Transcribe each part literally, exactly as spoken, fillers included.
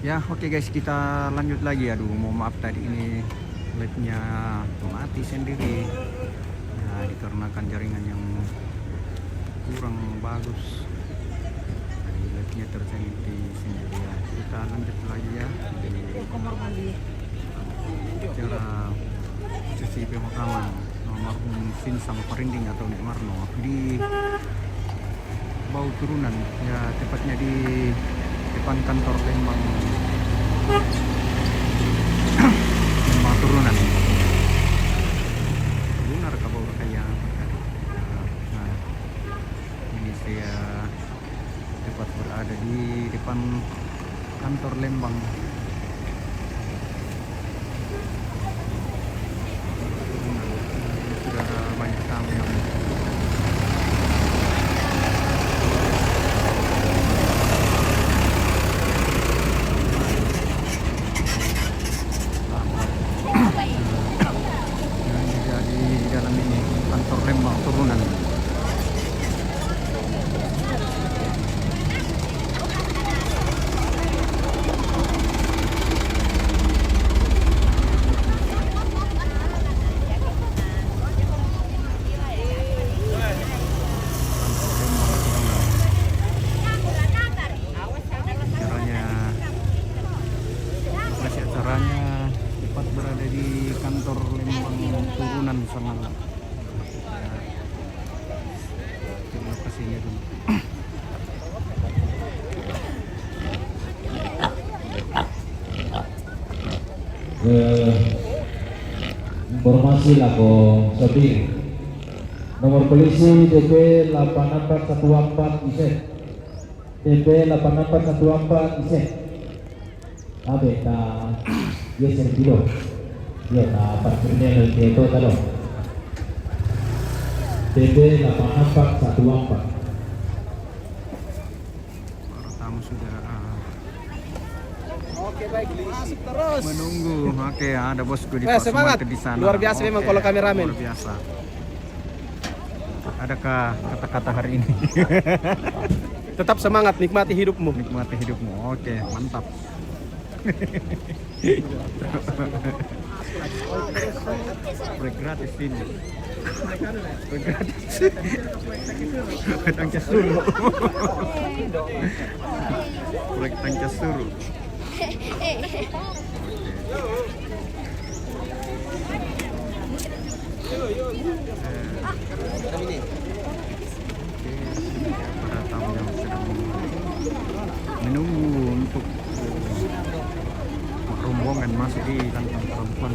Ya, oke guys, kita lanjut lagi. Aduh, mohon maaf tadi ini live-nya mati sendiri. Ya, dikarenakan jaringan yang kurang bagus. Jadi live-nya terhenti sendiri ya. Kita lanjut lagi ya. Di acara sesi pemakaman almarhum Sinsang Parinding atau Nek Marno di Bau Turunan, ya, tepatnya di depan kantor Lembang, Lembang Turunan. Benar ka Bau Raya? Nah, ini saya tepat berada di depan kantor Lembang. Sudah banyak tamu yang yang juga di dalam ini, kantor Lembang Turunan. Acaranya, lokasi acaranya tepat berada di kantor Lembang Turunan sana. Lokasinya dulu. Eh, informasi lako sopir. Nomor polisi D P delapan empat satu empat isen. D P delapan empat satu empat isen. Abe ta, yo sentido. Yo ta parkirnya lo itu talo. D P delapan empat satu empat. Para tamu sudah, ah, Oke, baik, masuk terus. Menunggu. Oke, ada bosku di Eh, Pak semangat. Sumanto di sana. Luar biasa memang Oke, kalau kameramen. Luar biasa. Adakah kata-kata hari ini? Tetap semangat, nikmati hidupmu. Nikmati hidupmu. Oke, mantap. Proyek gratis ini. Proyek gratis. Tangkas dulu. Proyek tangkas dulu. Para tamu yang sedang menunggu untuk rombongan masuk di kantong perempuan.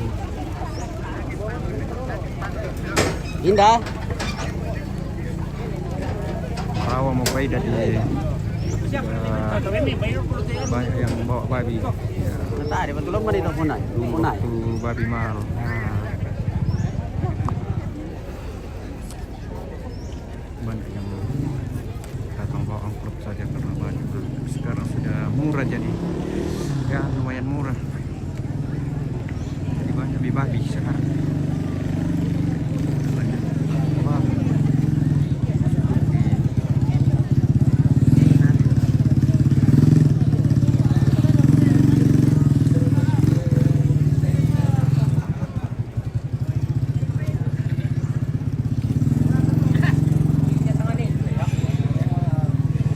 Indah. Rawa mau pai dari, eh, banyak yang bawa babi. Ya. Tadi betul mana itu punai? Dulu Punai. Waktu babi mahal. Nah, banyak yang datang bawa amplop saja karena banyak. Sekarang sudah murah jadi, ya, lumayan murah. Jadi banyak babi sekarang. Banyak babi.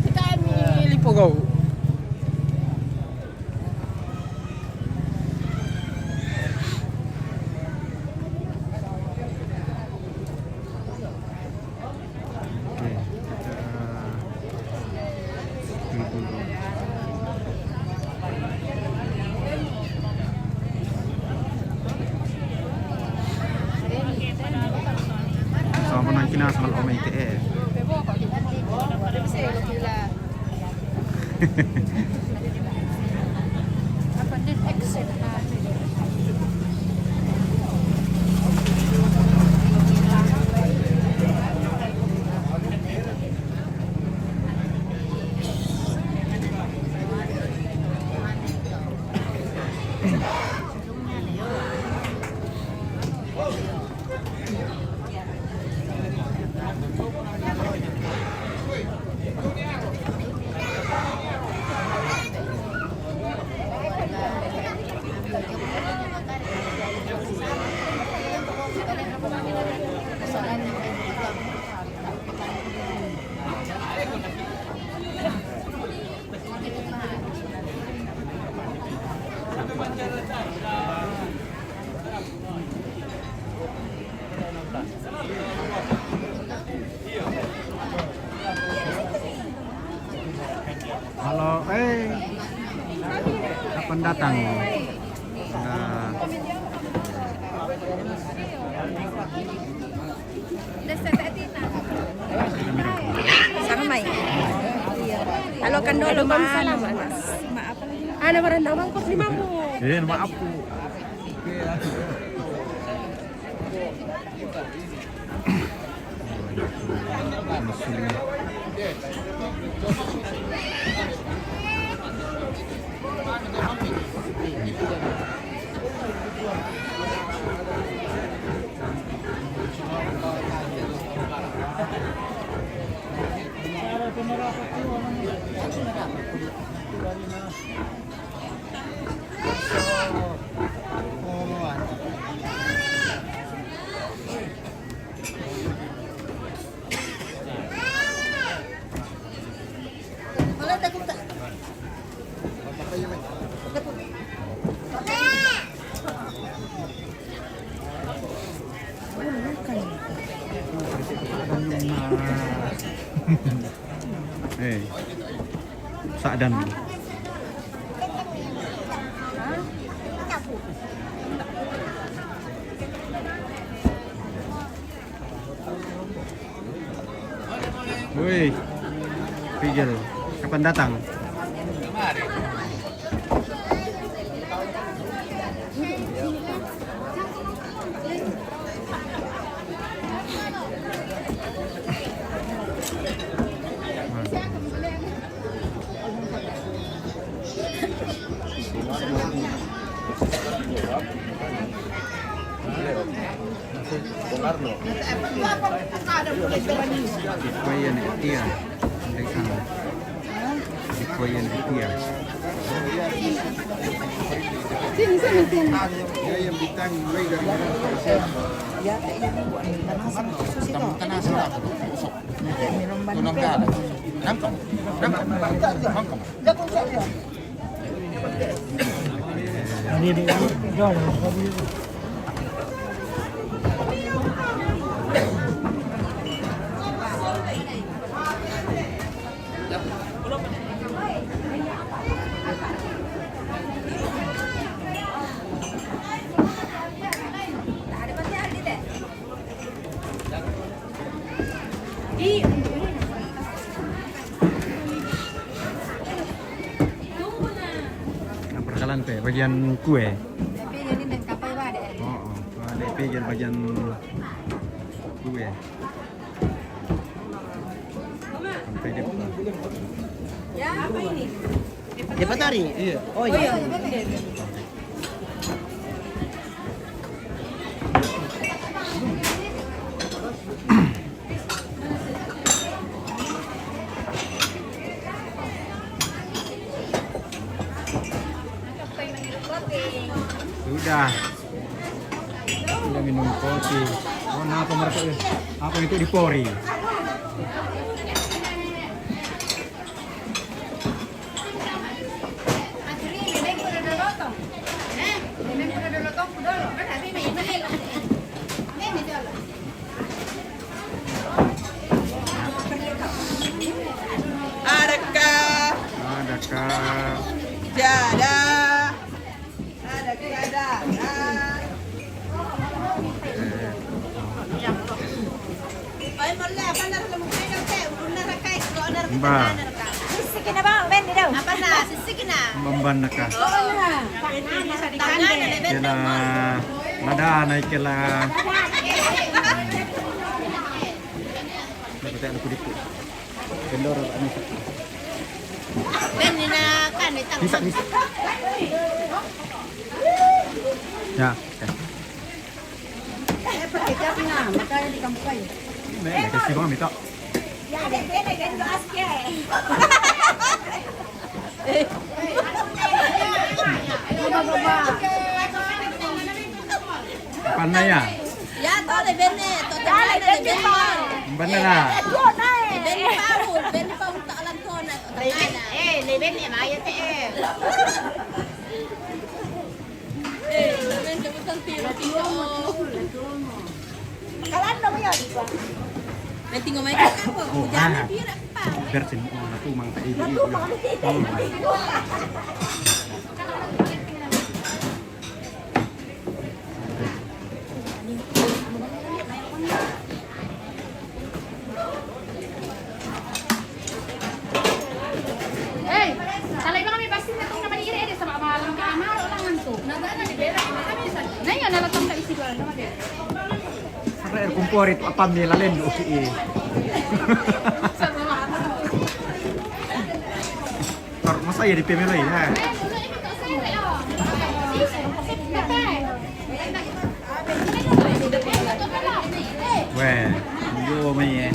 Kita ini lipo kau. Oke, kita Sama nang kina sama lo main T E. Halo, eh, kapan datang? Nah. Sama mai. Halo, kan dulu, ma-, anu, ma-, maaf. Ana barang damang kos lima mu. Eh, maaf, Bu. Eh, Sa'dan. Woi, Pigel, kapan datang? Di kuwe yen etia. Ndek sana. Di kuwe yen etia. Sini, sini, sini. Ya, yang bintang mulai dari mana? Ya, kayak ini, Bu. Tanah sama susu itu. Tanah sama. Minum ban. Tulang itu. Nangkep. Nangkep. Nangkep. Nah, perkelan pe, bagian kue. Tapi jadi dan kapai ba ada. Oh, oh. Ada pe bagian kue. Sampai depan. Ya, apa ini? Dia patari? Iya. Oh, iya. Sudah. Sudah minum kopi. Oh, kenapa mereka, eh, apa itu dipori? Adakah? Adakah? Tidak ada. Ada, tidak ada. Nah. Mbak. Sisiki na ba, ben di daw. Apa na, sisiki na. Mamban na ka. Oo na. Tangan na, ben. Kela, lada na kela. Dapat ada kulit tu. Kendor, anu. Ben, ni na kan, ni tang. Bisa, bisa. Ya, ya. Eh, pakai tapi na, makanya di kampung. Ini, ini, kasih bang, minta. Ya, ada, ada, ada, ada, ada. Apa na ya? Ya, to le bene, to le bene, le bene. Bener lah. Le bene pau, le bene pau tak lan to na. Eh, le bene maya te. Eh, le bene bukan tiro tiro. Kalan dong ya, di gua. Nanti ngomongin apa? Oh, jangan ah. Pira, Pak. Bersin, oh, natumang sa ili-ili. Natumang. Hmm. Hey, talay ba kami basin na itong naman iri, eh, sa mga mahalang ka, amaro lang ang to. Nagana ni Bella, kami sa. Na yun, nalatang ka isigaw, naman eh. Saka air kumpore to, apam nila lendo, si i. Masaya di pemelo, ha? Weh, yo, may eh.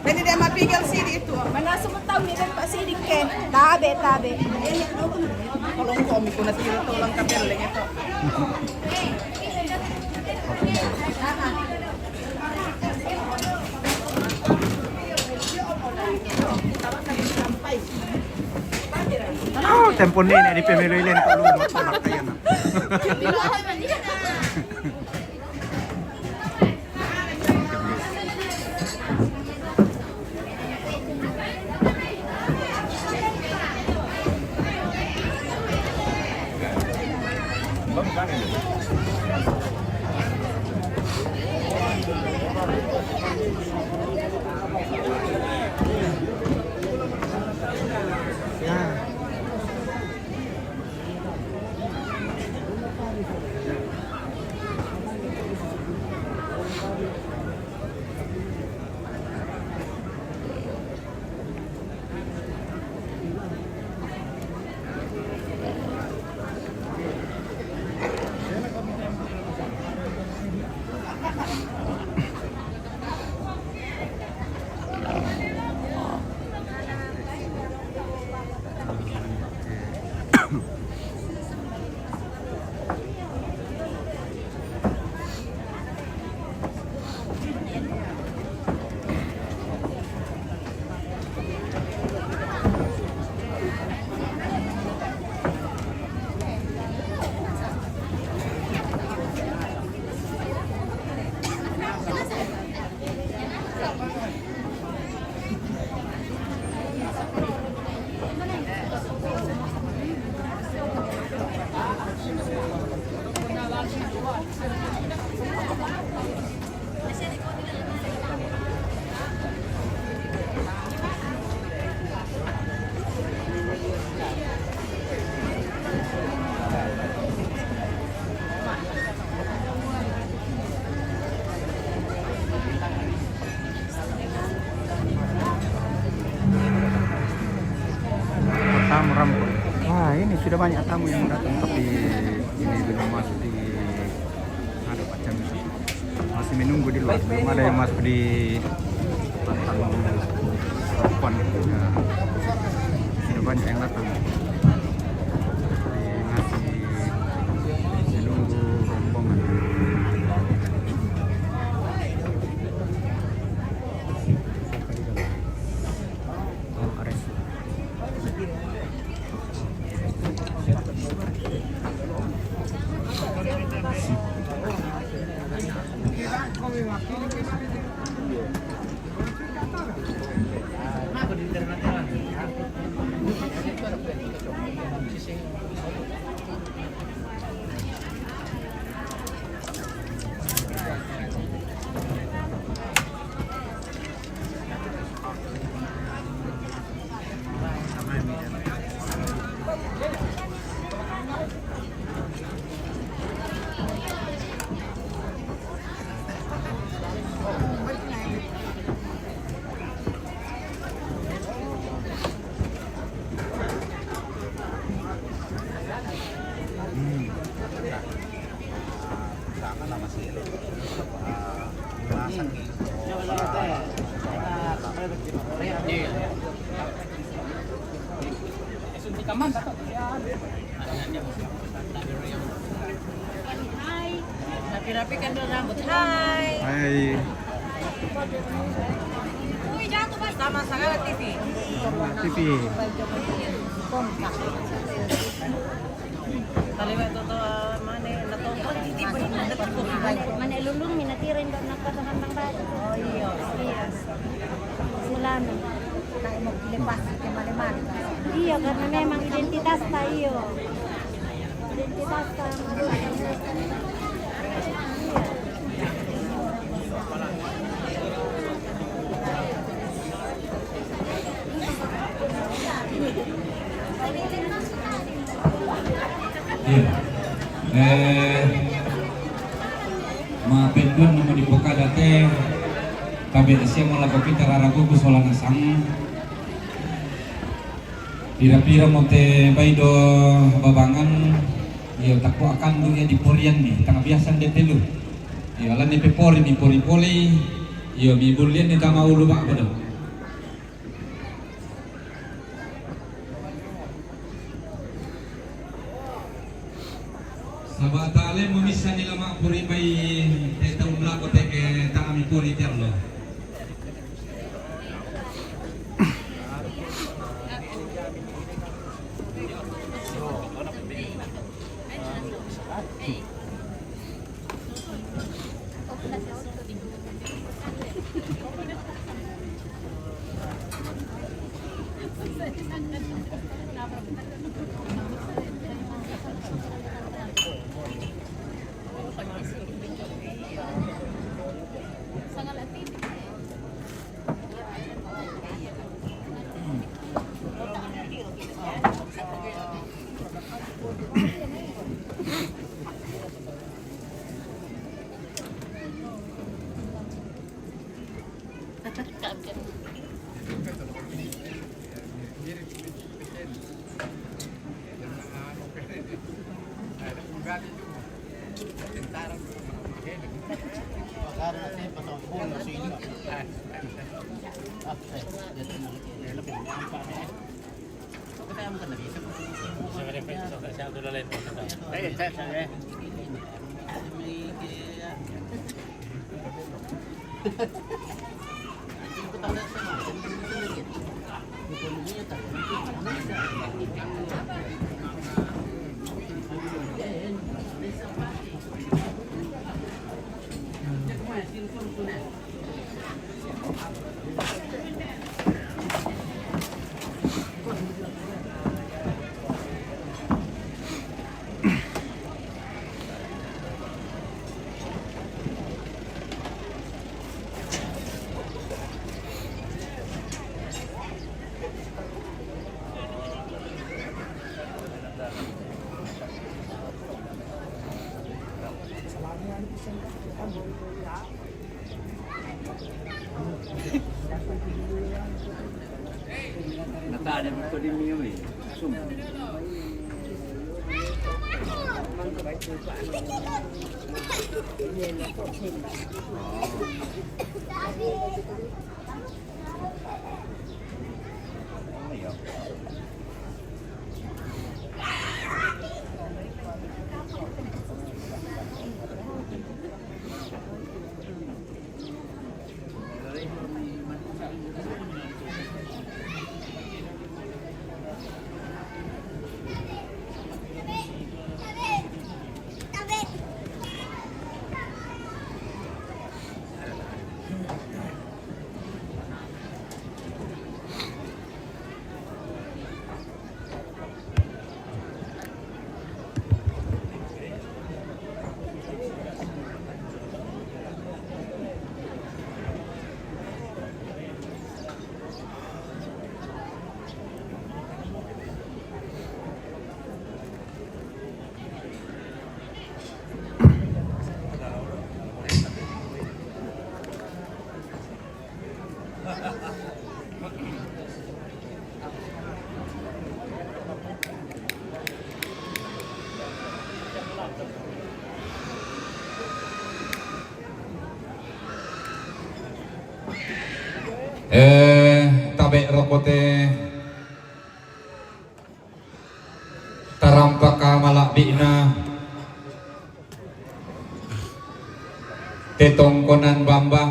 Pwede din mapigil si dito. Manasumutaw ni din pa si Dick, eh. Tabi, tabi. Kalau ko, mi ko natira to lang kapel, lang ito. Oh, tempo ni, na di pemelo ilen ko, lumot sa makayan. Tamu ramai. Wah, ini sudah banyak tamu yang datang, tapi ini belum masuk di, ada macam, masih menunggu di luar. Belum ada yang masuk di pantang depan. Ya. Sudah banyak yang datang. Jadi masih menunggu rombongan. Rapi-rapi kan rambut. Hai. Hai. Uy, jatuh, Mas. Sama segala T V. T V. Taliwa itu tuh, mana? Nonton T V. Mane, mane lulung mi natira indo nakatahan bang batu. Oh, iya. Iya. Sulano. Tayo magkilipas, ito mali-mali. Iya, karena memang identitas ta, iyo. Identitas ta, malu. Iya. Eh, ma penduan namu di pokada te, tabe sia mo lako kita raragu ku sola nasang. Pira-pira mo te baido babangan, iyo, tako akan du ya di porian ni, tanga biasa de telu. Iyo, alan ni pe pori ni pori poli, iyo, mi bulian ni tama ulu ba bodo. Saba tale mo misa ni lama pori bai te tau mlako te ke tanga mi pori te lo. Natanya mo ko di mi umi. Sum. Eh, tabe roko te tarampaka mala'bi'na te tongkonan bamba.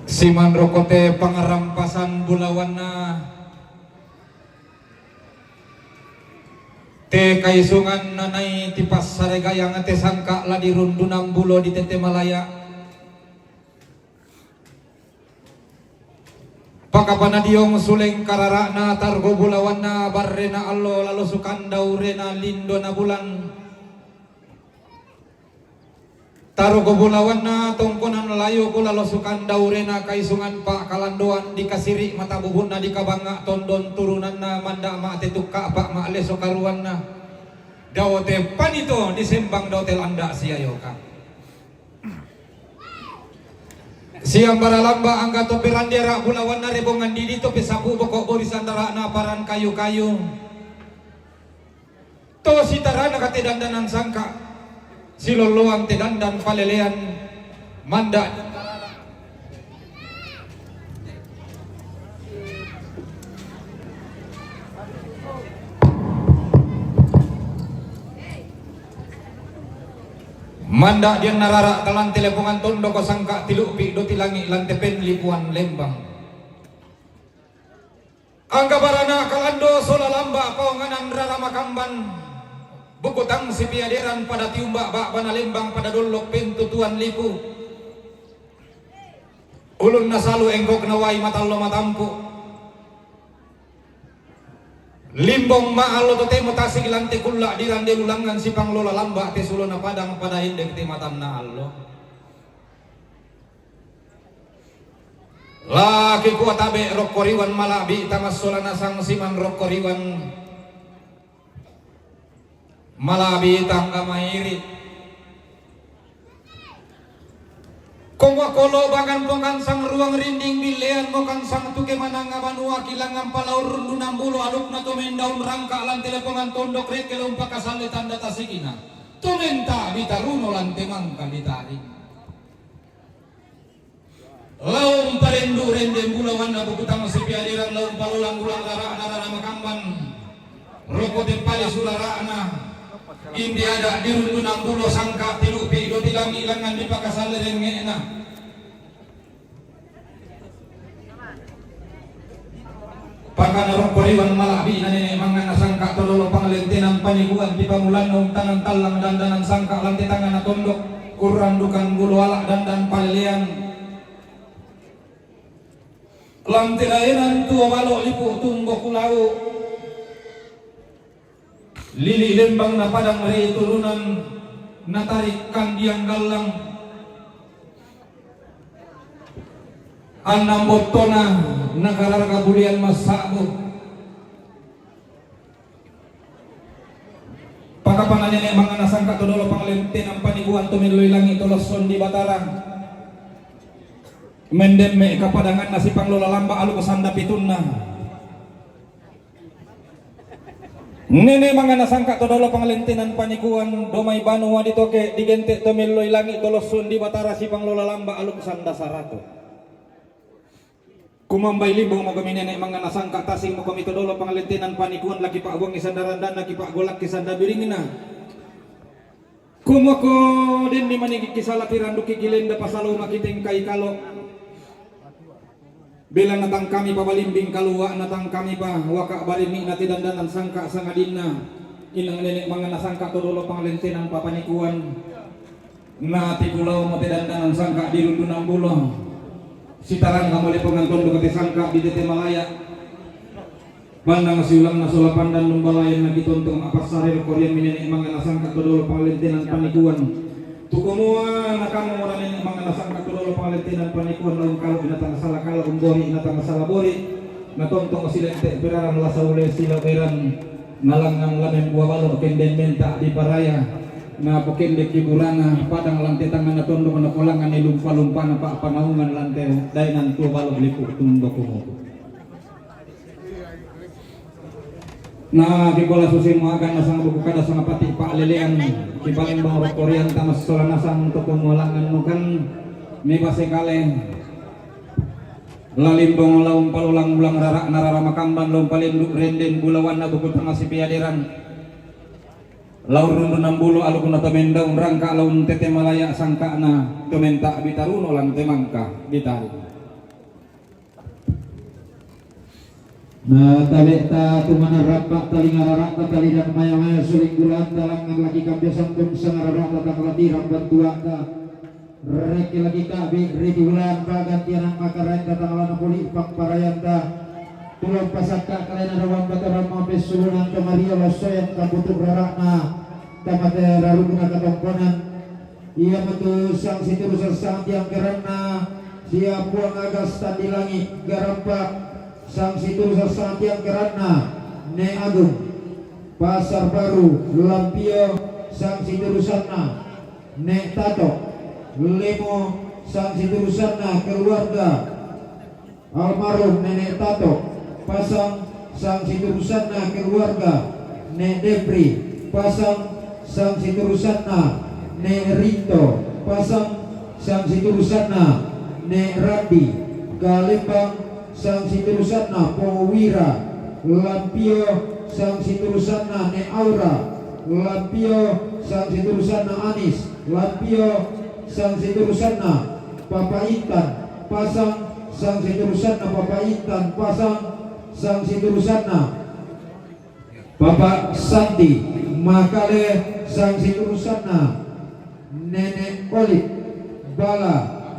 Siman roko te pangarampasan bulawanna. Te kaisungan nanai ti passaragayang te sangka' la dirundunan bulo di tete malaya. Pakapanadiong suleng karara'na targo bulawanna barrena allo lalo sukandau rena lindo na bulan. Taruku bulawanna tongkonan layuku lalo sukandau rena kaisungan pa'kalandoan di kasiri' mata bubunna di kabangnga' tondon turunanna manda' ma'te tukka' pa' ma'leso karuanna. Dao te panito disembang dao te landa' siayoka. Siambara lamba' angga to perandiara' bulawanna rebongan didi to pesapu boko' borisan dara'na paran kayu-kayu. To sitarana ka te dandanan sangka', silolloan te dandan palelean, manda'. Manda' dian narara' talan te lepongan tondoko sangka' tilu'pi' do tilangi' lan te penlipuan lembang. Angga barana kalando sola lamba' paonganan rara makamban, bukutang sipiaderan pada tiumba' ba'bana lembang pada dollok pentutuan lipu. Ulunna salu engkokna wai matallo matampu'. Limbong ma'allo totemo tasik lan te kulla' dirande lulangngan sipanglola lamba' te sulona padang pada endek te matanna allo. Laki kua tabe' rokko riwan mala'bi' tamassola nasang siman rokko riwan mala'bi' tangga mairi'. Komo kolo bangan pongan sang ruang rinding billean mokan sang tuke mananga banua kilangan palaurun dunang bulo alukna to mendaun rangka' lan telepongan tondok rekke lo umpakasalle tanda tasikina. To menta bitaruno lan temangka bitari. Laung parendu' renden bulawanna bukutang sipiaderan laung palolang bulang rara'na rara makamban. Roko teppale surara'na. Indi ada' dirundunan bulo sangka' tilupi' do tilangi' langngan dipakasalle rengnge'na. Pakana rokko riwan mala'bi'na nene' mangnganna sangka' to dolo panglentenan panikuan ti pamulanna untanan tallang dandanan sangka' lan te tangngana tondok, kurrang dukan bulu ala' dandan palelean. Lan te daenan tuo balo' lipu' tumbo kulau'. Lili' lembang na padang ri turunan, natarik kandiang gallang. Annang bottona, nakararga bulian massa'bu. Pakapana nene' mangnganna sangka' to dolo panglentenan panikuan to melloi langi' to lasson di Batara. Mendemme' kapadanganna sipanglola lamba' aluk sanda pitunna. Nene' mangnganna sangka' to dolo panglentenan panikuan, domai banua ditoke' digente' to melloi langi' to lasson di Batara sipanglola lamba' aluk sanda saratu. Kumambai limbong mokomi nene' mangnganna sangka' tasing mokomi to dolo panglentenan panikuan laki pa'buangi sanda randanna ki pa'golakki sanda biringna. Kumoko denni maniki' kisala tirandukki kilenda pasalomaki tengkai kalo'. Bela natangkami pa balimbing kaluwa' natangkami pa waka' barinni'na te dandanan sangka' sangadinna inang nene' mangnganna sangka' to dolo panglentenan papanikuan. Na tikulao mo te dandanan sangka' di rundunan bulo. Sitarang kamo lepongan tondok te sangka' di tete malaya'. Pandang siulanna sola pandan numbalayan na kitonto' ma'passare rokko riammi nene' mangnganna sangka' to dolo panglentenan panikuan. Tukomoa na kamo mora nene' mangnganna sangka' to dolo panglentenan panikuan laung kalo' inatang sala kalo' umbori inatang sala bori. Na tonto' silette' perarang la saule sila eran. Na langngan la membua balo' kenden menta' di paraya. Na pokendekki burana padang lan te tangngana tondok na polangnganni lumpa-lumpana pa'panaungan lan te daenan tuo balo' lipu' tumbo kumuku. Na kikola susi muakan nasang buku kada sangapati pa'lelean kipalembang rokorian tamassola nasang toko mualangan nukan mebase kale lalimbong laung palulang ulang rara' narara makamban laung palendu' renden bulawanna buku tangasipiaderan laung rundunan bulo alukna to mendaun rangka' laung tete malaya' sangka'na to menta' bitaruno lan temangka bitari. Na tabe'ta tumana rappa talinga rara'ta talidang maya-maya suling bulanta langngan laki kambiasang tungsang rara'ta tanglati ramban tua'ta. Rekki laki ka'bi riti bulan pagantianang makaraenta tanglana poli pangparayanta. Tulong pasakka kalena rawang bataramma pessulunang kamaria lossoyang kabutuk rara'na tamate rarukuna katongkonan. Iyamotu sang situru sassang tiang keranna sia Puang Agas Tandi Langi Garampa, sang situru sassang tiang keranna Ne Agung Pasar Baru Lampio, sang siturusanna Ne Tato Lemo, sang siturusanna keluarga almarhum Nenek Tato, pasang sang siturusanna keluarga Ne Depri, pasang sang siturusanna Ne Rinto, pasang sang siturusanna Ne Randi, Kalembang sang siturusanna Po Wira, Lampio sang siturusanna Ne Aura, Lampio sang siturusanna Anis, Lampio sang siturusanna Papa Intan, pasang sang siturusanna Papa Intan, pasang sang siturusanna Papa Santi, Makale sang siturusanna Nenek Olit, Bala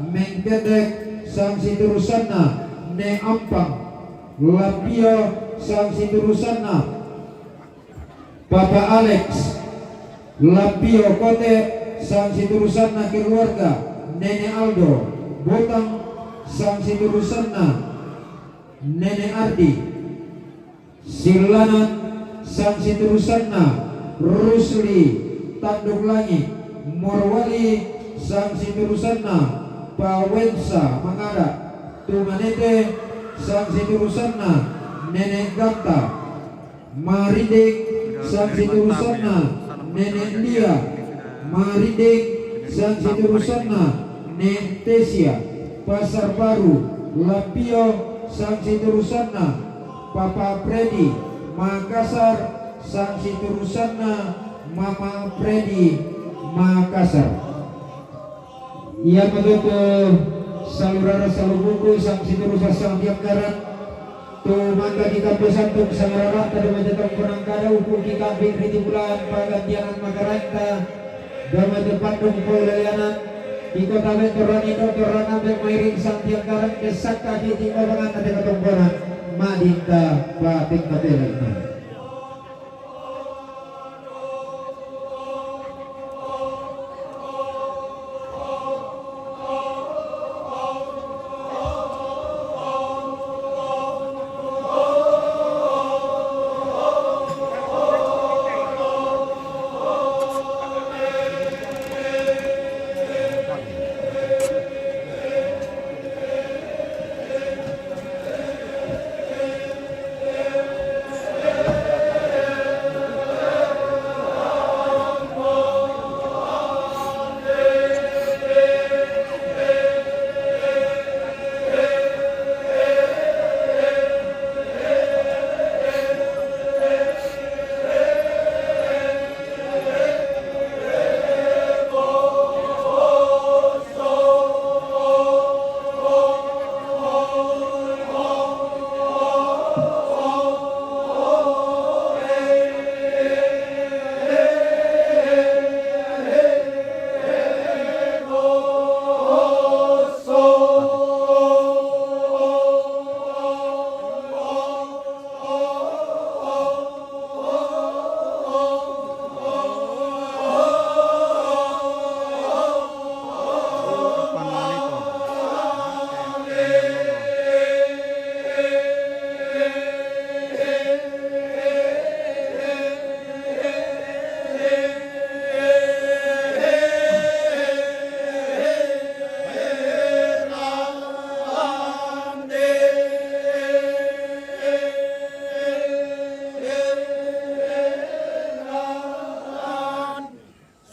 Mengkendek sang siturusanna Ne Ampang, Lampio sang siturusanna Papa Alex, Lampio Kote sang siturusanna keluarga Nenek Aldo, Botang sang siturusanna Nenek Ardi, Sillanan sang siturusanna Rusli Tanduk Langi, Morwali sang siturusanna Pawensa Mangada, Tumanete sang siturusanna Nenek Ganta, Marinding sang siturusanna Nenek Lia, Marinding sang siturusanna Nek Tesia, Pasar Baru, Lampio sang siturusanna Papa Freddy, Makassar sang siturusanna Mama Freddy, Makassar. Iyamotu tu salurara salubuku sang situru sassang tiang karan. Tu mangka kitabbe santung sangarara'ta domai te tongkonang kada upu kikabbi riti bulan pagantianang makaraenta domai te pandung poilalianan. Kikota me torani do torana be mairing sang tiang karan ke sakka kiti obanganna te katongkonang madinta pateng katelekna.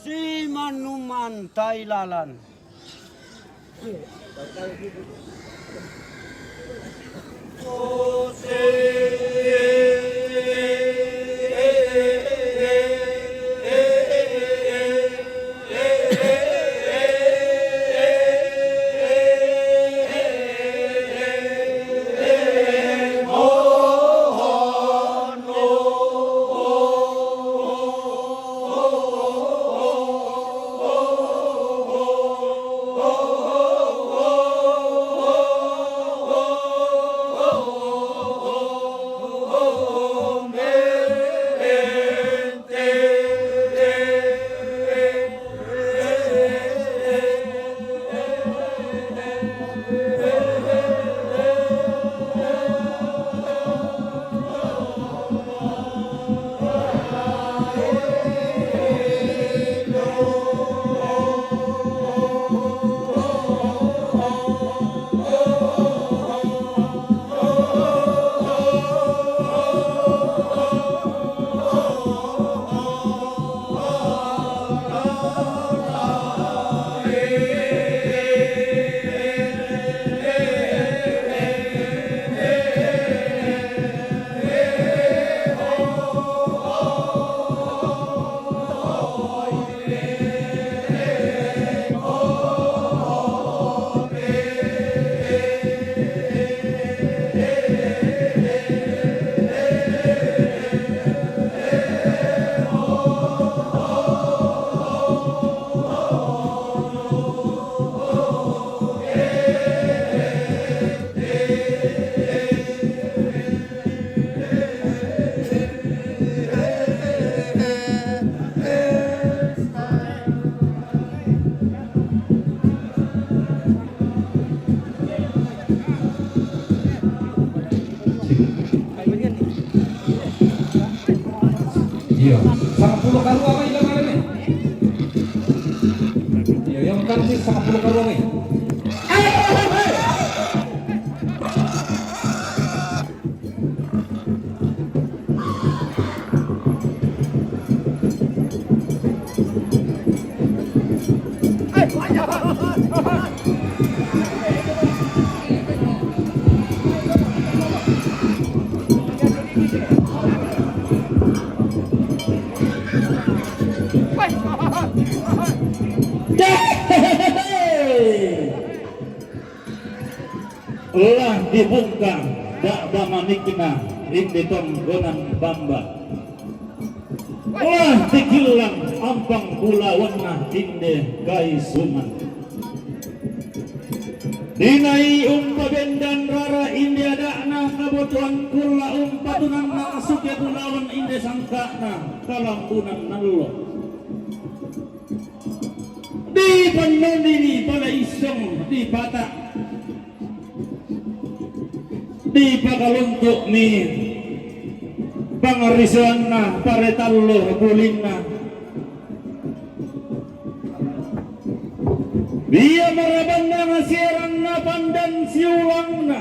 Simannuman tailalan. Sangpulo karua mai lamaren e. Iyo, iyo, karcis sangpulo karua mai. Lah dibungka, dak bamanikna, inde tonggonan bamba. Lah dikilang ampang bulawanna, inde kaisungan. Dinai umpabendan rara, inde adakna kabotoan kulla, umpatunanna suke bulawan, inde sangka'na kalambunan nallo. Dipannonini pada isseng dipata. Dipakaluntu'mi pangariseanna paretallo bulinna. Ia marabanna nasieranna pandan siulangna.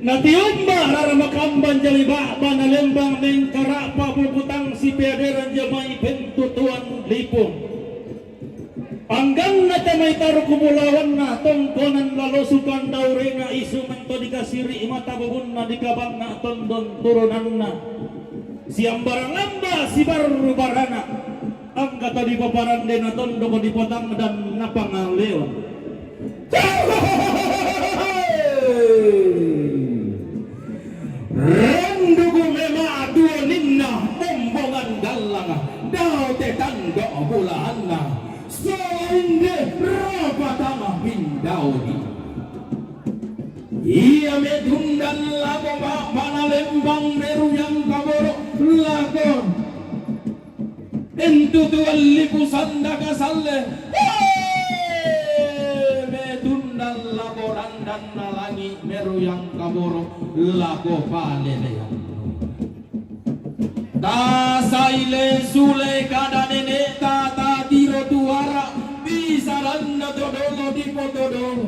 Natiumba rara Makamban jali ba'ba nalembang mengkara'pa bukutang sipeaderan jamai pentutuan lipu. Pangganna tamai taruku bulawanna tongkonan lalosukan daurena isu mento dikasiri mata bubunna dikabanna tondon turunanna. Siambarang lamba sibarru barana. Angka to dipaparande natondoko dipotang dan napangalewa. Randuku mema dua ninna mombongan gallang dao te tando bulaanna. Solo inde rapatama pindaoni. Ia metundan lako ma-, mana lembang meru yang kaboro lako. Entu tuan lipu sandaka salle. Hee! Metundan lako randanna langi meru yang kaboro lako palelean. Tasaile sule kada neneta tatiro tuara bisaranna todolo dipotodolo.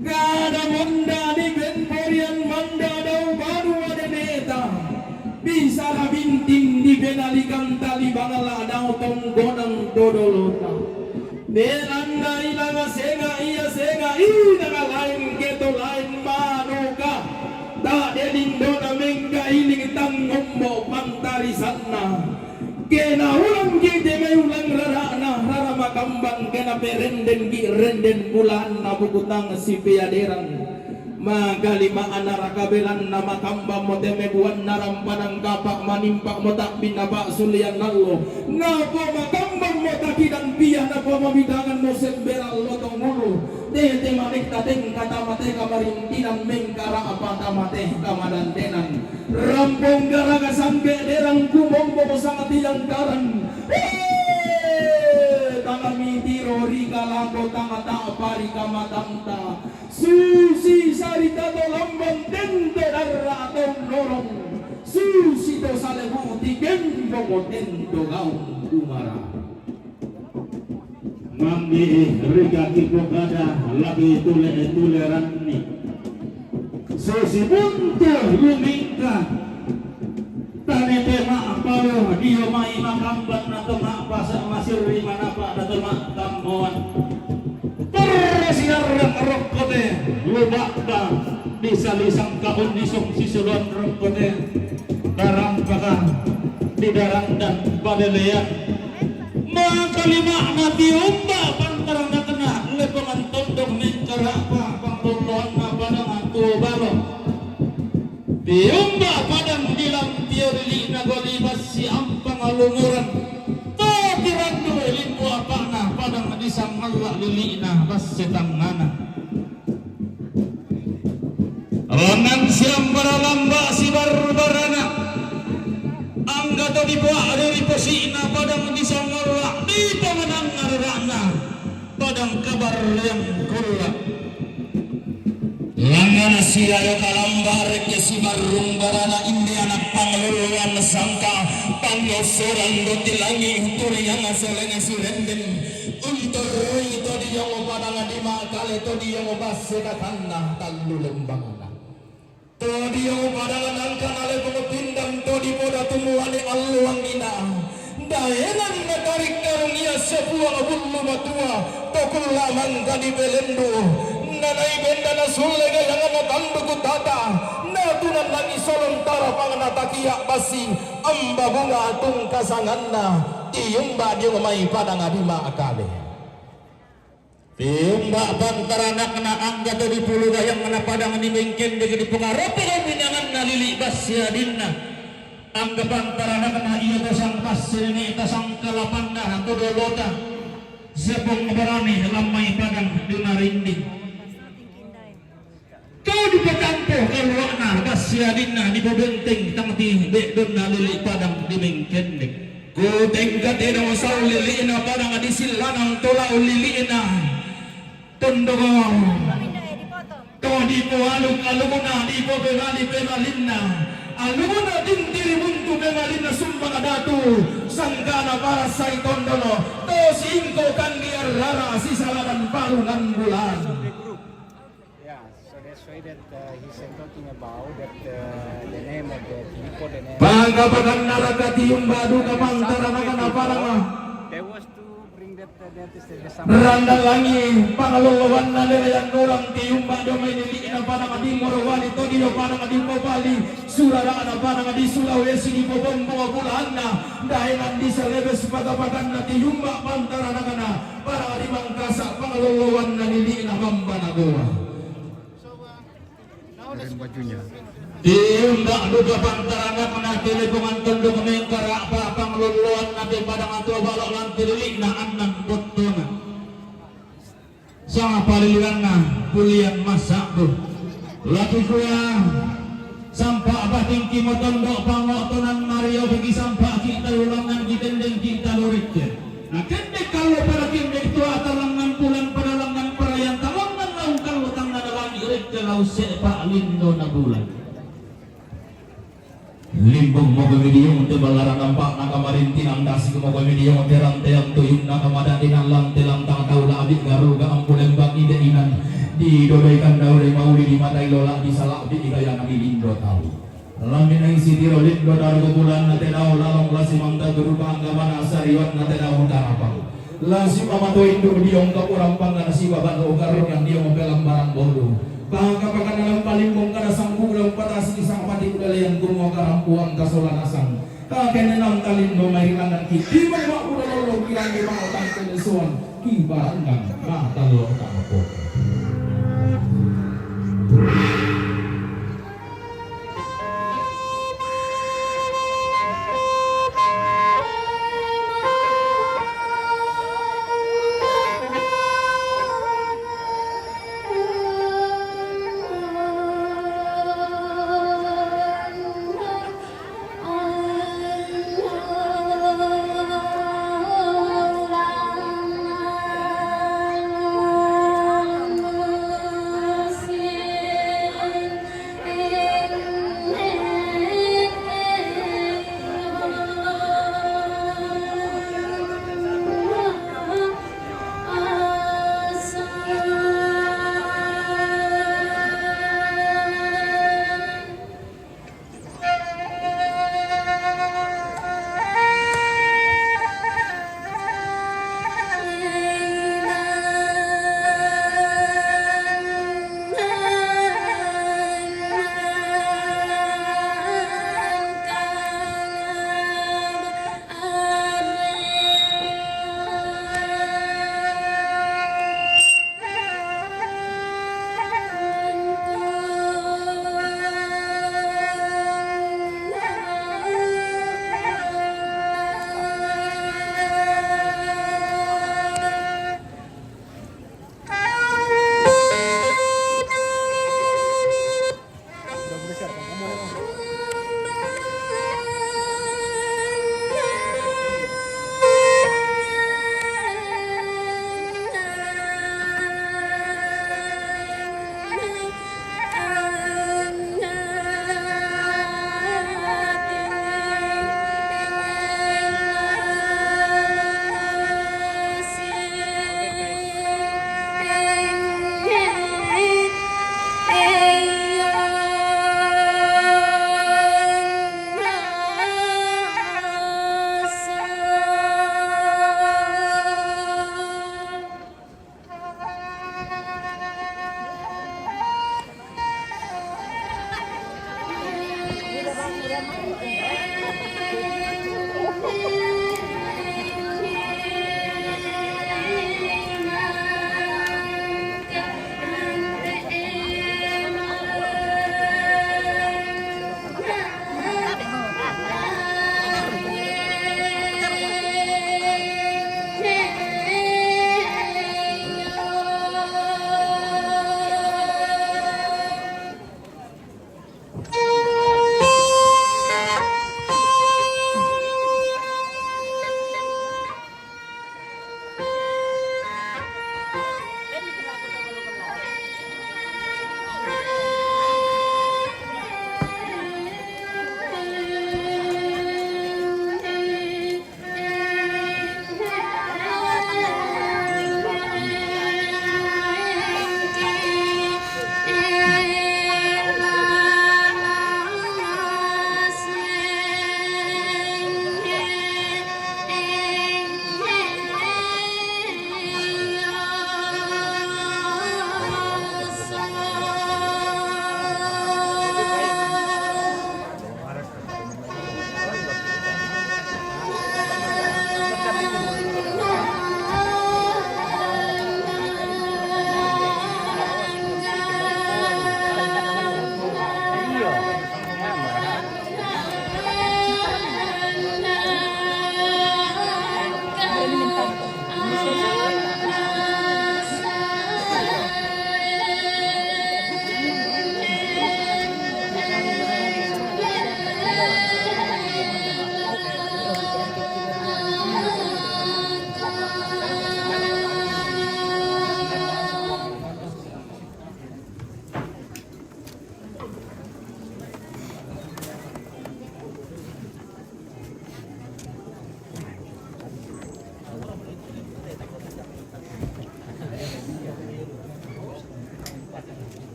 Kada monda dipenporian manda dao banua deneta. Bisara binting dipenalikan tali bangala dao tonggonang dodolota. Belanna inanga senga ia senga inanga lain keto lain manuka. Tak dedindona mengkailing tangngombo pantarisanna. Kena ulang ki te mai ulang rarana, rara Makamban kena perenden ki renden bulaanna bukutang sipeaderan. Makalima anara kabelanna Makamban mo te mebuanna rampanang kapa manimpak mo takbinna pak sulian nallo. Napo Makamban mo takidan pia napo mamidangan mo semberan lotong ulu. Tete manik tateng kata mate kamarintinan mengkara apa tamate kamadantenan. Rampong garaga sangke derang kumombo sangati yang karan. Hee! Tanga mitiro rika lako tanga tapa rika matanta. Susi sarita to lambang tento darra to norong. Susi to salebu ti gembo mo tento gaung kumara. Manggi'i rika kipokada labi tule-tuleranni. Susi buntu lumingka. Tanete ma'palu dio mai Makamban nato ma'pasa masirri manapa nato ma'tammoan. Perre siarrang rokkote luba'da disalisang kaunnisung sisuluan rokkote. Darampaka didarang dan palelean. Makalima'na tiumba pantaranakna lepongan tondok mengkara'pa pangbolloanna padang tuo balo. Tiumba padang dilam tio lili'na goli bassi ampang lumuran. To tirandu limbu apa'na padang disangalla lili'na basse tangngana. Ronnang siambara lamba sibarru barana. Angga to dipoa'de ri posi'na padang disangalla dipamanangnga rera'na padang kabarreang kulla. Langngana siayo kalamba rekke sibarrung barana inde anak Loloan sangka pangosoran roti langi turiang soleng sirenden. Untoroi to diong padang di makale to diong basse kakanna tallu lembangna. To diong padang nangka nale pengepindam to di poda tumuane alluang ina. Daenan natarik karung ia sepuang bullu matua, to kulla mangka di belendu. Nanai benda nasulle gayangana tanduk tata, natunan langi solon tarapangna takia basi, amba bunga tungkasanganna, tiumba diong mai padang di makale. Tiumba pantaranakna angga to dipulu gayangna padang ni mengkendek di pengaropo minanganna lili bassi adinna. Angga pantaranakna ia tasang passe nene tasang kalapanna to dolota. Sepong barani lammai padang di marinding. Kau dipatampo kaluakna bassi adinna dipobenteng tang ti beddonna lili padang di mengkendek. Kutengka tedong sau lili'na padang di sillanang tolau lili'na tondoko. To dipoaluk-alukna dipopemali-pemalinna. Alukna tintiri buntu pemalinna sumbang datu sangkana parasai tondono. To singko kan diarrara sisalaman palungan bulan. Yeah, so that's why that, uh, he's talking about that, uh, the name of the people, the name. Pangka-pakanna raka tiumba duka pantaranakna parama. There was to bring that, uh, that is the, the same. Randa langi pangalolowanna lelean orang tiumba domai lili'na padang di Morowali to dio padang di Popali surarana padang di Sulawesi di Popombong bulanna daenan di Salebes pangka-pakanna tiumba pantaranakna. Para di Mangkasa pangalolowanna lili'na mambana goa. Tiumba duka pantaranakna telepongan tondok mengkara apa pangalolowanna te padang atau balok lanti lili'na annang bottona. Sanga paliliranna pulian massabbu. Laki kua, sampa batingki motondok pangotonan mario bagi sampa kita ulangan kitendeng kita luriknya. Nah, kendek kalau pada kendek tua talangan bulan pada langan perayaan talangan laung kalau tangan lagi rek kalau sepak lindo na bulan. Limbong moga midiong te balara nampak na kamarintinang dasik moga midiong te ranteang tuyung na kamadan dinan lantelang tang tau labik garu ga ampu lembang ide inan. Di dodoi kandau le mauli di matai lola di salak di igayana di lindo tau. Lamina isi tiro lindo daru kubulan na tenau lalong lasi mangga guru panggamana sariwan na tenau darapang. Lasi pamato induk diong kapurang pangana si baban ugar yang diong pelambaran bolu. Pangka pakana lam palimbong kada sanggu lam patasi sang pati kudalean kumo karampuan kasola nasang. Kakene nam talindo mai rilangan ki. Di mai wa udah lolo kilang di mau tangkene suan. Ki baranggang mata lo tak apa.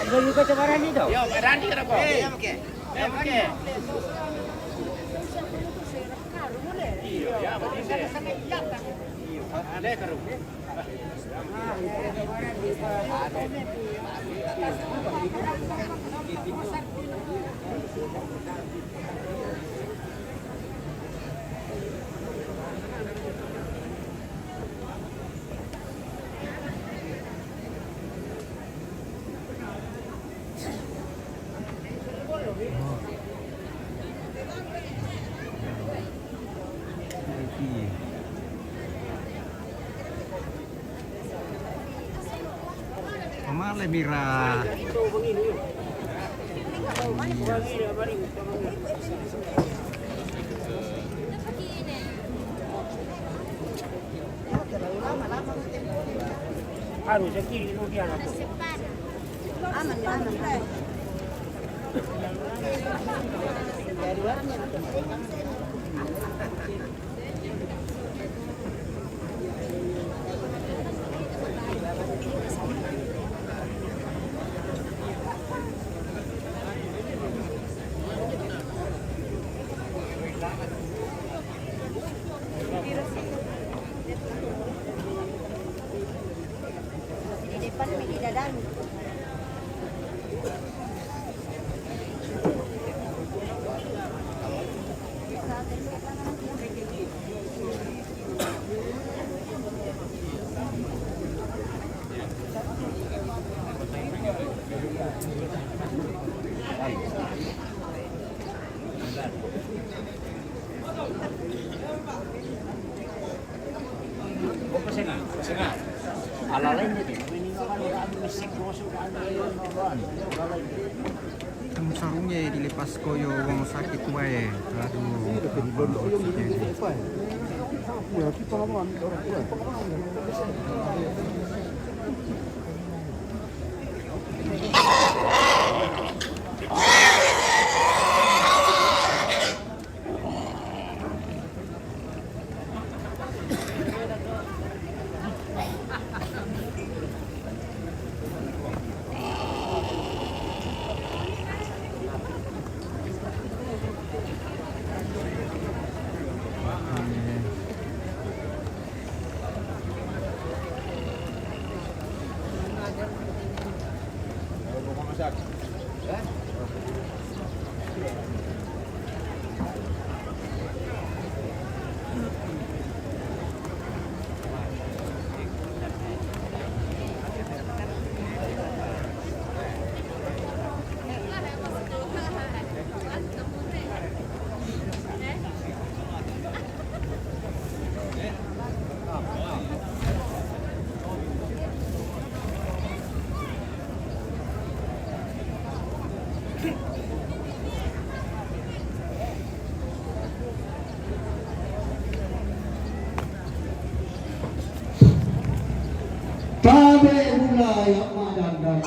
Belum kau coba Rani tau? Ya, Rani kenapa? Eh, ya, okey. Ya, okey. Iya, ya, betul. Ada terus. Pamale mira. Anu, sa kiri, no, dia na. Aman, aman. Di depan, di dalam. Ang sarungnya dilepas koyo wong sakit wae. Aduh. Tabe gula ya madandan.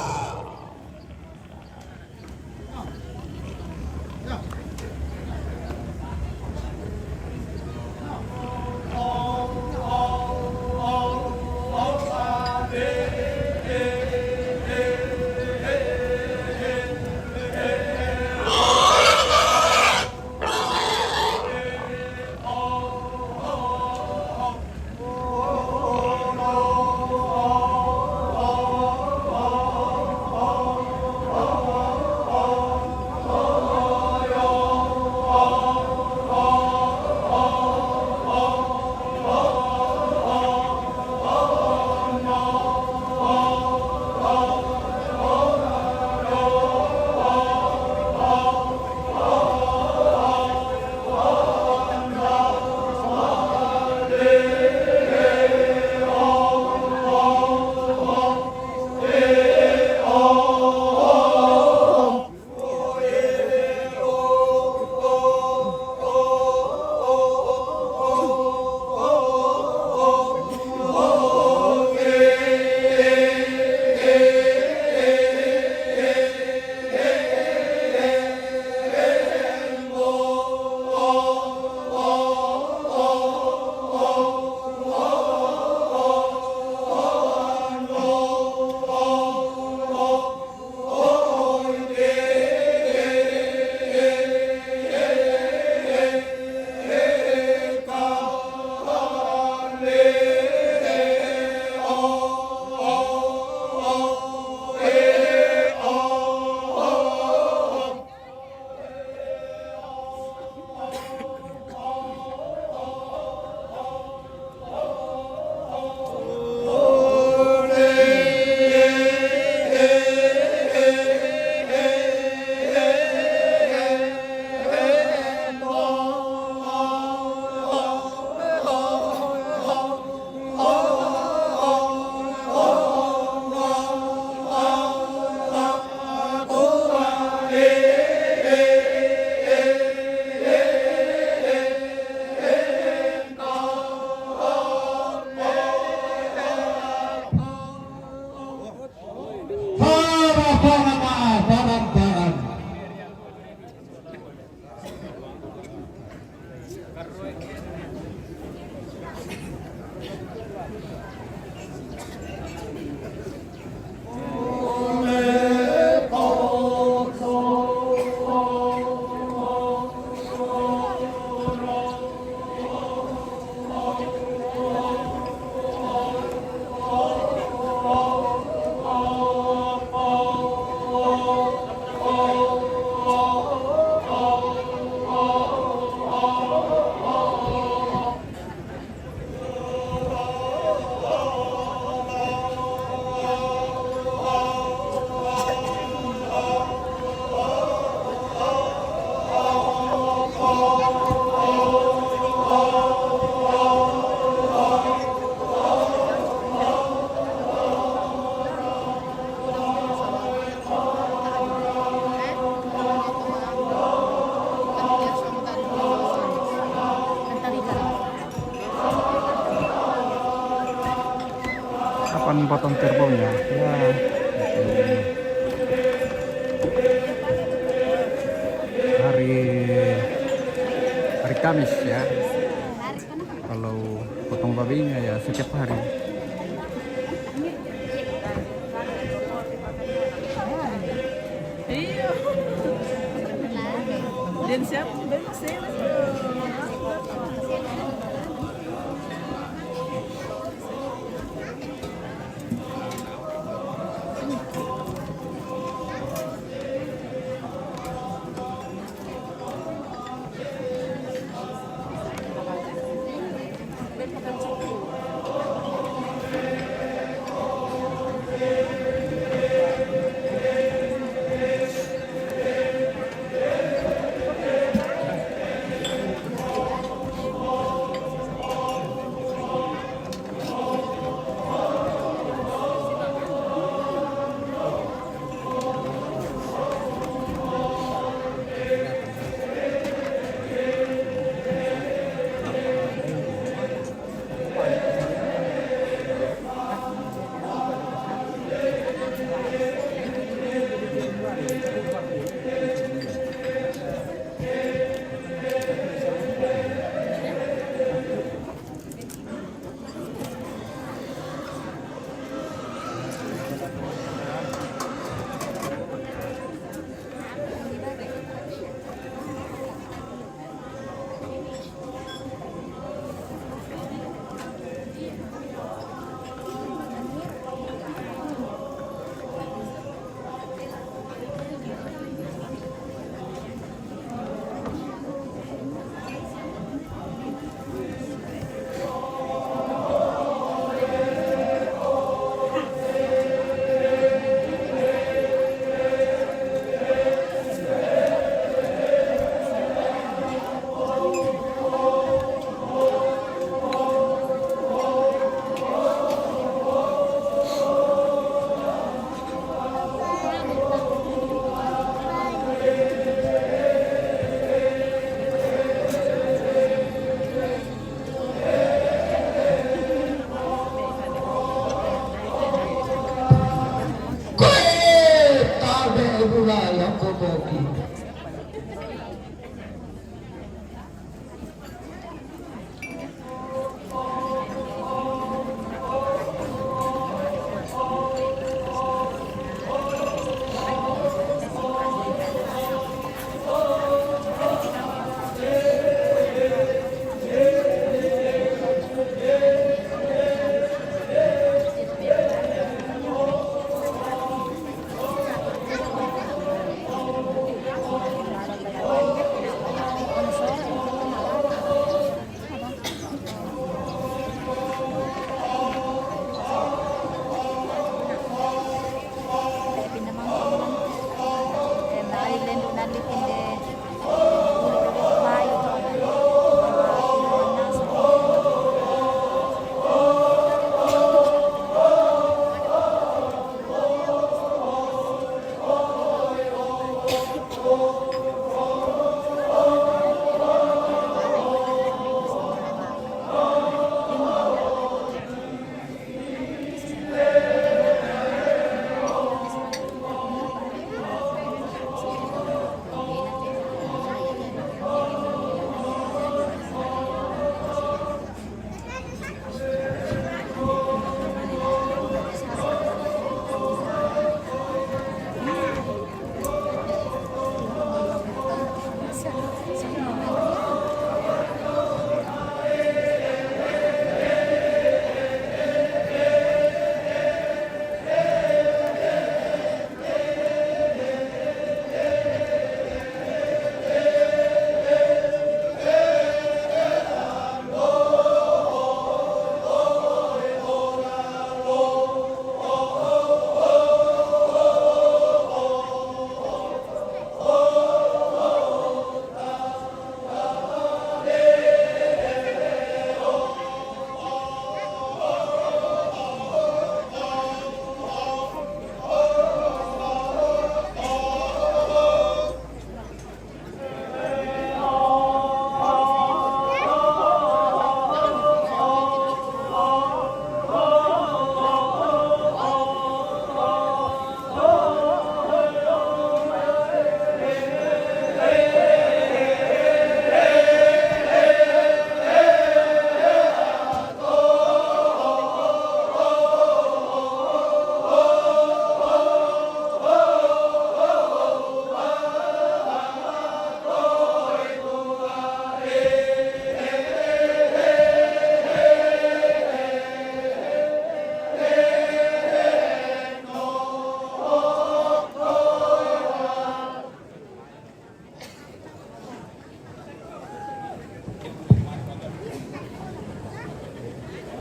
Potong kerbaunya. Ya. Hari hari Kamis ya. Kalau potong babinya ya setiap hari. Iya. Dan siapa?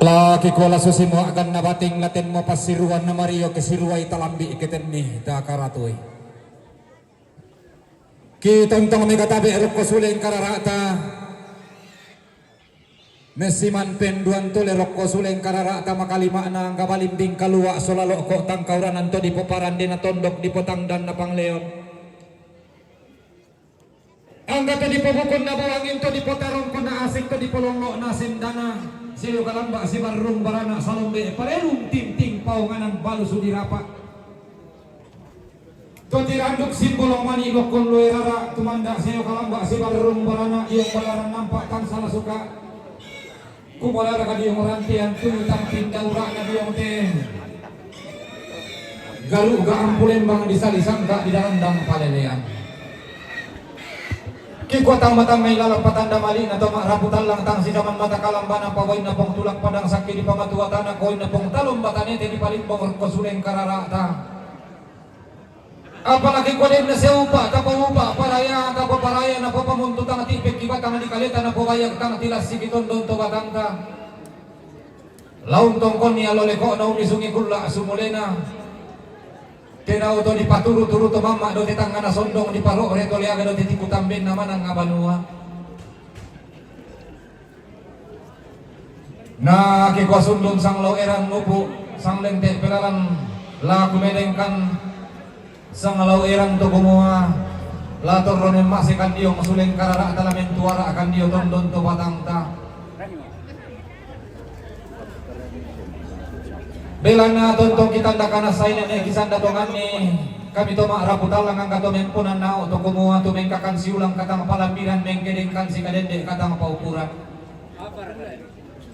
La kikuala susi muakan na bating laten mo pasiruan na mario kisiruai talambi kitenni ta karatui. Kitontong mi katabe rokko suleng kararata. Mesiman penduan tole rokko suleng kararata makalimana angga balimbing kalua solalo ko tangkauranan to di poparan dena tondok di potang dan na pangleon. Angga to dipobukun na bawangin to dipotarongkon na asik to dipolongo na sendana. Siyo kalamba sibarrung barana salombe palerung tinting paonganan balu sudirapa. To tiranduk simbolong mani lokkon loe rara tumanda siyo kalamba sibarrung barana iyo balaran nampak tansala suka. Kumolara ka diong rantean tu tang pindaura na diong te. Garu ga ampulembang di salisangka di dalandang palelean. Kikuatang matang na ilalak patanda mali na toma raputan lang tang sidaman mata kalambana pawain na pong tulak padang sakki di pamatua tanah koin na pong talom batanete di palimbong rokko suleng kararata. Apalagi koden na seupa tapa upa paraya tapa paraya na papamuntu tang tipek kibatang di kaleta na pawayak tang tilas sikitondon to batangta. Laung tongkon ni alole ko na umisungi kulla sumulena. Tenau to dipaturu-turu to mama do tetangana sondong diparo reto leaga do tetiku tamben na manang abanua. Na kikuasundun sang lau erang ngupu sang lente pelalan la kumedengkan. Sang lau erang tu kumua la torro memmasekan diong suleng karara talamen tuara akan dio tondon tu batangta. Belana tontong kita ndakana saine ne kisanda tonganni. Kami toma rapu talang angka to mempunan nao to kumua tu mengkakan siulang katang palambiran mengkedengkan sikadende katang paupuran.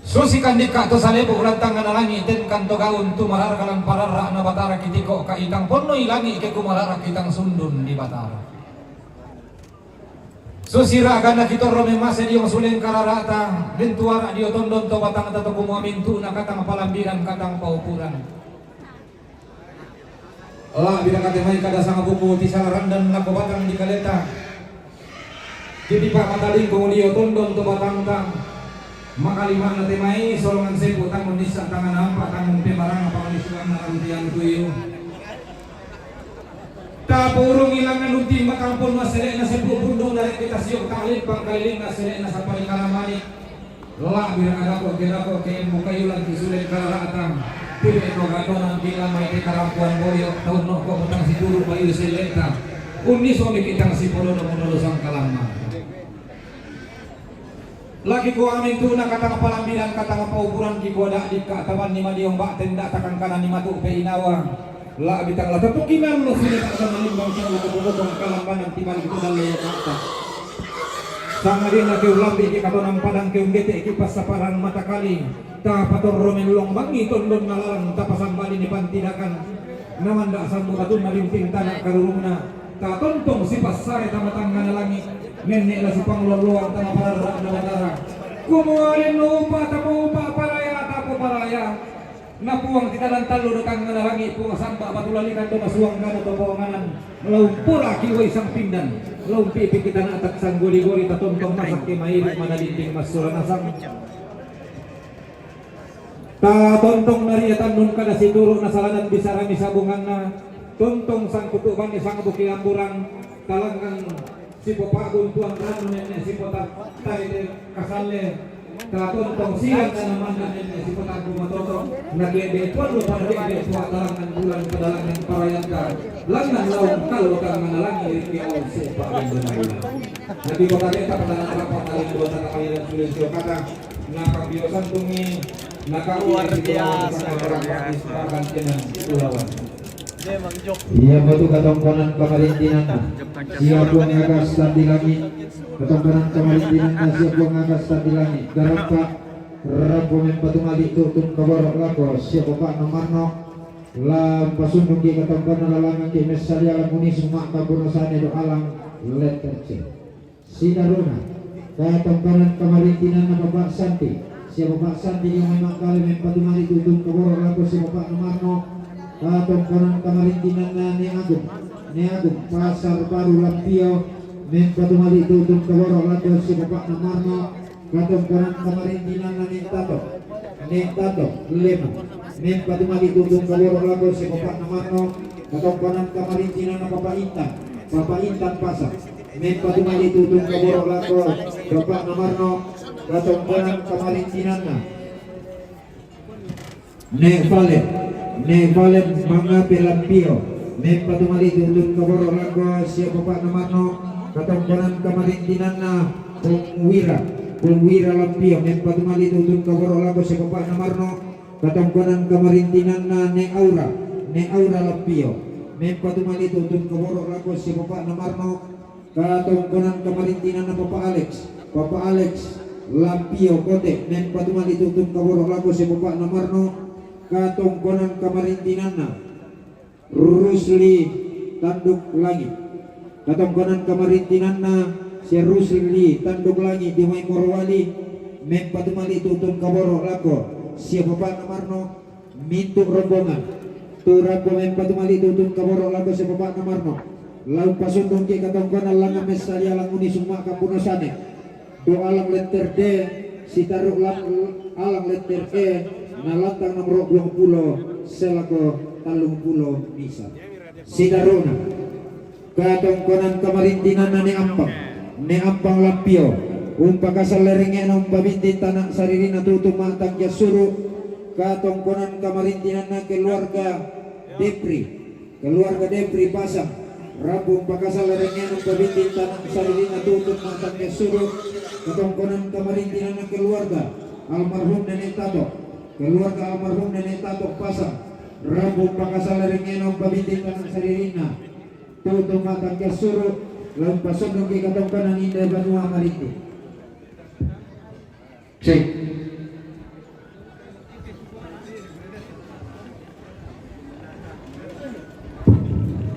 Susi kandika to salebu lantang na langi tenkan to gaun tu mararka lan pararra na batara kitiko ka itang ponnoi langi ke ku mararra kitang sundun di batara. Susi raga na kitorro memase diong suleng kararata mentuara dio tondon to batangta to kumua mintu na katang palambiran katang paupuran. La bira kate mai kada sanga buku ti sala randan lako batang di kaleta. Kiti pa matalingkong dio tondon to batangta. Makalima na te mai solongan sepu tangon nisa tangan ampa tangon pemaranga panganisuan na rantian tuyu. Tapurung ilangan unti makampun masele na sepu bundung dari kita siok tali pangkaliling na sele na sapari kalamani. Labir adako kedako ke embu kayu lagi sulit kararata. Pire to gatonang kila mai te karampuan boyo tau no ko utang si turu bayu seleta. Unni suami kitang si polono monolosang kalama. Lagi ko amin tu na katang palambiran katang paukuran ki ko dak dika taban ni madiong bak tenda takang kana ni matu pe inawa. La bitang la tepukinan lo sini tak sama limbang sang lo kebobotong kalambanan timan ko dalle kata. Sangadinna ke ulambi ki katonang padang ke unggete ki passaparang mata kali. Ta patorro mellong bangi tondon nalalang ta pasambali ni pantidakan. Namanda sambu katunna linting tana karurungna. Ta tontong sipassare tama tangngana langi. Nenne la sipanglolloang tama pararra na batara. Kumuaren upa tapa upa paraya tapa paraya. Na puang kita nan tallu do tangngana langi puang samba batu lalikan do masuang ngana to pawanganan. Laung pura ki wai sang pindan. Laung pipi kita na atak sang gori-gori ta tontong masak ke mairik mana dinding masura nasang. Ta tontong naria tannun kada situru na saladan bisara mi sabunganna. Tontong sang kutu bani sang buki amburang talangang. Sipo pa'buntuan ranu nenne sipo ta-, tarite kasalle. Ta tontong siang kana manna nenne sipo tangku matoto. Na kede puan lo pada kede puan talangan bulan padalangan parayanta. Langan laung kalau tangan langi riki au sepa endo na bulan. Nanti kota deta padalangan rapat kali dua tata kali dan sulit sio kata. Na pambiosan tumi na kami luar biasa. Pargan kenan ulawan. Iya batu katongkonan kamarintinanna. Siapa ngagas tadi langit? Katongkonan kamarintinanna siapa ngagas tadi langit? Garapa, rampo mempatu mali tutun kabarok lako siapa pak nomarno. Lam pasundung ki katongkonan lalangan ki messalia lamuni sumak kabunasane do alang letter C. Sidaruna, katongkonan kamarintinanna Bapak Santi. Sia Bapak Santi yang memang kali mempatu mali tutun keboro lako si Bapak Nomarno. Katongkonan kamarintinanna Ne Agung. Ne Agung, Pasar Baru Lampio. Mempatu mali tutun keboro lako si Bapak Nomarno. Katongkonan kamarintinanna Ne' Tato, Ne' Tato, Lemo. Mempatu mali' tutun kaboro' lako sia bapa'na Marno. Katongkonan kamarintinanna Papa Intan, Papa Intan Pasang. Mempatu mali' tutun kaboro' lako bapa'na Marno. Katongkonan kamarintinanna Ne' Valen, Ne' Valen Mangape Lampio. Mempatu mali' tutun kaboro' lako sia bapa'na Marno. Katongkonan kamarintinanna Pong Wira, Pong Wira Lampio. Mempatu mali' tutun kaboro' lako sia bapa'na Marno. Katongkonan kamarintinanna Ne' Aura, Ne' Aura Lampio. Mempatu mali' tutun kaboro' lako sia bapa'na Marno. Katongkonan kamarintinanna Papa Alex, Papa Alex Lampio Kote. Mempatu mali' tutun kaboro' lako sia bapa'na Marno. Katongkonan kamarintinanna Rusli Tanduk Langit. Katongkonan kamarintinanna sia Rusli Tanduk Langit dio mai Morowali. Mempatu mali' tutun kaboro' lako sia bapa'na Marno. Mintu' rombongan tu rampo mempatu mali' tutun kaboro' lako sia bapa'na Marno. La umpasundungki' katongkonan langngan messalia languni summa' kampuno sane. Do alang letter D, sitaru' lang-, alang letter E, na lantang nomoro duangpulo, sia lako tallungpulo misa. Sitaru'na. Katongkonan kamarintinanna Ne' Ampang, Ne' Ampang Lampio. Umpakasallerengnge'na umpabinting tana' saririnna tutun ma'tangki' assuru'. Katongkonan kamarintinanna keluarga Depri, keluarga Depri Pasang. Rampo umpakasallerengnge'na umpabinting tana' saririnna tutun ma'tangki' assuru'. Katongkonan kamarintinanna keluarga almarhum Nene' Tato, keluarga almarhum Nene' Tato Pasang. Rampo umpakasallerengnge'na umpabinting tana' saririnna tutun ma'tangki' assuru', la umpasundungki' katongkonan indae banua Marinti. Cek.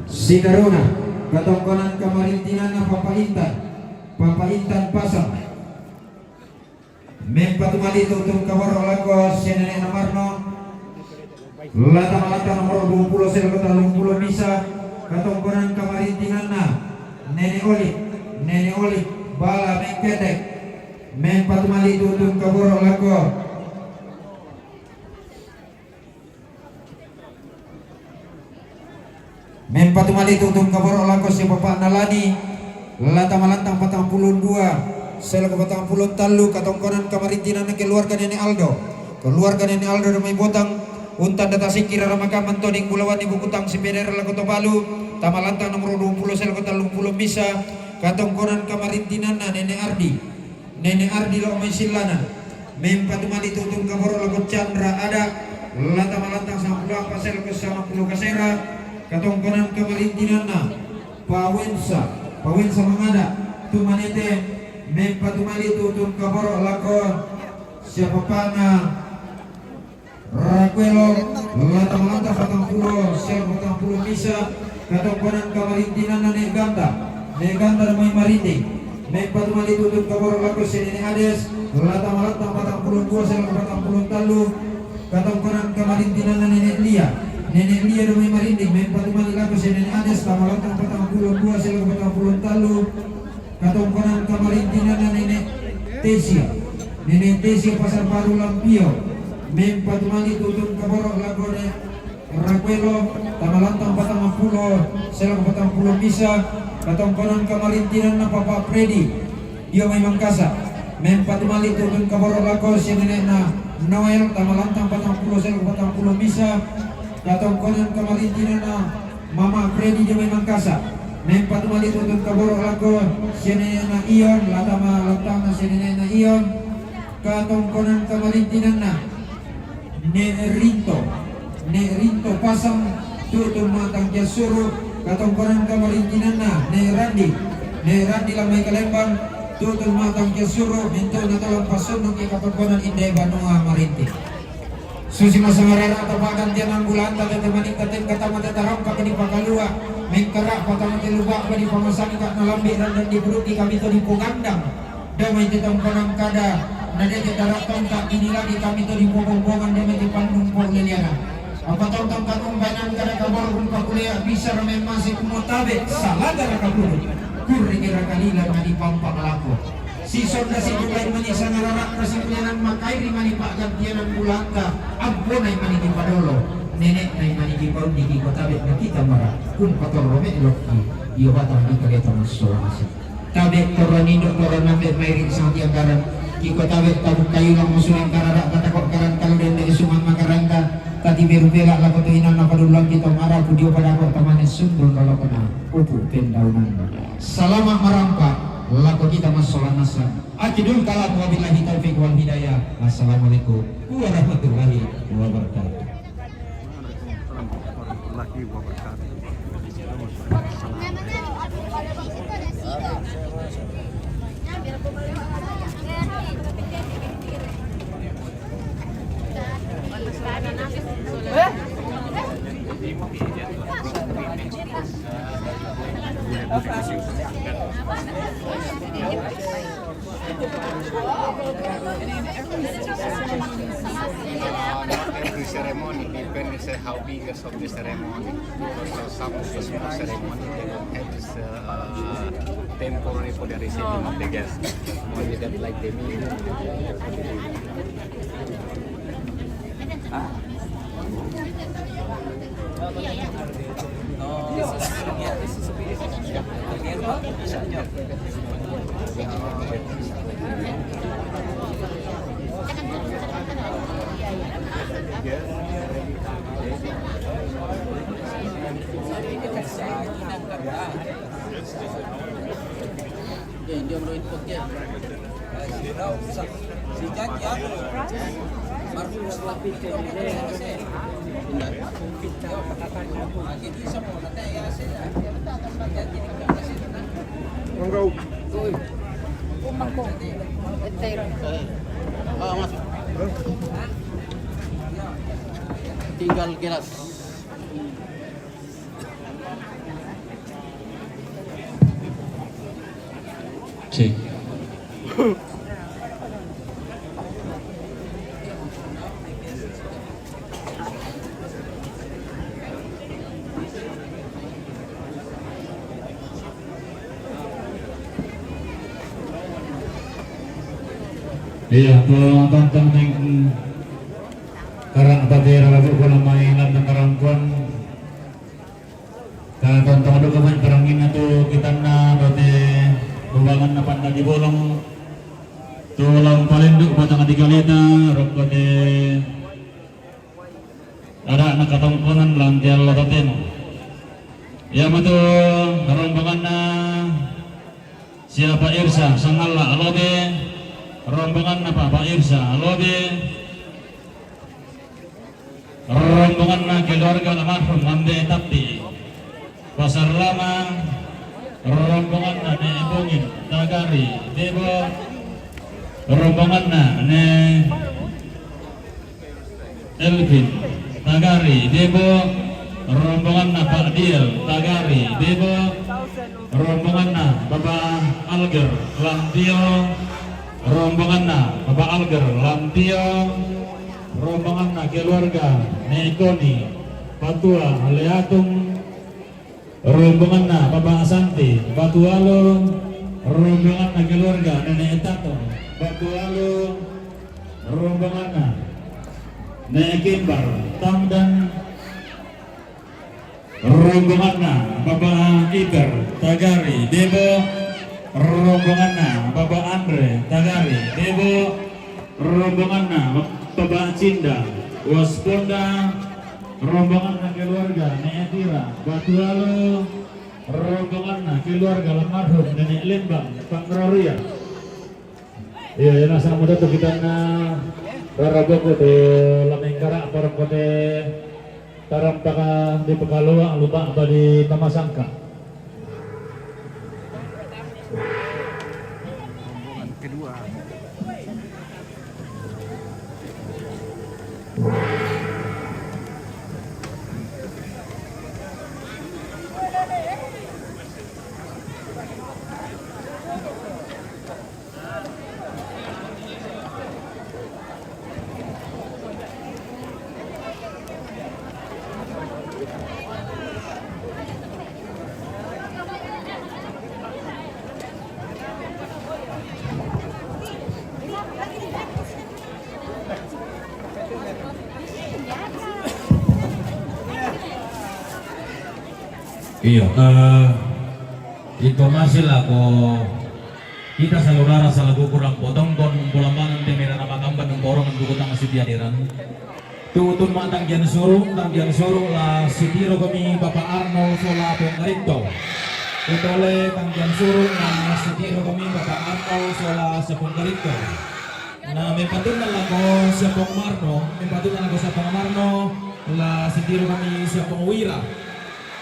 Sitaru'na, katongkonan kamarintinanna Papa Intan, Papa Intan Pasang. Mempatu mali' tutun kaboro' lako sia nene'na Marno. La tama lantang nomoro duangpulo sia lako tallungpulo misa. Katongkonan kamarintinanna Nene' Oli, Nene' Oli Bala Mengketek. Mempatu mali' tutun kaboro' lako Mempatu mali' tutun kaboro' lako sia bapa'na Lani. La tama lantang patangpulo dua sia lako patangpulo tallu. Katongkonan kamarintinanna keluarga Nene' Aldo, keluarga Nene' Aldo dio mai Botang. Untanda tasikki rara makamma to ding bulawanni bukutang sipedera lako to balu. Tama lantang nomoro duangpulo sia lako tallungpulo misa. Katongkonan kamarintinanna Nene' Ardi, Nene' Ardi lao mai Sillana. Mempatu mali' tutun kaboro' lako Chandra Ada. La tama lantang sampulo appa sia lako sampulo kasera. Katongkonan kamarintinanna Pawensa, Pawensa Mangada tu Manete. Mempatu mali' tutun kaboro' lako sia bapa'na Rakuelo. La tama lantang patangpulo sia lako patangpulo misa. Katongkonan kamarintinanna Ne' Ganda, Ne' Ganda dio mai Marinding. Mempatu mali' tutun kaboro' lako sia Nene' Ades. La tama lantang patangpulo dua sia lako patangpulo tallu. Katongkonan kamarintinanna Nene' Lia, Nene' Lia dio mai Marinding. Mempatu mali' lako sia Nene' Ades, tama lantang patangpulo dua sia lako patangpulo tallu. Katongkonan kamarintinanna Nene' Tesia, Nene' Tesia Pasar Baru Lampio. Mempatu mali' tutun kaboro' lako Ne' Rakuelo, tama lantang patangpulo sia lako patangpulo misa. Katongkonan kamarintinanna Papa Fredi dio mai Mangkasa. Mempatu mali' tutun kaboro' lako sia nene'na Noel, tama lantang patangpulo sia lako patangpulo misa. Katongkonan kamarintinanna Mama Fredi dio mai Mangkasa. Mempatu mali' tutun kaboro' lako sia nene'na Ion, la tama lantangna sia nene'na Ion. Katongkonan kamarintinanna Ne' Rinto, Ne' Rinto Pasang, tutun ma'tangki' assuru'. Katongkonan kamarintinanna Ne' Randi, Ne' Randi lao mai Kalembang, tutun ma'tangki' assuru'. Mintu'na tau la umpasundungki' katongkonan indae banua Marinti. Susi masangarara to pa'gantianna bulanta, tette manikka tengka tama tette rampa dipakalua, mengkara' patama tellu ba'ba dipamasangka, na lambi' randan dipudukki kami to dipogandang. Damai te tongkonan kada, na de' te tarattanta, ini lagi kami to dipobombongan damai te pannumpo leliana. Apa tongkon katumbanan kada kabor rupa kulea bisa ramai masi kumua tabe, salagara kaburu. Kurri kira kalila na dipampang lako. Sisonda sibukai mani sangarara'ta simulianan makairi mani pa'gantianan bulanta, amponai mani dipadolo, nene'nai mani dipaundiki kota be'na kita mara, umpatorro me'lokki dio batang di kaleta massola naseng. Tabe' torro nindo' torro nambe' mai ri sangtianggaran, kiko tabe' tabukkai ulang musuling karara' katako' karan kalu dende' sumang makarangka, tatiberu bela lako tu inanna padullang kita marapu dio padako' tamane sundun lalokona upu' pendaunanna. Salama' marampa lako kita massola nasang. Akhirul kalam, wabillahi taufiq wal hidayah. Assalamualaikum warahmatullahi wabarakatuh. Warahmatullahi wabarakatuh. Uh, not every ceremony, depends on how big is of the ceremony. Because, uh, some of the small ceremony, they don't have this, uh, temporary for the receiving of the guests. Only that, like, the meal. Tinggal gelas. Cek. Iya, tu tonton neng karang tadi rara buku namai nang karangkuan. Ka tontong duka mai parangina tu kitanna bate bubanganna Pandagi Bolong. Tu lampalendu batang di kaleta, rokko te ada na katongkonan lantian lototen. Iya matu rombonganna siapa Irsa, sangalla lobe, rombonganna Papa Irsa, lobe. Rombonganna keluarga almarhum Ambe Tappi, Pasar Lama, rombonganna Ne Bongin, Tagari, Debo, rombonganna Ne Elvin, Tagari, Debo, rombonganna Pak Diel, Tagari, Debo, rombonganna Bapak Alger, Lantio, rombonganna Bapak Alger, Lantio, rombonganna keluarga Nekoni, Patua, Leatung, rombonganna Bapak Santi, Batualo, rombonganna keluarga Nenek Tato, Batualo, rombonganna Nenek Kimbar, Tamdan, rombonganna Bapak Iker, Tagari, Debo, rombonganna Bapak Andre, Tagari, Debo, rombonganna Bapak Cinda, Wasponda, rombonganna keluarga Nenek Tira, Batualo, rombonganna keluarga almarhum Nenek Lembang, Pangroria. Iya, iya, nasa muda tu kitanna rara boko tu lamengkara parang kote tarampaka di Pekaloa lupa apa di Tamasangka. Rombongan kedua. Iyo, eh, informasi lako kita salora sala guku Rampotongkon, Umpulambangan, Temera, Ramakamban, Umporongan, Bukutanga, Sitiadiran. Tutun ma tanggian suru, tanggian suru la sitiro kami Bapak Arno sola Ponggarito. Tutole tanggian suru la sitiro kami Bapak Arno sola Saponggarito. Na, mepatunna lako Sapong Marno, mepatunna lako Sapong Marno, la sitiro kami Sapong Wira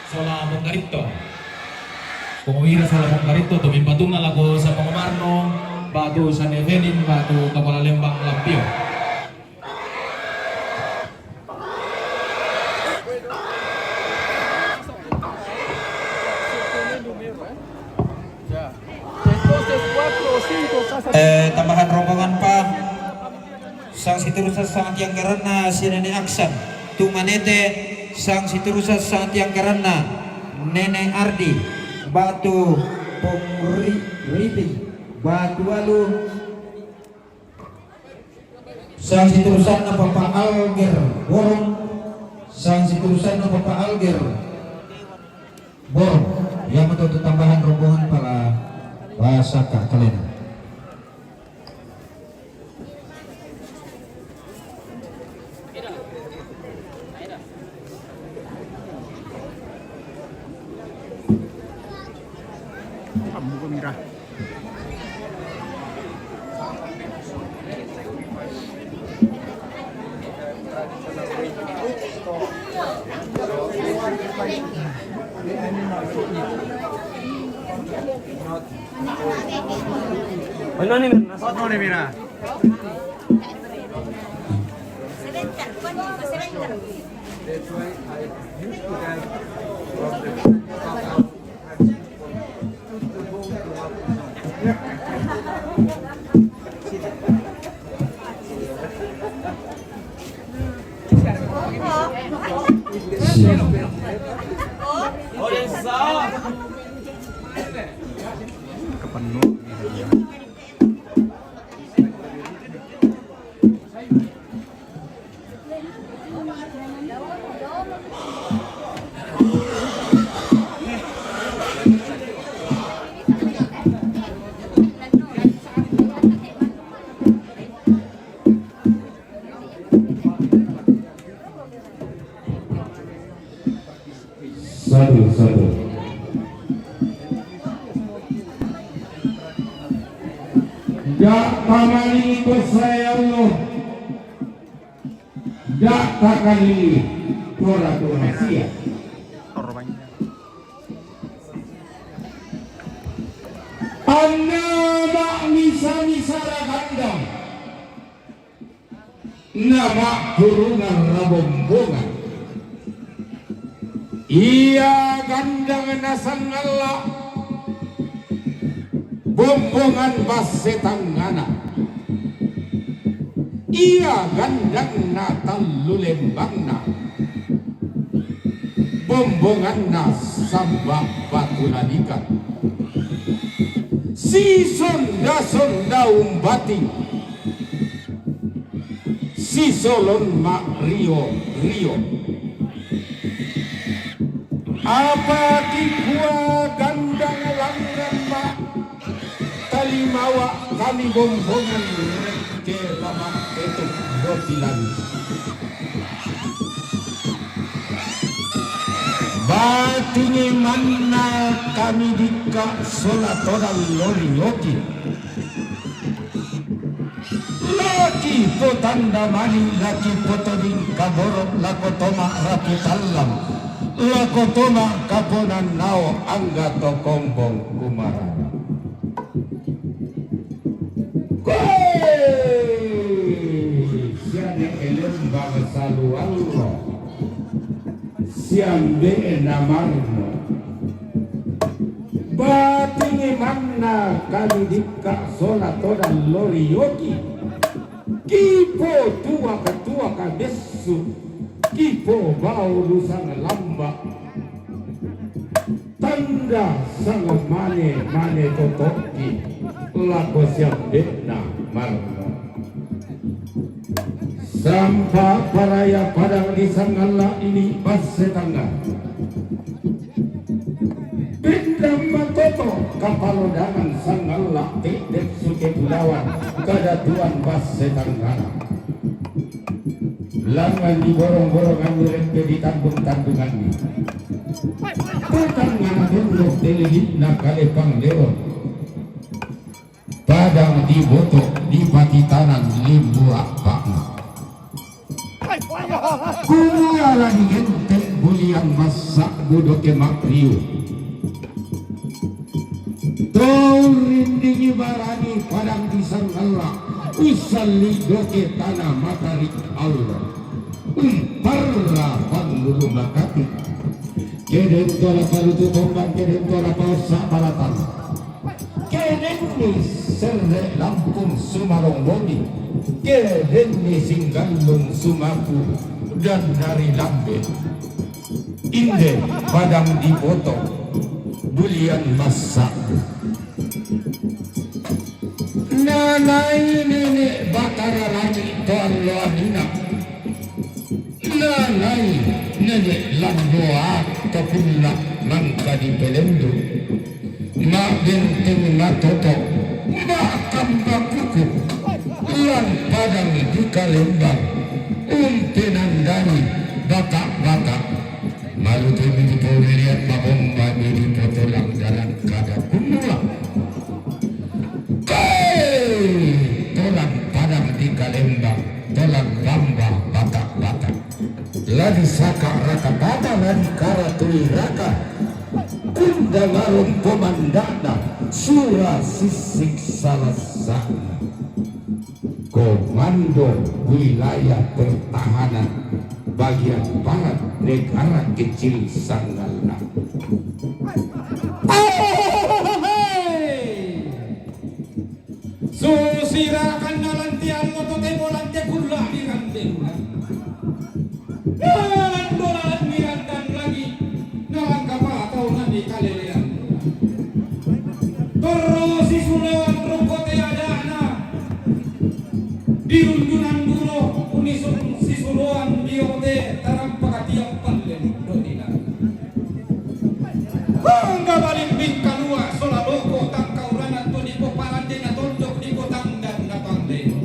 sola Ponggarito. Pong Wira sola Ponggarito, tu mepatunna lako Sapong Marno, batu Sanevenin, batu Kapala Lembang Lampio. Eh, tambahan rombongan pa, sang siturusan sang tiang garanna si Nene Aksan, tu manete, sang siturusan sang tiang garanna Nene Ardi, batu Pongri-, Ripin, batu alu, sang siturusanna Papa Alger Borong, sang siturusanna Papa Alger Borong. Ia meto tu tambahan rombongan pala basaka kalena. Ano ni, Nas? Ano ni, Mira? Satu, satu. Dak pamali ko saya Allah. Dak takali tora tora sia. Anna mak misa-misa ragandang. Nama kurungan rabombongan. Ia gandang nasangalla bombongan basse tangngana. Ia gandang na tallu lembangna. Bombonganna samba batu nanikan. Sisonda-sonda umbati. Sisolon ma'rio-rio. Apa kikua gandang langngan ma' talimawa' kami bombongan rekke lama' tetek botilan. Batingi manna kami dikka' sola todang lori oki. Laki potandamani, laki potoding kaboro', lako toma rapi tallang, lako toma kaponannao angga to kombong kumarana. Koe siade elembang saluallo. Siambe'na marmo. Batingi manna kami dikka' sola todang lori oki. Kipo tuaka-tuaka bessu. Kipo bao lusang lamba. Tanda sang mane-mane toto'ki lako siambe'na marmo. Sampa paraya padang di sangalla ini basse tangga. Damma toto kapalodangan sangalla te'de' suke pulawan, kada tuan basse tangngana. Langngan diborong-boronganni, reppe ditandung-tandunganni. Tatangngana tondok teli'na kale pangleon. Padang diboto dipatitanan limbu appa'na. Kumua la digente' bulian massa'bu doke ma'riu. Torindingi barani padang disangalla, ussalli doke tana mata ri Allah. Umparra pallulu makati. Kedento la palutu tombang, kedento la paossa balatang. Kedenni serre lampung sumalonggoni, kedenni singgallung sumaku dan nari lambe. Inde padang diboto bulian massa'bu. Nanai nene' Batara Langi' to allo anina. Nanai nene' Landoa to kulla mangka dipelendu. Ma'benteng matoto, ma'kamba kuku, lan padang di Kalembang, umpenandani bata-bata. Malutumi dipolelean, mabombami dipotolang dalam kada kumula. Kai! Tolang padang di Kalembang, tolang bamba bata-bata. La disaka raka tata, la dikara tuli raka. Kunda ngarompo manda'na, sura sissik salassa'na. Komando Wilayah Pertahanan Bagian Barat Negara Kecil Sangalla. Susirakanna lanti allo totemo lante kulla di rante bulan. Nalandolanni randang lagi, nalangkapa taunanni kalelean. Torro sisuloan rokkote ada'na, dirundunan duro, unisung sisuloan diote, tarampaka tiang palle dodina. Hangga balimbing kalua sola loko tangkaurana tu dipoparandena tondok dipotangdan na pangleno.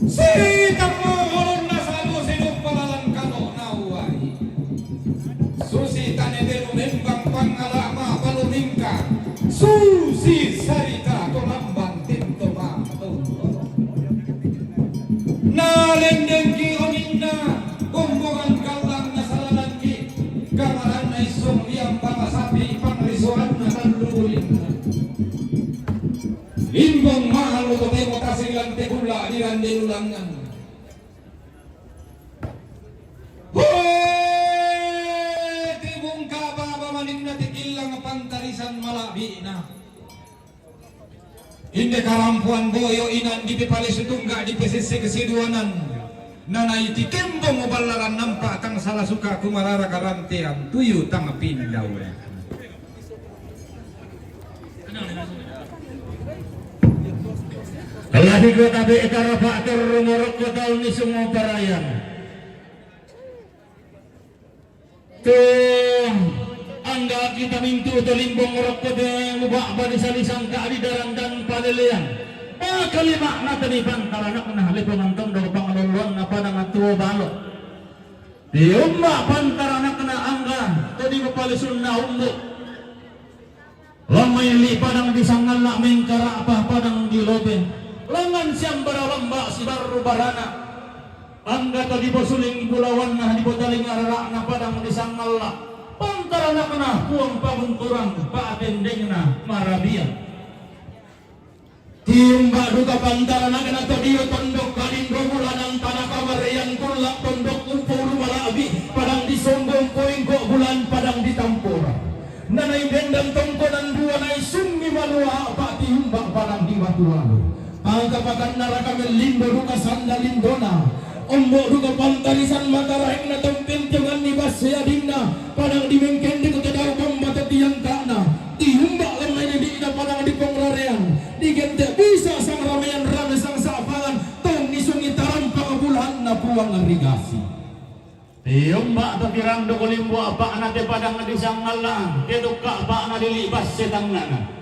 Sitamma olonna salo sedoppa lalang kalo nauwai. Susi tane telu membang pangala ma palumingka. Susi sarita to lambang tinto ma tondok. Nalendengki oninna, kombongan gallang nasalalangki, gamaranna issong liang banga sapi, pangrisoanna tallu bulinna. Limbong mahal totemo tasing lante kulla di rande lulangngan. Hoe, tibungka baba maninna tikillang pantarisan mala'bi'na. Inde karampoan boyo inan dipipalisu tungga dipesesse kesiduanan. Nanai tikembong ballaran nampa tang sala suka kumarara karantean tuyu tang pindaure. Lagi kota be karapa terru morokko taun ni semua parayan. To angga kita mintu to limbong rokko de muba'ba di salisangka di daran dan palelean. Pakali makna tadi pantaranakna lepongan tondok pangaloloanna padang tuo balo. Tiumba pantaranakna angga to di mapalisunna umbu. Lammaili padang di sangalla mengkara'pa padang di lobe. Langngan siambara lamba sibarru barana. Angga to diposuling bulawanna dipotaling arara'na padang di sangalla. Pantaranakna Puang Pabungkurang pa'tendengna marabia. Tiumba duka pantaranakna to dio tondok Kalindro Bulanang tanaka mareang kulla tondok Umpulu Mala'bi padang di Sombong Poingko Bulan padang di Tampora. Nanai dendang tongkonan dua nai sungi malua apa tiumba padang di Batualu. Angka pakanna raka mellindo duka sanda lindona. Ombo duka pantarisan mataraengna tompeng tionganni basse adinna padang di Mengkende kota dau bamba tetiangka'na. Tiumba lemmai didi'na padang di Pongrarean. Digente bisa sang ramean rame sang sa'pangan, tonni sungi tarampang bulahanna Puang ri Gasi. Iyombak to kirando ko limbo apa'na te padang disangalla, te tukka apa'na lili' basse tangngana.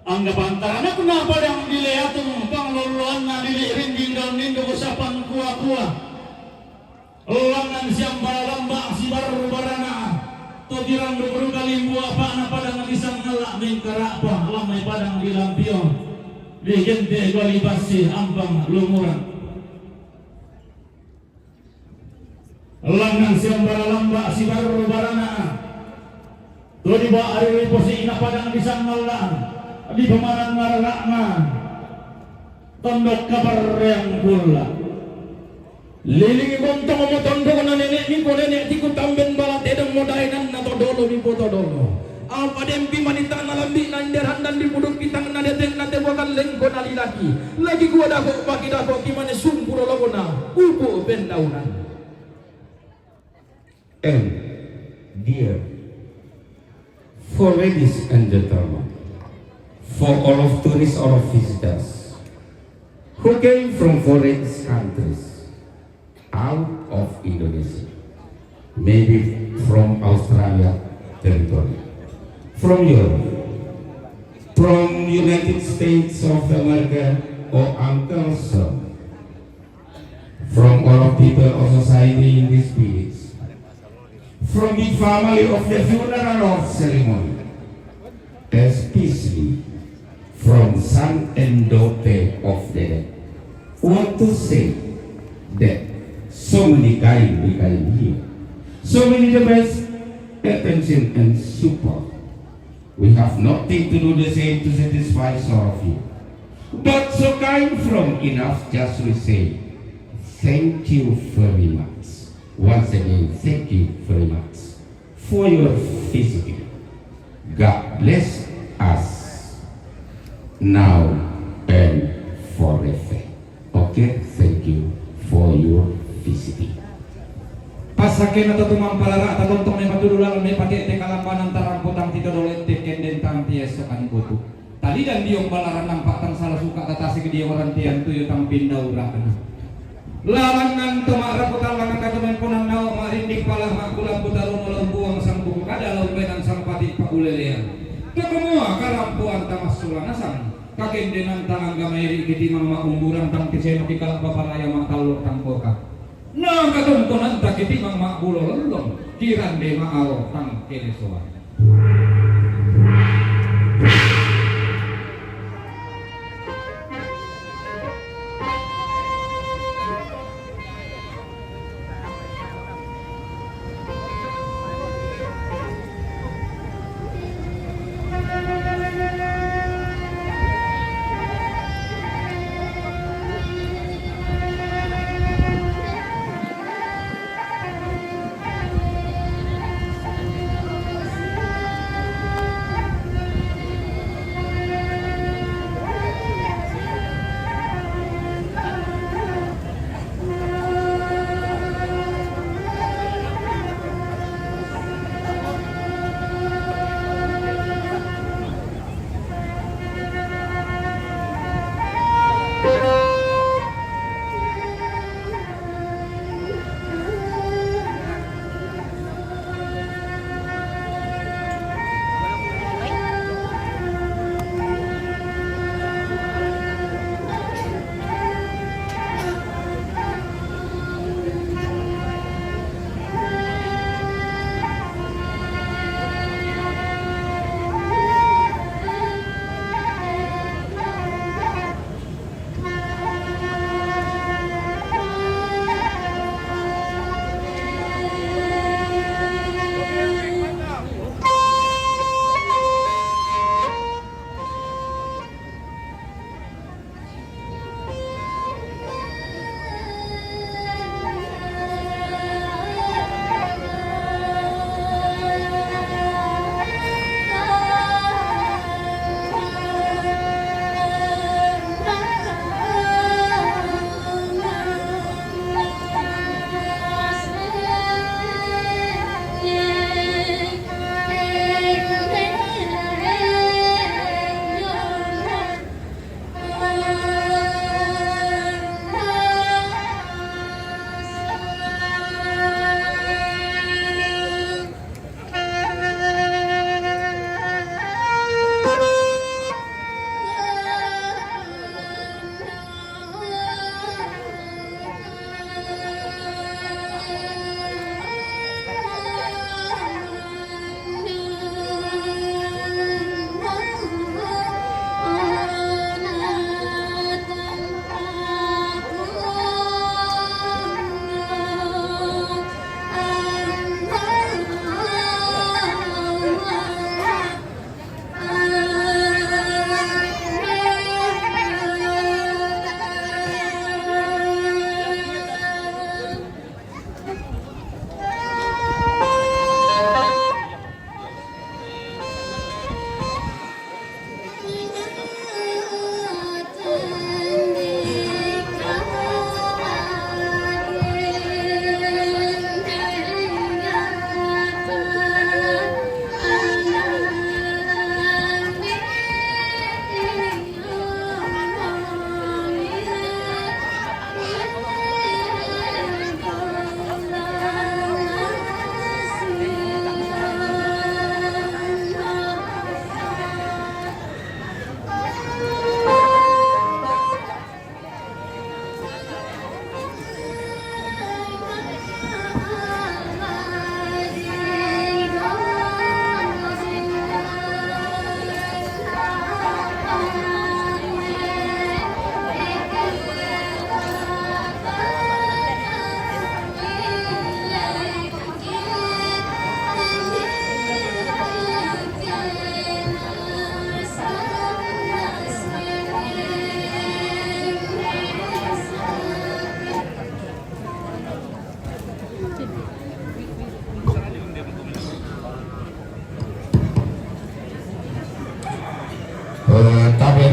Angga pantaranakna padang dileatung panglolloanna lili' ringging daun nindo ko sapang kua-kua. Langngan siambala lamba' sibarru barana, to kirando ko duka limbo apa'na padang disangalla mengkara'pa lammai padang dilampion. Digente' goli basse ampang lumurang. Langngan siambala lamba' sibarru barana, to diba'ari ri posi'na padang disangalla, dipamanang ngarara'na tondok kabarreang kulla. Lilingi bontongmo tondokna nene'mi ko nene' tiku tamben bala tedongmo daenanna to dolo mi potodolo. Apa dempi manita'na lambi'na inde randan dipudukki tangna dete'na te buakallengko nalilaki. Lagi kua dako' paki dako' kimane sumpu lolokona upu' pendaunan. And dear, for ladies and gentlemen, for all of tourists, all of visitors who came from foreign countries, out of Indonesia, maybe from Australia territory, from Europe, from United States of America, or Uncle Sam, from all of people of society in this village, from the family of the funeral or ceremony, especially from son and daughter of the dead. Want to say that so many kind we kind here, so many the best attention and support. We have nothing to do the same to satisfy all of you. But so kind from enough just we say, thank you very much. Once again, thank you very much for your visiting. God bless us now and forever. Okay, thank you for your visiting. Passakkena to tumampa rara' tatontong me' patudu lalan me' pake te kalambanan tarampotang titodolo' te kendentang tiesso kan butu. Talidan diong balaran nampa' tang sala suka' tatasik diong rantian tuyu tang pindaura'na. Lalangngan to ma'rapu tallangan katumemponan nao' ma'rinding pala ma'kulambu tarono laumbuang sangbuku kada laumbenan sangpati' pa'ulelean. To kumua karampuan tamassulanasang kakendenanta angga mairi' kitimang ma'umburang tang tiseno kikala' paparaya ma'tallo' tang koka. Na katongkonanta kitimang ma'bulo lollong kirande ma'ao tang kelesoan.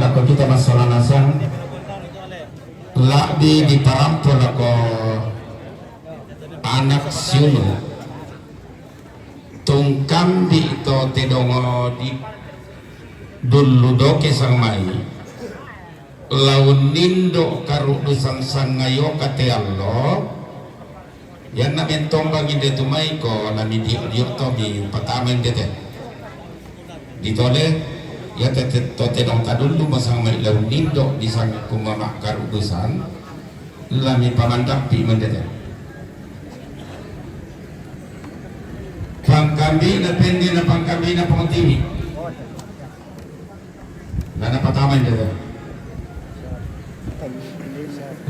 Lako kita masola nasang, la'bi diparampo lako anak siulu. Tungkambi to tedongo di dullu doke sangmai. Laun nindo karudusang sangayo kateallo. Yanna mentombang inde tumai ko nami dio-dio to mi patama inde te. Ditole, ya te, te, to tedong tadullu masang mai laun nindo di sang kumama karudusang. Lami pamandampi mende te. Pangkambi na pende na pangkambi na pangtiwi. Nana patama inde te.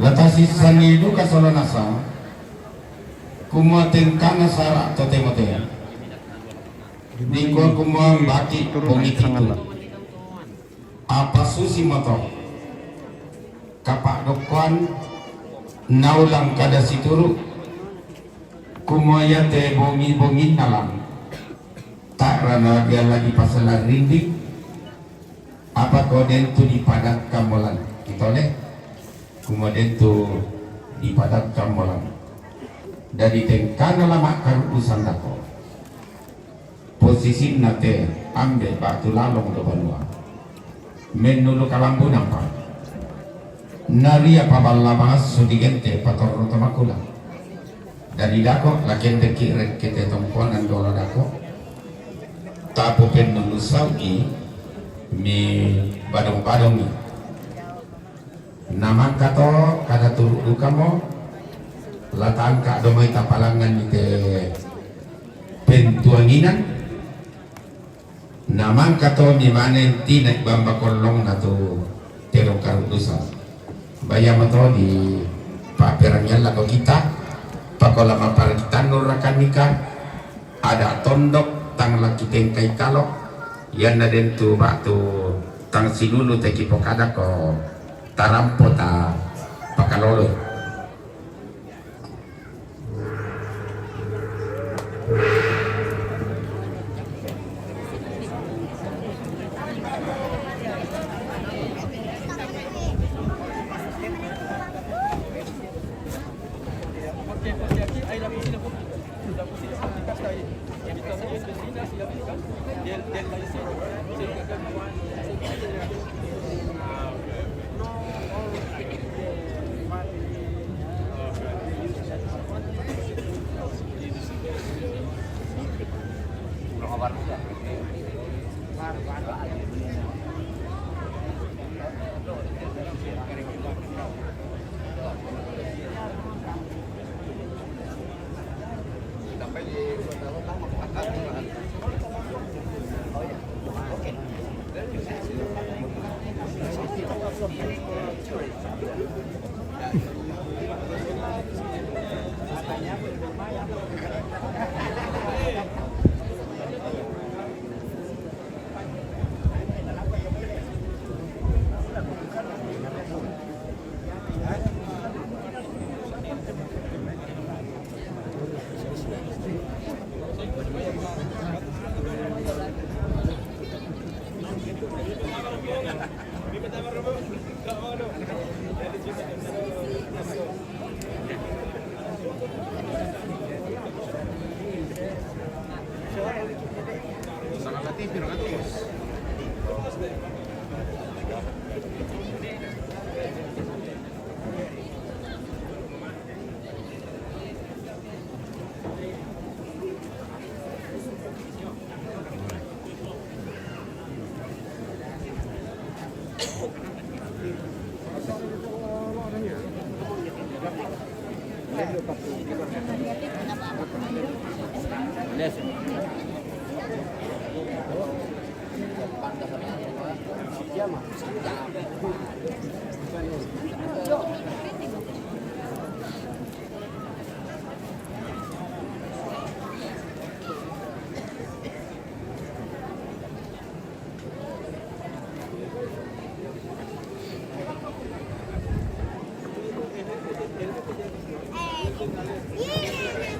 Latasi sangi duka sola nasa. Kumua tengkana sara to temotea. Nikua kumua baki bongi titu. Apa susi moto. Kapa dokkoan naulang kada situru. Kumua yate bongi-bongi nalang. Tak rana dia lagi pasal rinding. Apa ko dentu dipadat kamolan. Kita oleh. Kumua dentu dipadat kamolan. Dari tengkana lama karudusan dako. Posisinna te ambe batu lalong do banua. Mennulu kalambu nampa. Naria paballa bahasso digente patorro to makula. Dari dako lakendeki rekkete tomponan dolo dako. Tapo pennulu saugi mi badong-badongi. Namangka to kada turu dukamo, latangka domai tapalangan ni te pentuanginan. Namangka to ni manen tinai bamba kollong na tu tedong karudusan. Bayama to di paperangian lako kita, pakola maparkitan nurakanika, ada tondok tang laki tengkai kalo, yanna dentu batu tang sinulu teki pokada ko. Tarampo ta pakaloloi.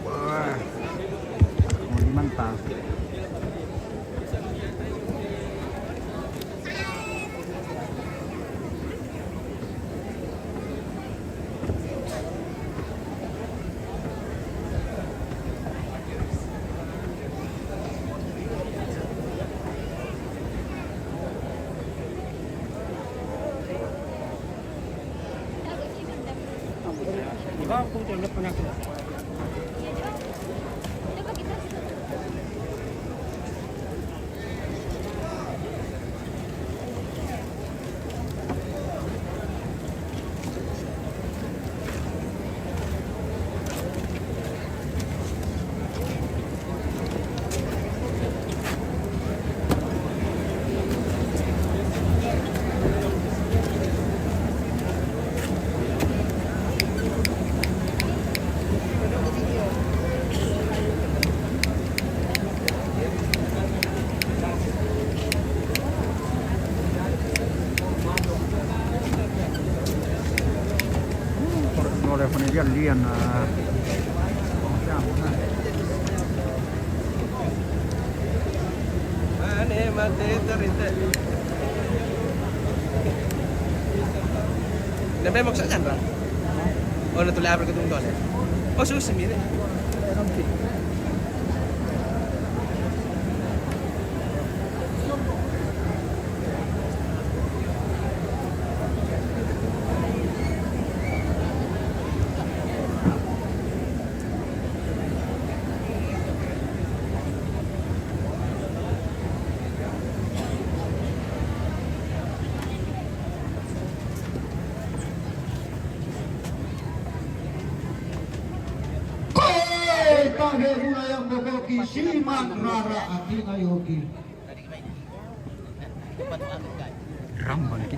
Wah, mau di mana? Oleh familia Lian, eh, siamo, eh. Ane, mate, tarite. Nabemo sa dyan, Ra? O, natuloy abro ko tungtol, eh. O, susi, mire. Koe, tahe muna yang boboki, siman rara atina yoki. Rambang ki.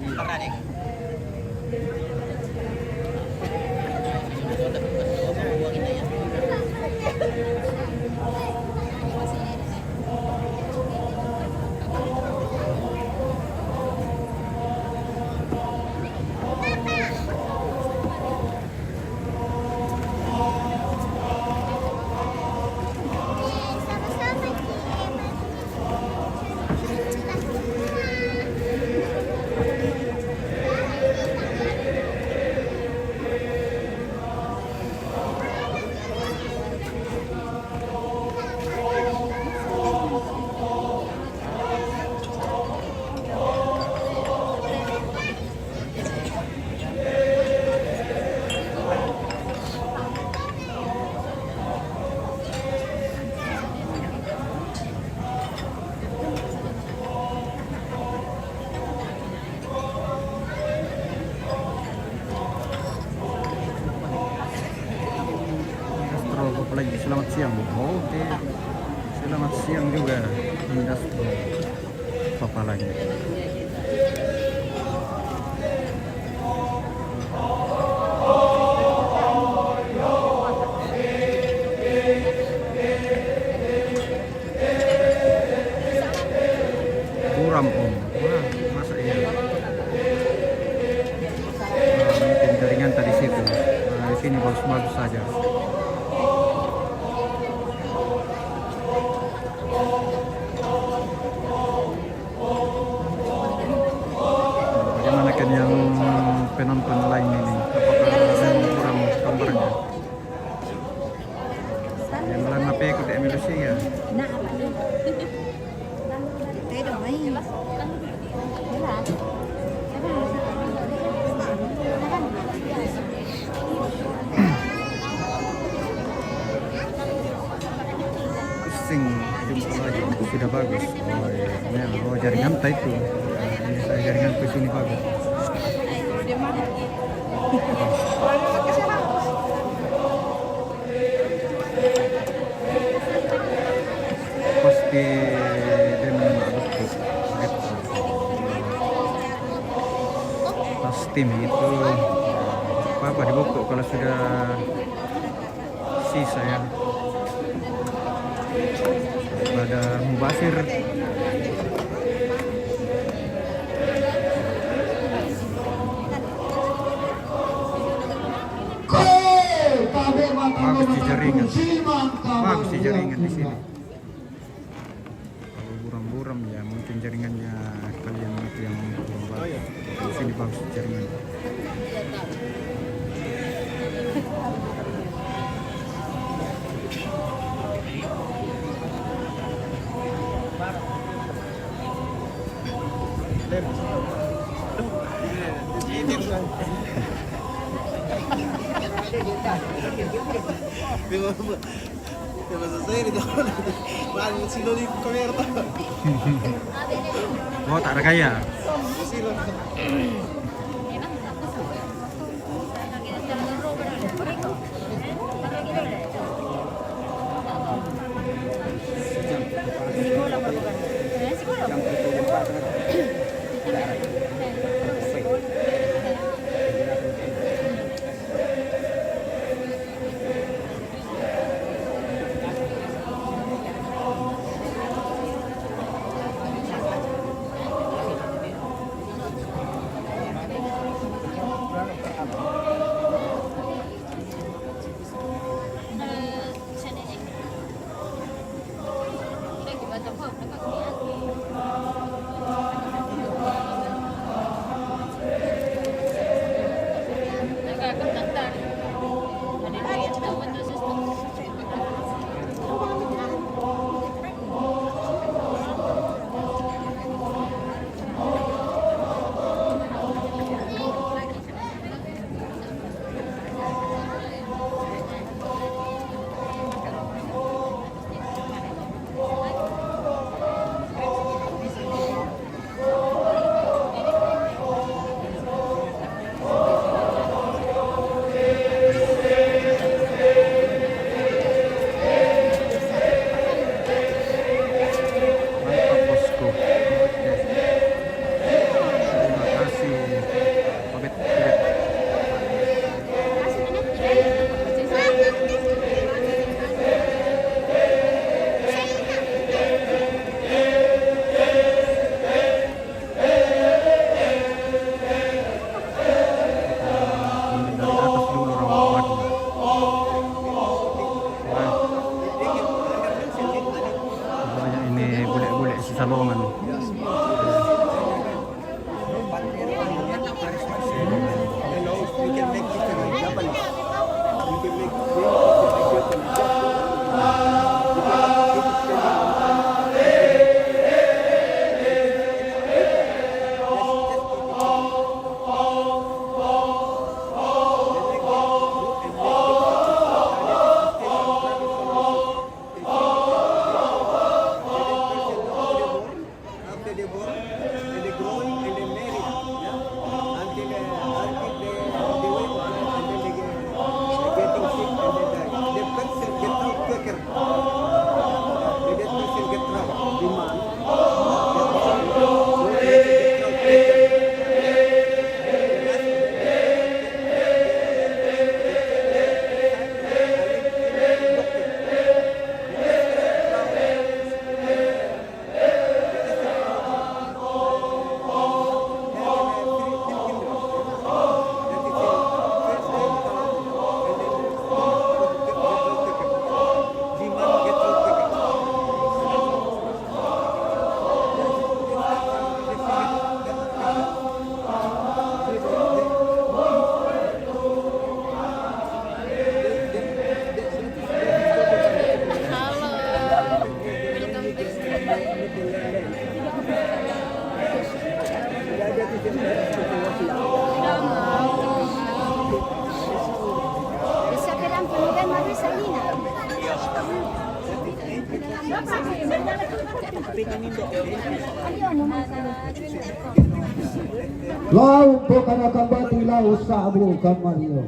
Astro, apa lagi? Selamat siang. Oke. Selamat siang juga, Indastro. Apa lagi? Buram, Om. Wah, masa iya? Nah, mungkin jaringan tadi situ. Nah, di sini bagus-bagus saja. Bagaimana kan yang penonton lain ini? Apakah memang kurang gambarnya? Yang lain apa ikut M L C ya? Nah, apa nih? Tidak, main. Pusing, jumpa lagi. Sudah bagus. Oh, iya. Ya, oh, jaringan tight tuh. Ini saya jaringan ke sini bagus. Pasti dia memang betul. Pasti itu apa, apa di buku kalau sudah sisa ya. Pada mubasir. Bagus di jaringan. Bagus di jaringan di sini. Kalau buram-buram ya mungkin jaringannya kalian itu yang kurang bagus. Di sini bagus jaringan. Devo, devo stasera, devo, ma non si lo dico come era. Oh, tak ada gaya. Mantap, bosku. Oke. Terima kasih. Obet, obet. Ini dari atas dulu orang. Banyak ini bule-bule si Salongan. After the birth, and the growing, and the married, yeah? Until, uh, until the, the way of life, and then they get, they getting sick, and they die. The person get out quicker. The dead person get out, the man. Lau pokana kambati lau sabu kamario.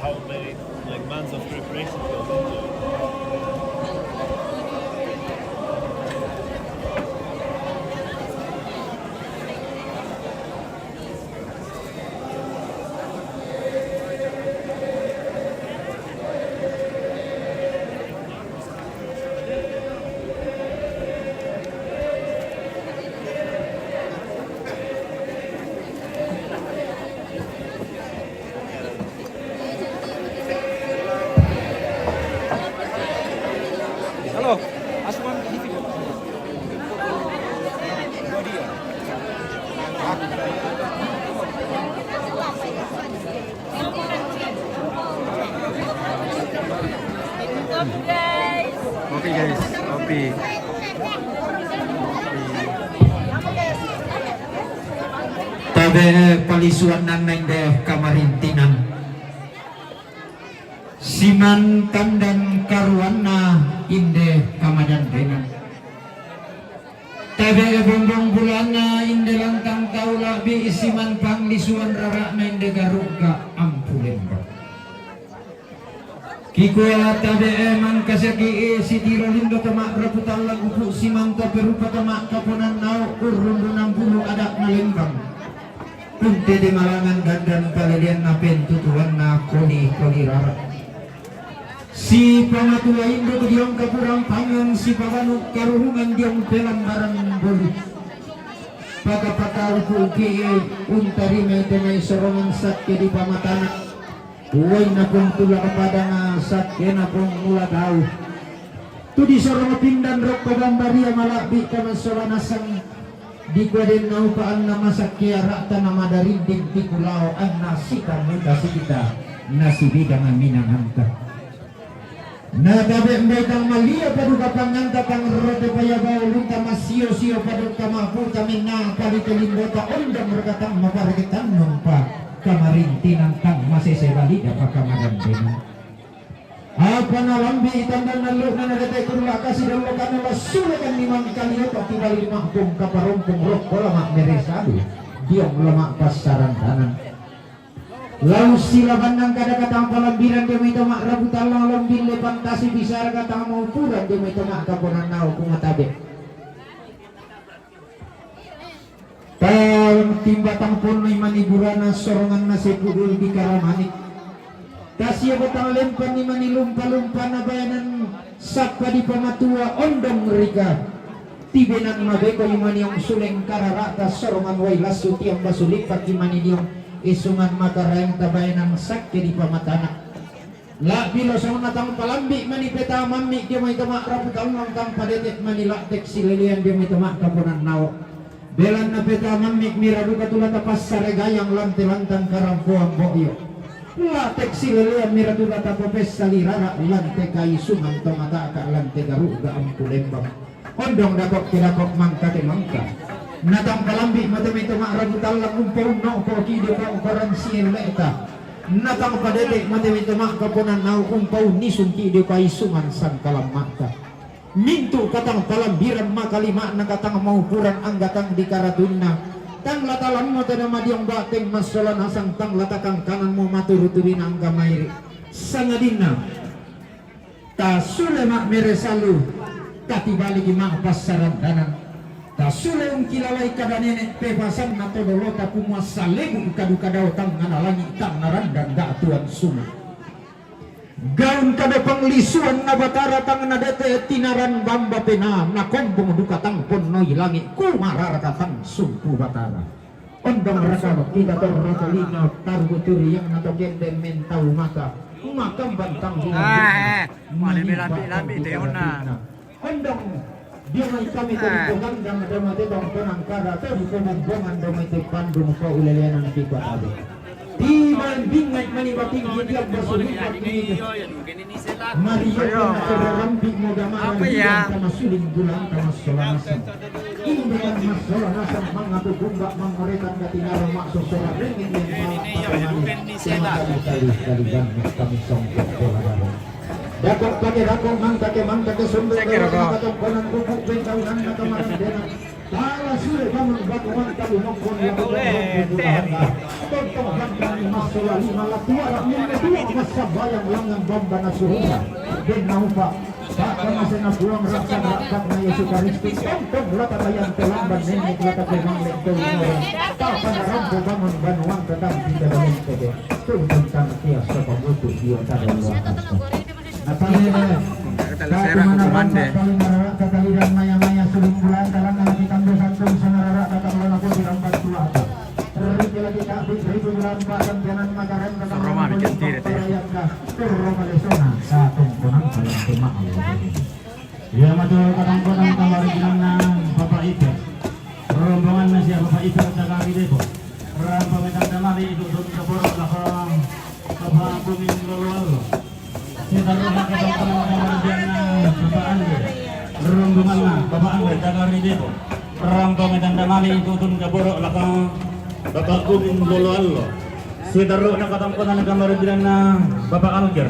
How many, like, months of preparation goes into it? Halo, Aswan T V. Oke, guys, kopi. Tabe' palisuanna inde kamarintinan. Siman tandan karuanna inde kamadandenan. Tabe' bombong bulanna inde lantang tau la'bi, siman panglisuan rara'na inde garu'ga ampulemba. Kikua tabe' mangkasaki sitiro lindo tama' rapu tallang upu' simanta perupa tama' kaponan nau urrundunang bulu ada'na lembang. Punte de malangan dandan paleleanna pentutuanna koli-koli rara. Sipamatua induk diong kapurang pangan, sipabanu karuhungan diong pelambaran bolu. Paka-paka upu' uki'i untarimai te mai sorongan sakke di pamatana. Uwainna pong tulak padanga sakkena pong mula tau. Tu disorong pindan rokko bambaria mala'bi kamassola nasang. Dikua den naupa anna masakke ara'ta na madarinding ti pulao anna sitamu tasikita nasibidang minanganta. Na tabe' mbai tang malia paduka panganta tang rote paya baulunta massio-sio padukka ma'puta minna pali telimbota ondong rekatang mapareke tannungpa kamarintinan tang masese balida pakamadandenan. Apa nalambi' tandan nallu'na nadete' kulla' kasi dallokanna lassulekanni mangkalioto' tibali ma'pung kaparompong rokko lama' meresalu diong lama' passarandanan. Lau silabannang kada katang palambiran dio mai tama' rabu tallang lombin le pantasi bisara katang maupuran dio mai tama' kaponan nau kumatabe'. Tang timba tang ponnoi mani burana soronganna sekudul di karamanik. Tasia batang lempanni mani lumpa-lumpana bayanan sappa di pamatua ondong rika. Tibenan mabeko imani ong suleng karara'ta sorongan wai lassu tiang basu lippaki mani diong isungan makaraeng tabayanan sakke di pamatana. La'bi losong na tang palambi' mani petamammi' dio mai tama' rapu tallang tang padete' mani la'tek silelean dio mai tama' kaponan nao. Belanna petamammi' mira duka tu la tapassare gayang lante lantang karampoang bo'yo. La'tek silelean mira tu la tapopessali rara lante kaisungan to mata'ka lante garu'ga ampu lembang. Ondong dako' ke dako' mangka ke mangka. Natang palambi' mate mai tama' rabu tallang umpaunno'ko ki dio pongkoran sielle'ta. Natang padete' mate mai tama' kaponan nau umpaunnisung ki dio kaisungan sangkalamma'ta. Mintu' katang palambiran makalima'na katang maupuran anggatang di karatuinna. Tang la talammo tena madiong ba'teng massola nasang tang la takangkanammo maturu-turina angga mairi'. Sangadinna Tasule ma'mere salu, tatibaliki ma'passarandanan. Tasule ungkilalai kada nene' pepasanna to dolota kumua salebu' kadu-kadao tangngana langi' tang narandang da'tuan suma. Gaun kada panglisuanna Batara tang nadete' tinaran bamba penaa, nakombong duka tang ponnoi langi' kumararaka tang sumpu Batara. Ondong raka kita torro tolino tarugu turiang na to kende mentau mata. Makamban tang bunga. Ah, eh. Mani lambi-lambi teonna. Ondong dio mai kami to di pogandang do mai te tongkonang kada to di pobumbongan do mai te pandung to ulelenan kita tabe. Timan bingai mani batinggi dia basulipat ini. Mario na kararampi mo dama. Apa ya? Kama suling bulan kama solanasa. Indokan masolanasa mangatu gumba mangoretan katinaro maksosora ringin yang malam patamani. Yang tadi tadi tadi dan kami songkok bola daro. Dakok pake dakok mangkake mangkake sumber dalam katongkonan bubuk bengkaunan na kamaran dena. Tala sure bangun banuan kalu nongkon. Tontong hantang ni masola lima la tuara minne dua masa bayang langan bamba na suruha. Den na upa. Paka masa na puang raksa raksa na Yesu Karisti. Tontong lata bayang telamban nenek lata memang lektong orang. Paka na rampo bangun banuan tetang kita dalam tebe. Tontong tang tias sa pamutu dia tada luar. Natale, Kakita la sera ko kumande. Maya-maya sulung bulan talang na kita ndo santung sanarara tatang lona ko di rambat tua ko. Riki lagi kak di ribu bulan pasan jalan makaran tatang. Roma bikin tiri tiri. Roma lesona. Sa tongkonan salam tema Allah. Ya, matul katangkonan kamari bilang na Bapak Ibu. Rombongan na siya Bapak Ibu tagari Depok. Rampa metang damali itu dun kaporok lakang Bapak Buming Lolo. Sitaru na katangkonan kamari bilang na Bapak Andre. Rombongan na Bapak Andre tagari Depok. Rampa metang damali itu dun kaporok lakang Bapak Buming Lolo. Sitaru na katangkonan kamari bilang na Bapak Alger.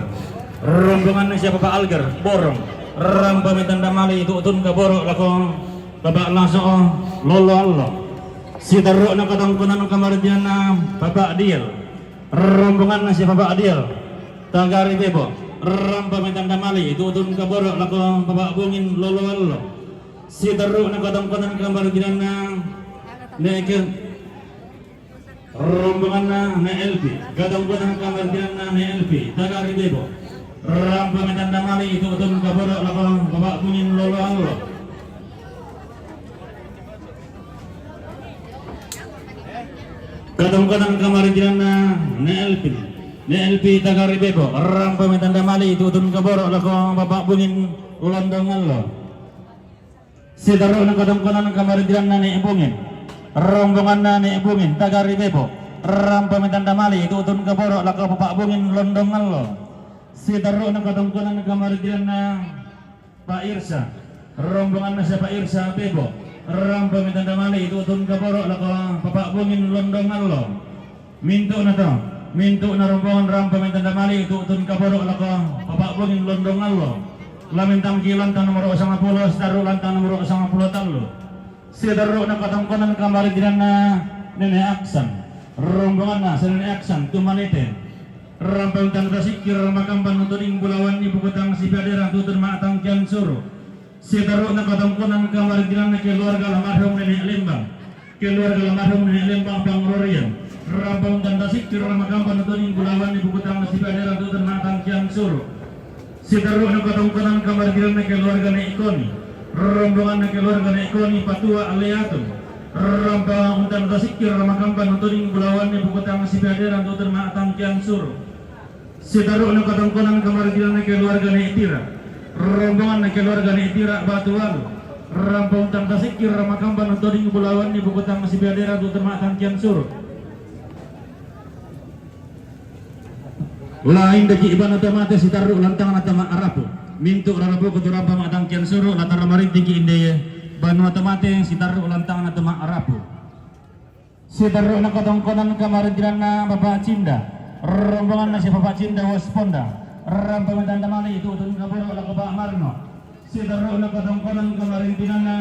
Rombongan na siya Bapak Alger. Borong. Rampa metang damali itu dun kaporok lakang Bapak Laso Lolo Allah. Sitaru na katangkonan kamari bilang na Bapak Diel. Rombongan na siya Bapak Diel. Tagari Bebo. Rampa metang damali itu dun kaporok lakang Bapak Bungin Lolo Allah. Sitaru na katangkonan kamari bilang na Neke. Rombongan na ne L P, gadang-gadang kamar bilang na ne L P, tagari Bebo. Rampa metang damali itu dun kaporok lakang Bapak Bungin Lolo Allah. Gadang-gadang kamar bilang na ne L P, ne L P tagari Bebo. Rampa metang damali itu dun kaporok lakang Bapak Bungin Londong Allah. Sitaru na katangkonan kamari bilang na ne Bungin. Rombongan na ne Bungin, tagari Bebo. Rampa metang damali itu dun kaporok lakang Bapak Bungin Londong Allah. Sitaru na katangkonan kamari bilang na Pak Irsa. Rombongan na siya Pak Irsa Bebo. Rampa metang damali itu dun kaporok lakang Bapak Bungin Londong Allah. Mintu na to, mintu na rombongan rampa metang damali itu dun kaporok lakang Bapak Bungin Londong Allah. Lamen tangki lantang nomor sanga pulo, sitaru lantang nomor sanga pulo tallu. Sitaru na katangkonan kamari bilang na Nene Aksan. Rombongan na siya Nene Aksan, tumanete. Rampa untang tasikir, ramakamban untuding bulawan ni bukutang si Badera tutun matang kian suru. Sitaru na katangkonan kamari bilang na keluarga almarhum Nenek Lembang. Keluarga almarhum Nenek Lembang Pangrorian. Rampa untang tasikir, ramakamban untuding bulawan ni bukutang si Badera tutun matang kian suru. Sitaru na katangkonan kamari bilang na keluarga ne Ikoni. Rombongan na keluarga ne Ikoni patua aleatun. Rampa untang tasikir, ramakamban untuding bulawan ni bukutang si Badera tutun matang kian suru. Sitaru na katangkonan kamari bilang na keluarga ne Tira. Rombongan na keluarga ne Tira Batu Walu. Rampa untang tasikir, ramakamban untuding bulawan ni bukutang si Badera tutun matang kian suru. Lain daki banua tamate sitaru lantang na tama arapu. Mintu rarapu kutu rampa matang kian suru, lata ramarinting ki inde banua tamate sitaru lantang na tama arapu. Sitaru na katangkonan kamari bilang na Bapak Cinda. Rombongan na siya Bapak Cinda Wasponda. Rampa metang damali itu dun kaporok lakang Bapak Marno. Sitaru na katangkonan kamari bilang na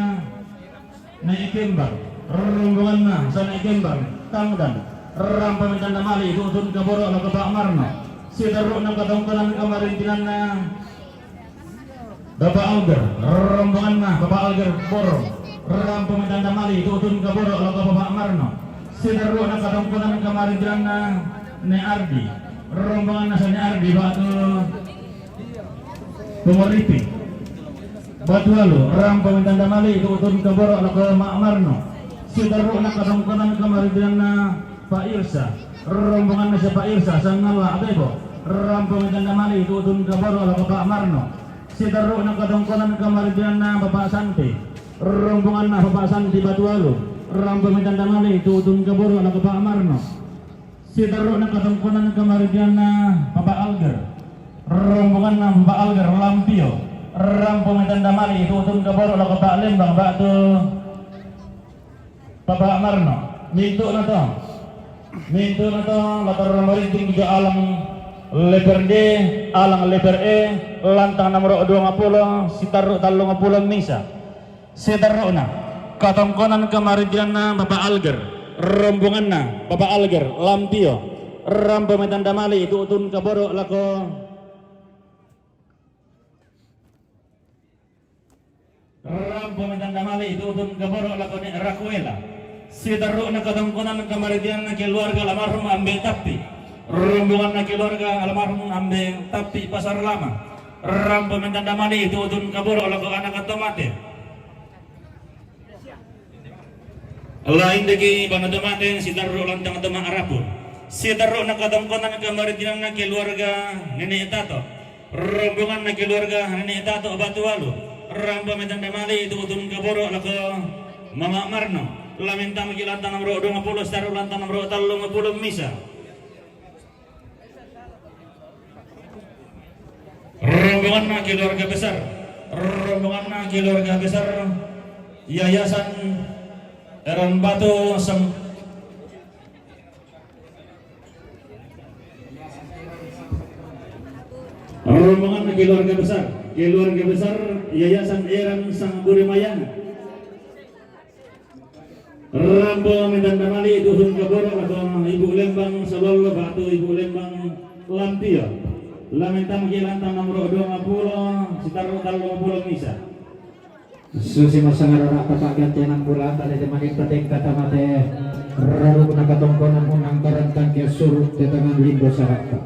ne Ikembar. Rombongan na siya ne Ikembar. Tangdan. Rampa metang damali itu dun kaporok lakang Bapak Marno. Sitaru na katangkonan kamari bilang na Bapak Alger, rombongan na Bapak Alger Borong. Rampa metang damali itu dun kaporok lakang Bapak Marno. Sitaru na katangkonan kamari bilang na ne Ardi. Rombongan na siya ne Ardi Batu Pumoripi. Batu Walu, rampa metang damali itu dun kaporok lakang Mak Marno. Sitaru na katangkonan kamari bilang na Pak Irsa. Rombongan na siya Pak Irsa, sangala Bebo. Rampa metang damali itu dun kaporok lakang Pak Marno. Sitaru na katangkonan kamari bilang na Bapak Santi. Rombongan na Bapak Santi Batu Walu. Rampa metang damali itu dun kaporok lakang Bapak Marno. Sitaru na katangkonan kamari bilang na Bapak Alger. Rombongan na Bapak Alger Lampio. Rampa metang damali itu dun kaporok lakang Bapak Lembang Batu Bapak Marno, mintu na to. Mintu na to, lata ramarinting ki alang leper D, alang leper E, lantang nomor duangapulo, sitaru tallungapulo misa. Sitaru na. Katongkonan kamarintinanna Bapak Alger, rombonganna Bapak Alger, Lampio, rampo metanda mali tu'tun kaboro' lako. Rampo metanda mali tu'tun kaboro' lako Ne' Rakuela. Siterru'na katongkonan kamarintinanna keluarga almarhum Ambe Tappi. Rombonganna keluarga almarhum Ambe Tappi Pasar Lama. Rampo metanda mali tu'tun kaboro' lako ana' to mate. La indeki bana to mate siterru' lantang to ma'rapu. Siterru'na katongkonan kamarintinanna keluarga Nene' Tato. Rombonganna keluarga Nene' Tato Batualu. Rampo metanda mali tu'tun kaboro' lako Mama Marno. La mentamaki lantang nomoro' duangpulo, siterru' lantang nomoro' tallungpulo misa. Rombonganna keluarga besar, rombonganna keluarga besar Yayasan Eran Batu Sem-, rombonganna keluarga besar, keluarga besar Yayasan Eran Sang Budi Mayang. Rampo metanda mali tu'tun kaboro' lako Ibu Lembang Salolo batu Ibu Lembang Lampio. La mentamaki lantang nomoro' duangpulo, siterru' tallungpulo misa. Susi masangarara pa'gantian pulanta le te manik patengka tamate. Rarukna katongkonan unang karantang ke suru' te tangan lindo sarakka.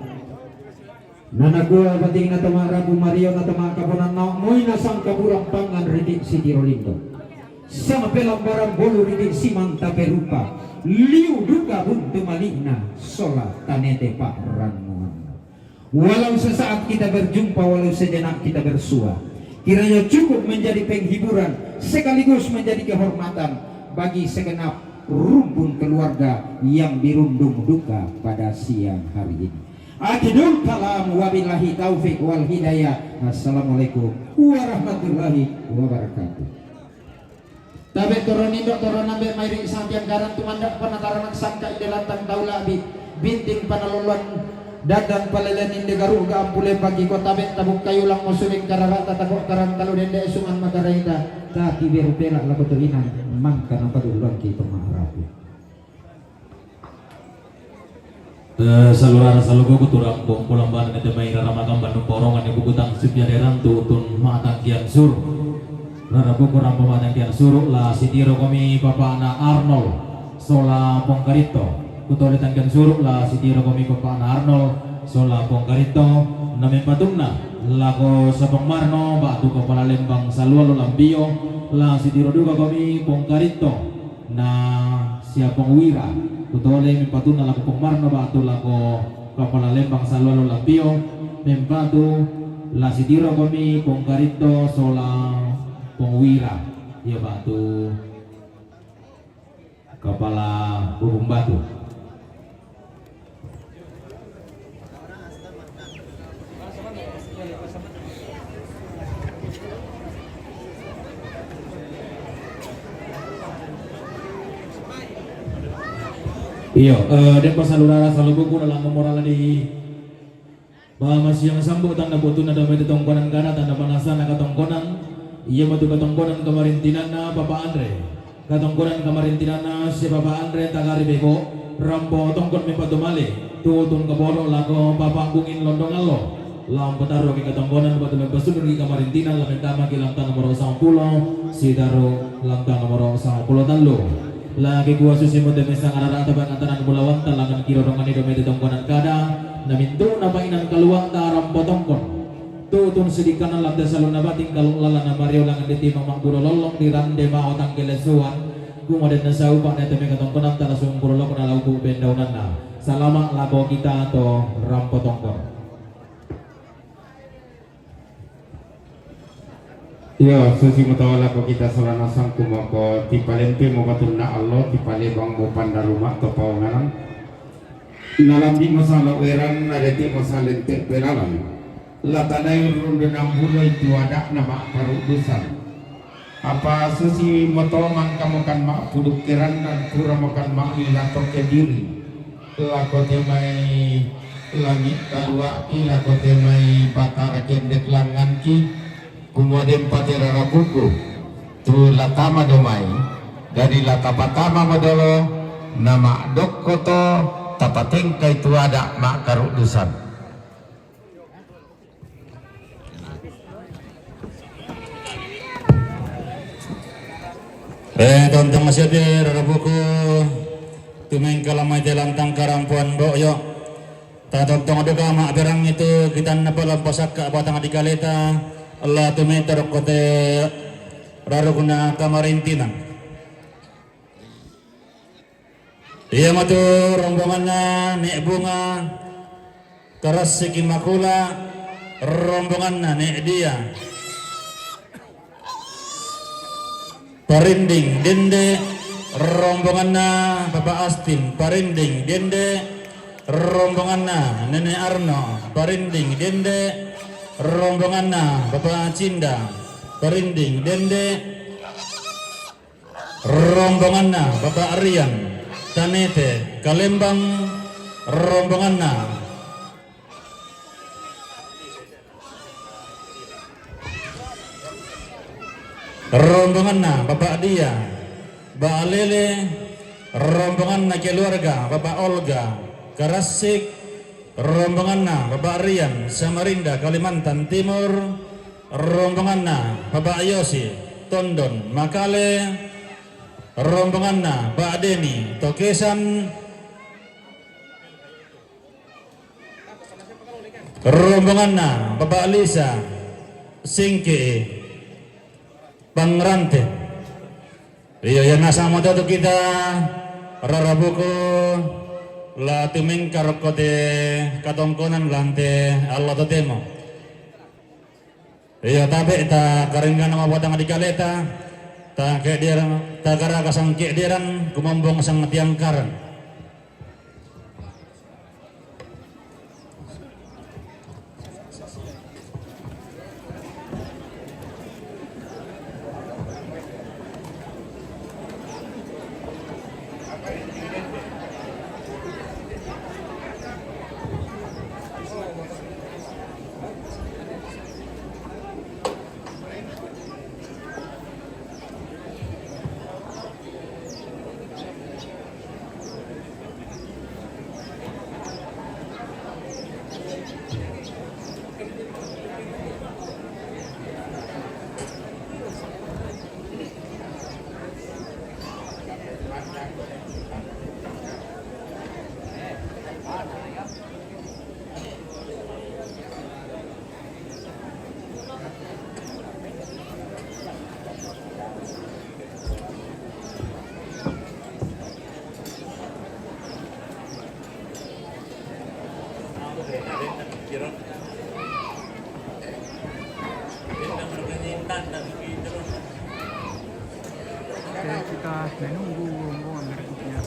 Nanakua batingna to ma'rapu, mario na to ma'kaponan, nao'moi nasangkaburang pangngan riti' sitiro lindo. Sama pelambarang bolu riti' simanta perupa, liu duka buntu mali'na sola tanete pa'rannuanna. Walau sesaat kita berjumpa, walau sejenak kita bersua, kiranya cukup menjadi penghiburan sekaligus menjadi kehormatan bagi segenap rumpun keluarga yang dirundung duka pada siang hari ini. Akhirul kalam, wabillahi taufik wal hidayah. Assalamualaikum warahmatullahi wabarakatuh. Tabe' toro nindo' toro nambe mai ri sampiang garang tumanda' panataranak sangka inde lantang tau la'bi', binting panaloloan dandang palelean inde garu' ga ampule pagi ko tabe' tabukkai ulang musuling karara'ta tako' karang kalu dende' sungan makaraita, tapi beru pela' lako tu inang mangka napadulluangki to ma'rapu. Eh, salurara salugoku turang bompolang bana ne temai raramakan bandung porongan ne bukutang sipiaderan tu'tun matangkian suru'. Rara buku rampo matangkian suru' la sitiro komi papa'na Arnold sola Pongkaritto. Kutole tangkian suru' la sitiro komi papa'na Arnold sola Pongkaritto. Na mempatunna lako Sapang Marno ba'tu kapala lembang salualo Lampio la sitiro duka komi Pongkaritto. Na sia Pong Wira, kutole mempatunna lako Pong Marno ba'tu lako kapala lembang salualo Lampio, mempatu la sitiro komi Pong Karitto sola Pong Wira, iya ba'tu kapala Bubung Batu. Iyo, eh, den pasalurara salubuku dalam memorala di Bama siang sambu tanda butunna dame tongkonan kada tanda panasana katongkonan. Iya matu katongkonan kamarintinanna Papa Andre. Katongkonan kamarintinanna si Papa Andre tagari beko. Rampo tongkon mempatu male. Tutun kaboro lako Papa Bungin Londongallo. Lampa tarro ki katongkonan batu mempasunur ki kamarintinan la mentama ki lantang nomoro sampulo. Sitaro lantang nomoro sampulo tallu. Lagi kuasu simu demi sangarara tabangan tanan bulawanta langan kiro dongani dome tongkonan kada. Namintu napa inan kaluang taram potongkon. Tutun sidikanan lante salun nabating kalung lala na mario langan diti mamak buro lollong di rande mao tangkelesuan. Kumaden na saupa na teme katongkonan tala sumpuro loko na lauku bendaunanna. Salama lako kita to rampo tongkon. Iyo, susi mutawala ko kita sola nasang kumoko tipalempe mo batunna allo, tipalebang mo pandaruma to paunganan. Nalambi mo salo eran, nadeti mo salente pelalan. Latanai rundu nambulo itu ada nama parudusan. Apa susi moto mangka mokan ma'puduk kerandan pura mokan ma'lila to kediri. Lako te mai langit talua'ki, lako te mai batara kendek langanki, kumua den paterara buku, tu latama do mai, Jadi la tapatama modolo, na ma'dokko to tapatengkai tu ada' ma'karuddusan. Eh, tontong masiate rarabuku, tumengkalamai te lantang karampuan bo'yo. Tatontong duka ma'berang itu kitanna palampasakka batang dikaleta, la tumeterokko te rarukna kamarintinan. Iamatu rombonganna Ne' Bunga, Karassiki Makula, rombonganna Ne' Dia, Parinding Dende, rombonganna Bapa Astin, Parinding Dende, rombonganna Nene Arno, Parinding Dende, rombonganna Bapa Cinda, Parinding Dende, rombonganna Bapa Rian, Tanete, Kalembang, rombonganna, rombonganna Bapa Dia, Baalele, rombonganna keluarga Bapa Olga, Karassik, rombonganna Bapa Rian, Samarinda, Kalimantan Timur, rombonganna Bapa Yosi, Tondon, Makale, rombonganna Bapa Deni, Tokesan, rombonganna Bapa Lisa, Singke, Pangrante. Iyo, iya nasang moto tu kita rarabuku, la tumengkarokko te katongkonan lan te allo totemo. Iyo, tabe' ta karinggana mabbatang dikaleta, ta ke'diran, ta garaga sangke'diran, kumombong sangtiangkaran. Oke, kita menunggu rombongan berikutnya.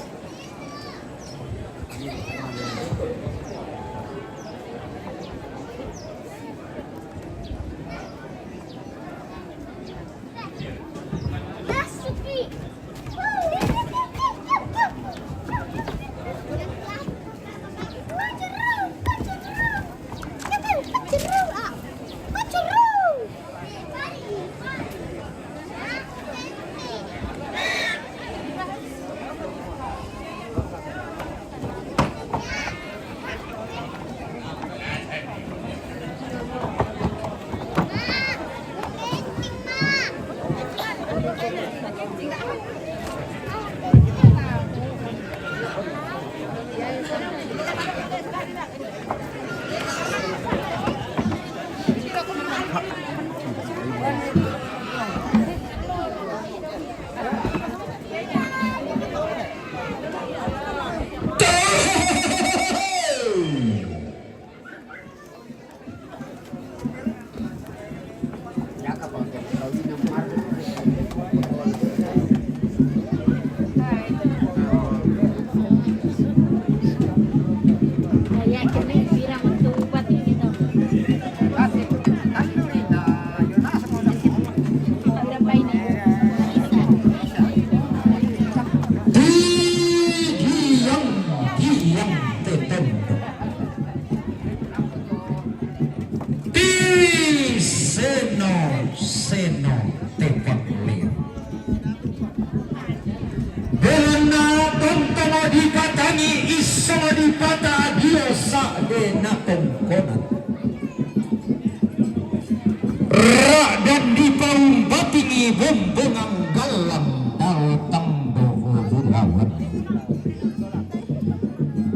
Bumbu nanggalang dao tang doho bulawan.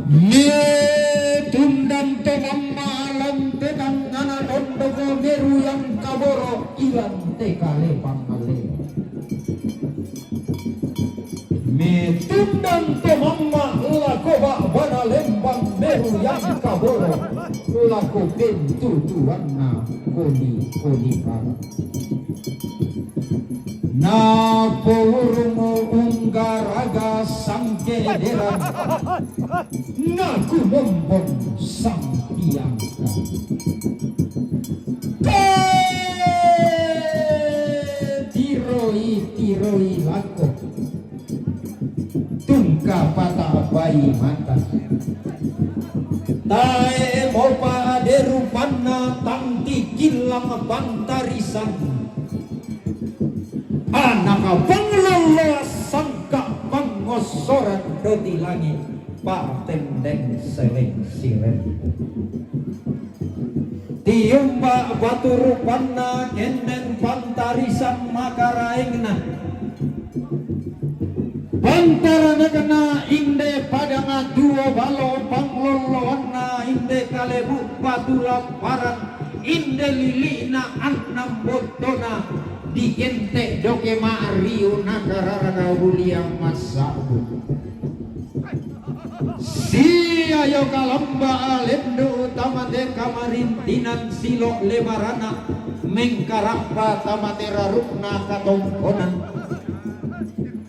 Mitundan to mamalan te tangana tondoko meru yang kaboro ilan te kale pangale. Mitundan to mamma lako ba'bana lembang meru yang kaboro lako pentu tuanna koli-koli bara. Napourungu unggaraga sangkederan, naku mombong sangtiangka. Tiroi-tiroi lako. Tungka pata bai mata. Tae mopa ade rupanna tang tikillang pantarisan. Anaka panglolloa sangka pangngossoran doti langi, patendeng seleng siren. Tiumba batu rupanna kendeng pantarisan makaraengna. Pantaranakna inde padanga duo balo panglolloanna inde kalebu batu lapparan inde lili'na annang bottona dikente doke ma'riu nakararana uliang massa'bu. Siayo kalamba alendu tamate kamarintinan silo lebarana mengkarabba tamate rarukna katongkonan.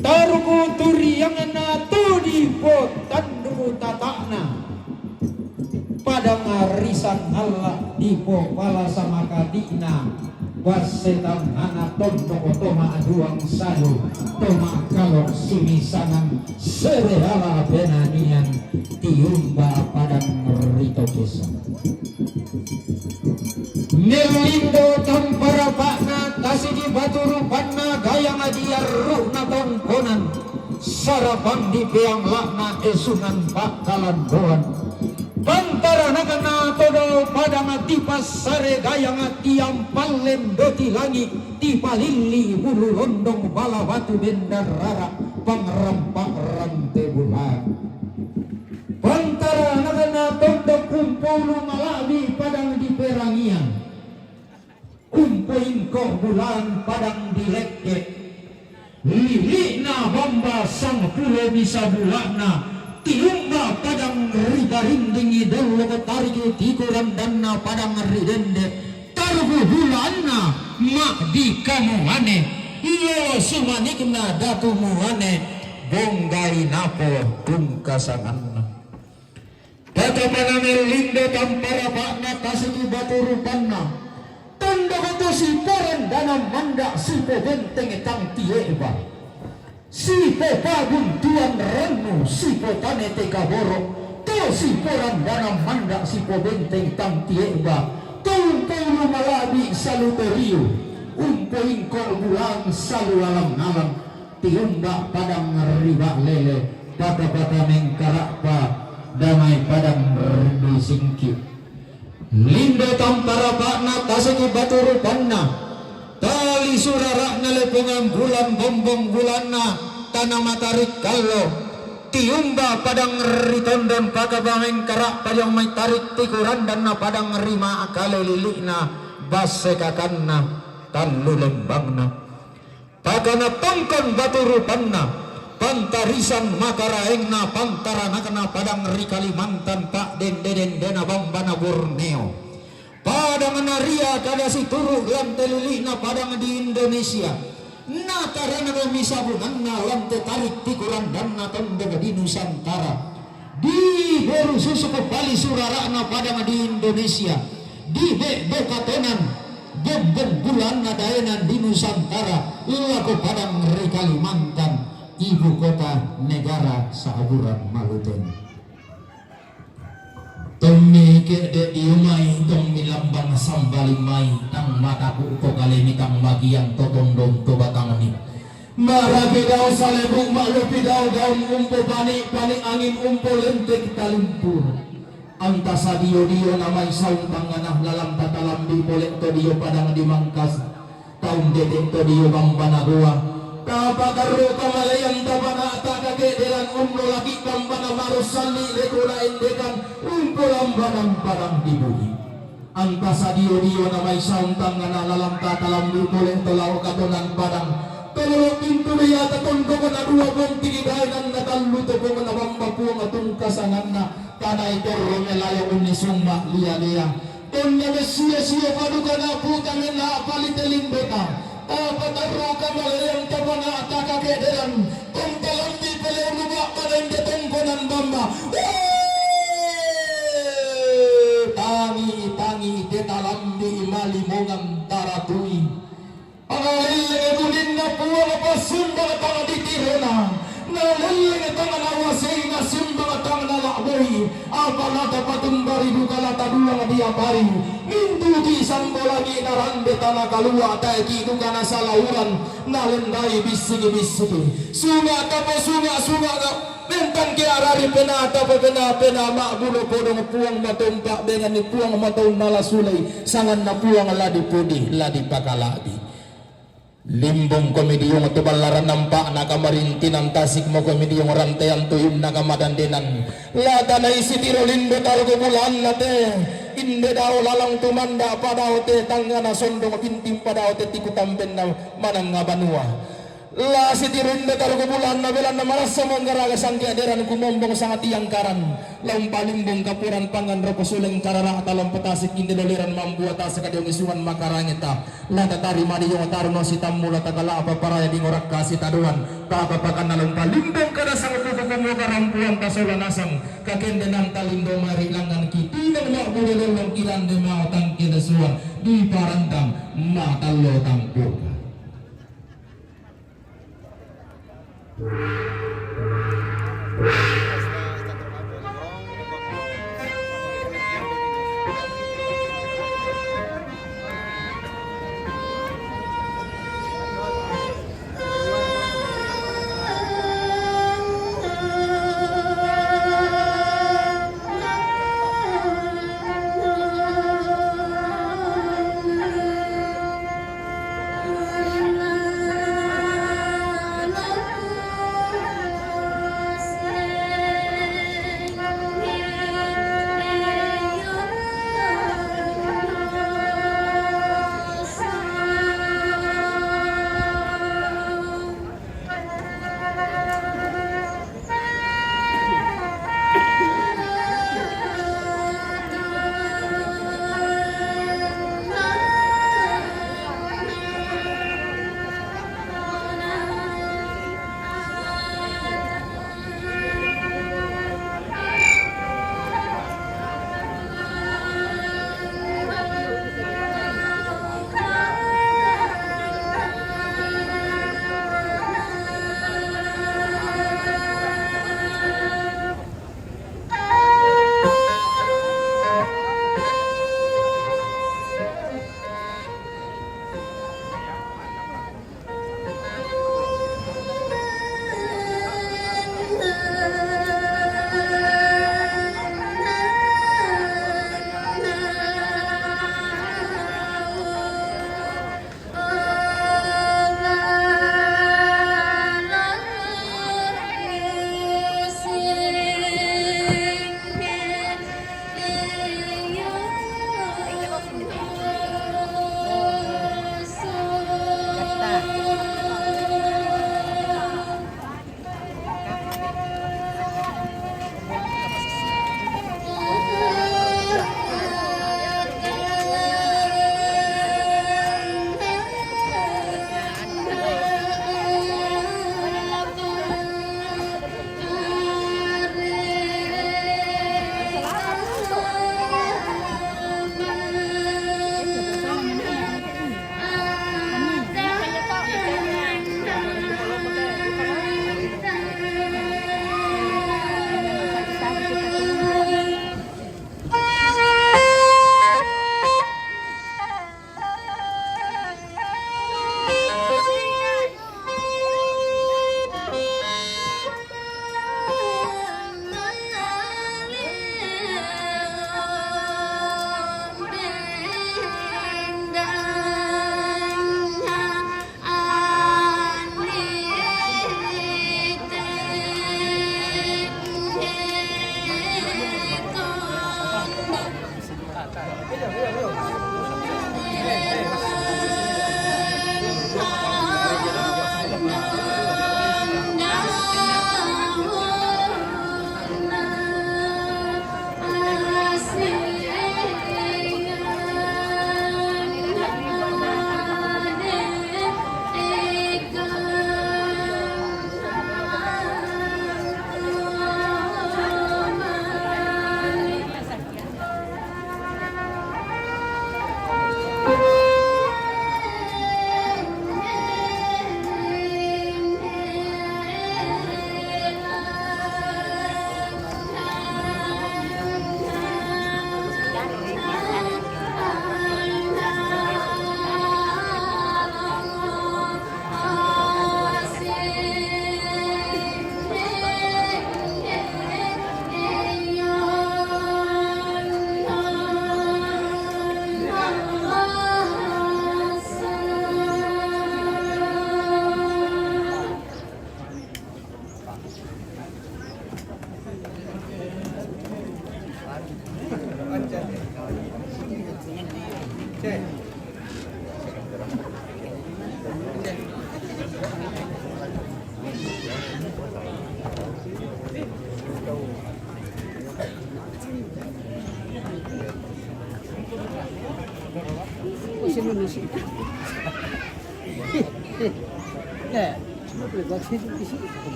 Taruku turiangna tu dipo tanduku tatakna. Padang risang ngalla dipo pala samakati'na. Basse tangngana tondoko to ma'duang salu, to ma'kalo simisangan, sere ala benanian, tiumba padang ri to kesang. Mellindo tamparapa'na tasigi batu rupanna gayang diarru'na tongkonan, sarapang dipeang la'na esungan pa'kalandoan. Pantaranakna todo padang tipassare gayang tiampallen doti langi, tipalilli bulu londong bala batu bendarrara, pangrampa rante bulan. Pantaranakna tondok umpolu mala'bi padang diperangian. Umpoingko bulan padang dilekke. Lili'na bamba sangpulo misa bula'na, tiumba padang ribarindingi dolloko tariki tikurandanna padang ridende, taruku bulanna ma'dika muane, lolo sumanikna datu muane, bonggai napo tungkasanganna. Pakapaname lindo tamparapa'na tasiki batu rupanna. Tondoko to siporandana manda sipobenteng tang tie'ba. Sipopabuntuan rannu sipotane te kaboro. To siporandana manda sipobenteng tang tie'ba. To umpolu mala'bi salu toriu. Umpoingko bulan salu alang-alang. Tiumba padang riba lele, pata-pata mengkara'pa, damai padang rindu singki. Lindo tamparapa'na tasiki batu rupanna, tali surara'na lepongan bulan bombong bulanna, tana matarik kallo, tiumba padang ritondon pakabameng kara'pa diong mai tarik tikurandanna padang rima akale lili'na, basse kakanna, tallu lembangna. Pakana tongkon batu rupanna, pantarisan makaraengna, pantaranakna padang ri Kalimantan, pa'dende-dendena bambana Borneo. Padang naria kada situru' lante lili'na padang di Indonesia. Nataranano misabunanna lante tarik tikurandanna tondok di Nusantara. Di boru susuku pali surara'na padang di Indonesia, di be'bo katonan, bombong bulanna daenan di Nusantara, lako padang ri Kalimantan, ibu kota negara sa'buran maluteng. Tommi ke'de' dio mai, tommi lambang sambali mai, tang mataku' to kalemi, tang magiang to tondon to batangmi. Marapi dao salebu, ma'lupi dao gaun, umpo pani'-pani' angin, umpo lente' talimpur. Anta sadio-dio namai saung tangngana, lalang tatalambi pole' to dio padang di Mangkasa. Taun detek to dio bambana goa. Tapatarro kamalean tapana'ta kakederan unno laki bambana marussalli leko naendekan umpolambanan padang di bui. Anta sadio-dio namaisa untangngana lalang tatalambi mole to lao katonan padang. Tololo pintu deata tondokna dua bonti daenanna tallu topongna bamba puang tungka sanganna. Tanai torro melayo unni summa lia-lia. Tonna messio-sio padukana puta mena pali telimbeta. Tapa tarro kamalean tapana taka kederan. Tonta lambi pele ulu bak padang de tongkonan bamba. Tangi, tangi, teta lambi malimongan taratui. Pangalellenge buninna Puang passumbang tang di tirona. Nalellenge tang nawasei, nasumbang tang nala'boi. Apa lata patumbari duka lata duang diapari. Mintuti sambolangi narande tana kalua taeki duka nasalauran. Nalendai bissiki-bissiki. Sunga tapo sunga, sunga mentang ke arari pena tapo pena, pena ma'bulo podong Puang matompa dengan ni Puang mataunna lasulei. Sanganna Puang la dipudi, la dipakala'bi. Limbong komidiong tu ballaran nampa'na kamarintinan tasik mo komidiong rantean tu imna kamadandenan. Latana isi tiro lindo targo bulanna te. Inde dao lalang tumanda padao te tangngana sondong binting padao te tiku tambenna manang banua. La sitiro inde targo bulanna belanna marassa monggaraga sangke aderan kumombong sangat iangkaran. Laung palimbong kapuran pangan roko suleng karara talong petasik inde doleran mambua tasik adiongi suan makarangeta. La tatari madiong taruno sitammu la takalapa paraya dingoraka sitadoan. Tapa pakanna laung palimbong kada sang puku kumu karampuan tasola nasang. Kakende nanta lindo mari langan kitinang ma'budu lolong kirande mau tangke dasuan. Di parantang matallo tampuka.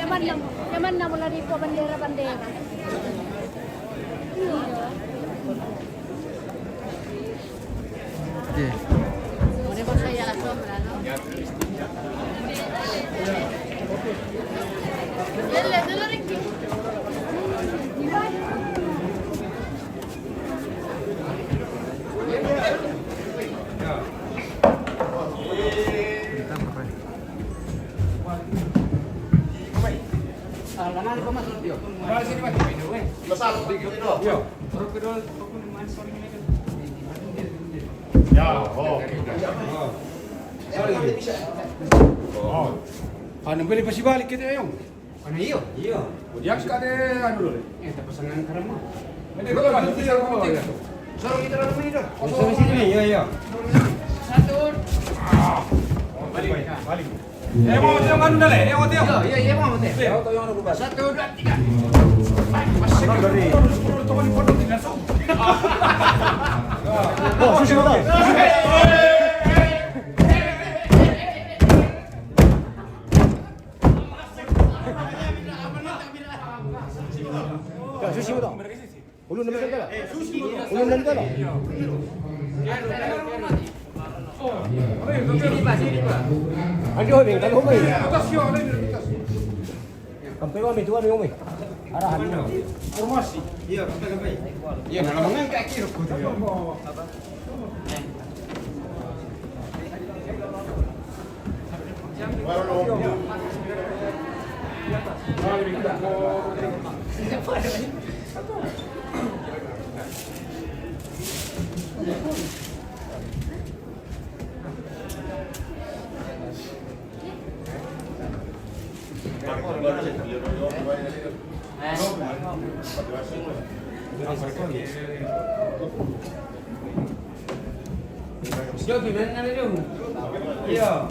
Nyaman na, nyaman na mula di po bandera-bandera. Ano, beli pasibalik kita yung. Ano iyo? Iyo. O, diyan ka de, ano, lo. Eh, tapos ang karama. Hindi ko lang, hindi ko lang. Solo kita lang dito. Solo sini, iyo, iyo. Satu. Balik, balik. Eh, mau dia mana, le? Eh, mau dia. Iyo, iyo, iyo, mau dia. Satu, dua, tiga. Oh, sushi mo to. Sushi mo to. Ulo naman ka. Ulo naman ka. Hindi, hindi pa, hindi pa. Ano yun, eh? Ano ba yun? Kampay wa mi tuwa mi umi. Arahan mo. Formasi. Iya, kampay, kampay. Iya, nalamangan ka kiro ko. Yo, gimana na yun? Iya.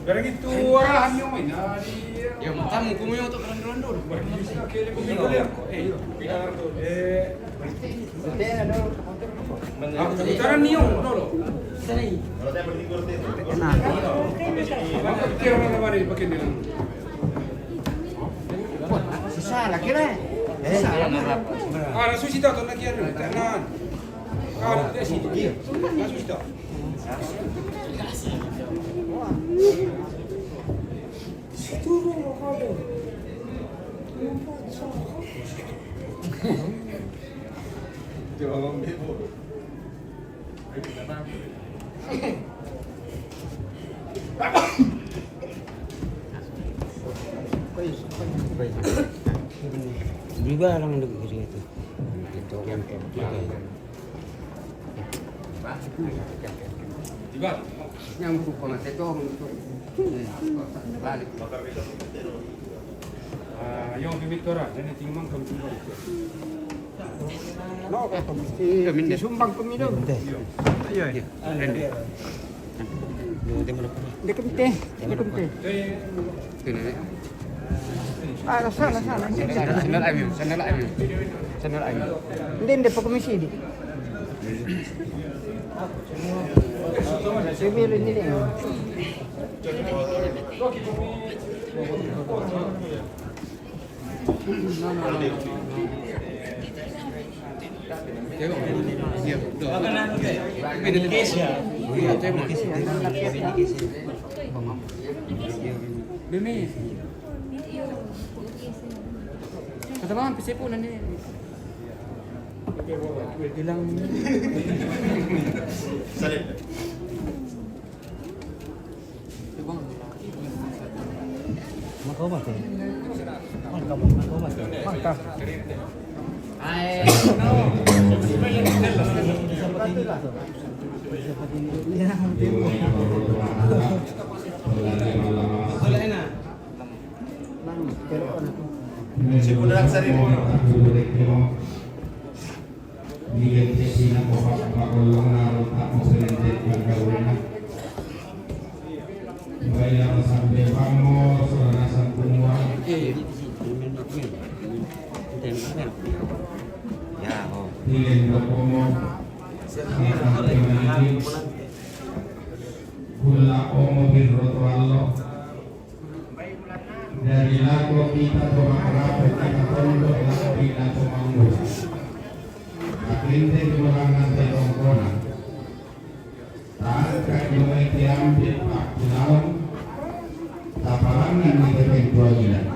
Pero gitu, arahan yung may na, di, yo, matamu kumuyo to, kalandro-landro. Eh, Ako, tara niyo, lolo. Tara. Tira na naman yung pakin nila. Sisala, kira. Sisala, marap. Ah, resucitado, na kira, tanan. Ah, resucitado. Resucitado. Di ba lang nag-iri ito? Ito, yan, yan. Di ba? Yang suka mati tu, orang tu. Eh, balik. Ah, yang pemitora, ini tinggal kami tinggal. No, kami mesti disumbang pemilu. Iya, iya. Dia kemite, dia kemite. Ah, sana, sana. Sandal Amin, sandal Amin. Sandal Amin. Hindi, hindi pa komisi di. Sumili nila. Bebe. Katabangan, pisipunan niya. Bilang. Makaw mati. Makaw mati. Makaw mati. Makaw. Siguro lang sarili mo. Bigyan siya sila ko pa-, pakulong na ron, tapos rin din pagkawin na. Bayan sa Bepang mo, sa Nasan Kumuha. Ya, oh. Bilin ko po mo. Sa Pilipinas. Kula ko mo, Birro Tualo. Dari lago kita tumakarapot, kita tondo, lago kita tumanggo. Kaklinte di Bulangan te tongkona. Taat ka di Bulangan te ambil pak punaon. Tapalangan ni te pengkuagilan.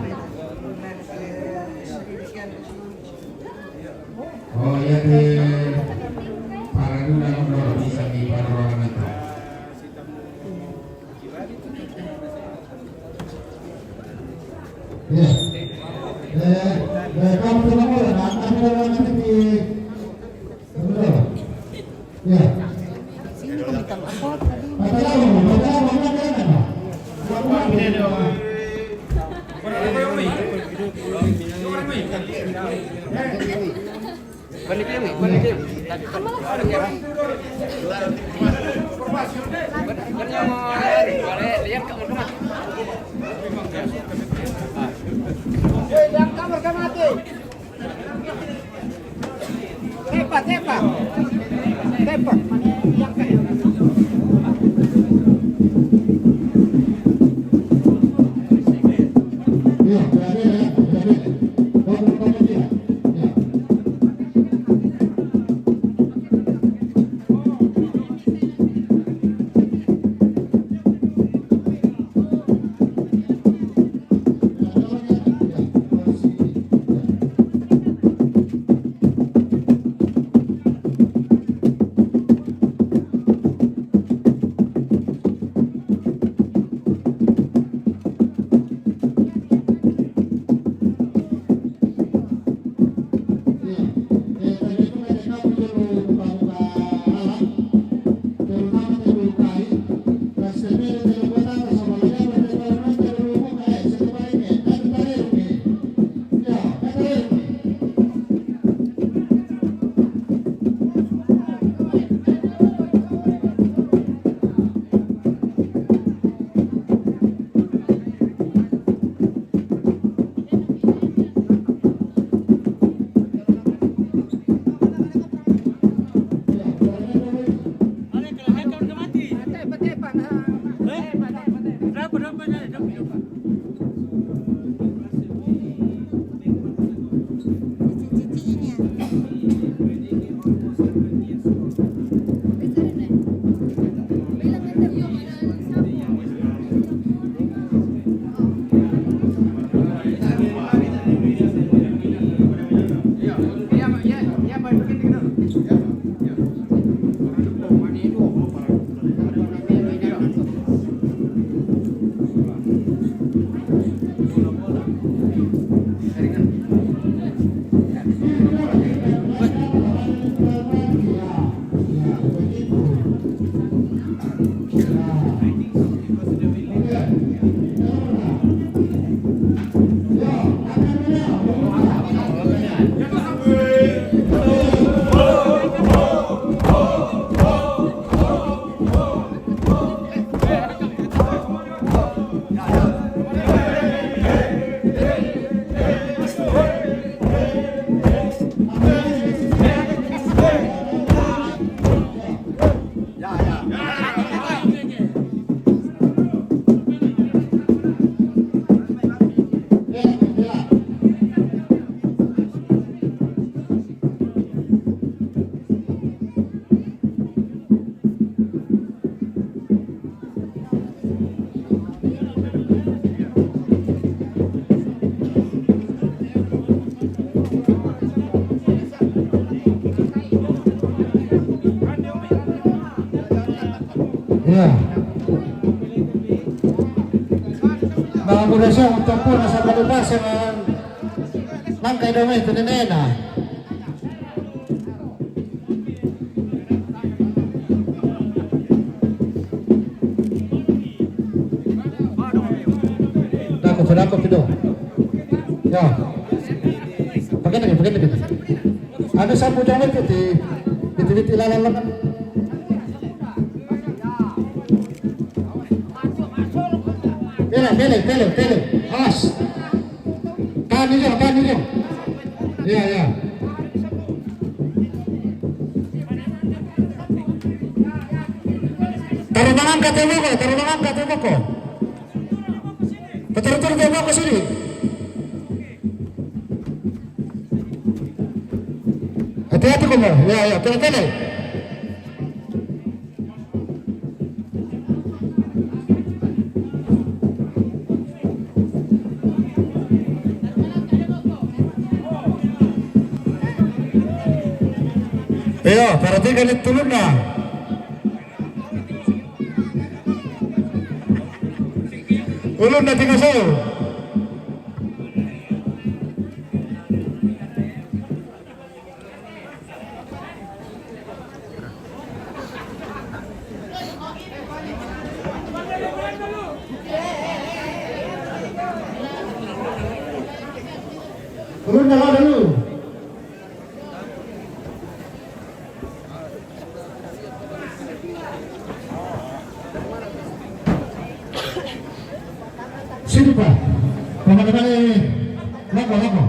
Oh, ya te paraduna ko bisa di paraduna ko. Ya. Eh, eh, kamu sudah mulai, nah, tapi dalam nanti di, ya. Sini kami tam-, apa tadi? Pakai apa? Pakai apa? Pakai apa? Tepa, tepa. Tepa. Mga bulasyon, ito po, nasa balibasa ng langkay daw ito ni Nena. Dako, dako, pido. Ya. Pakai lagi, pakai lagi. Ano sa po dyan ito? Ti-, biti-biti lalang lang. Pele, pele, pele, pele. Awas. Tahan ninyo, tahan ninyo. Ya, ya. Tarunangan ka, tubo ko, tarunangan ka, tubo ko. Paturo-turo, tubo ko, sini. Hati-hati ko mo. Ya, ya, pele, pele. Iyo, para tiga ni tulun na. Tulun na tiga sayo. Turun na lang dulu. Sino pa? Pamana-mana ni Loko, Loko.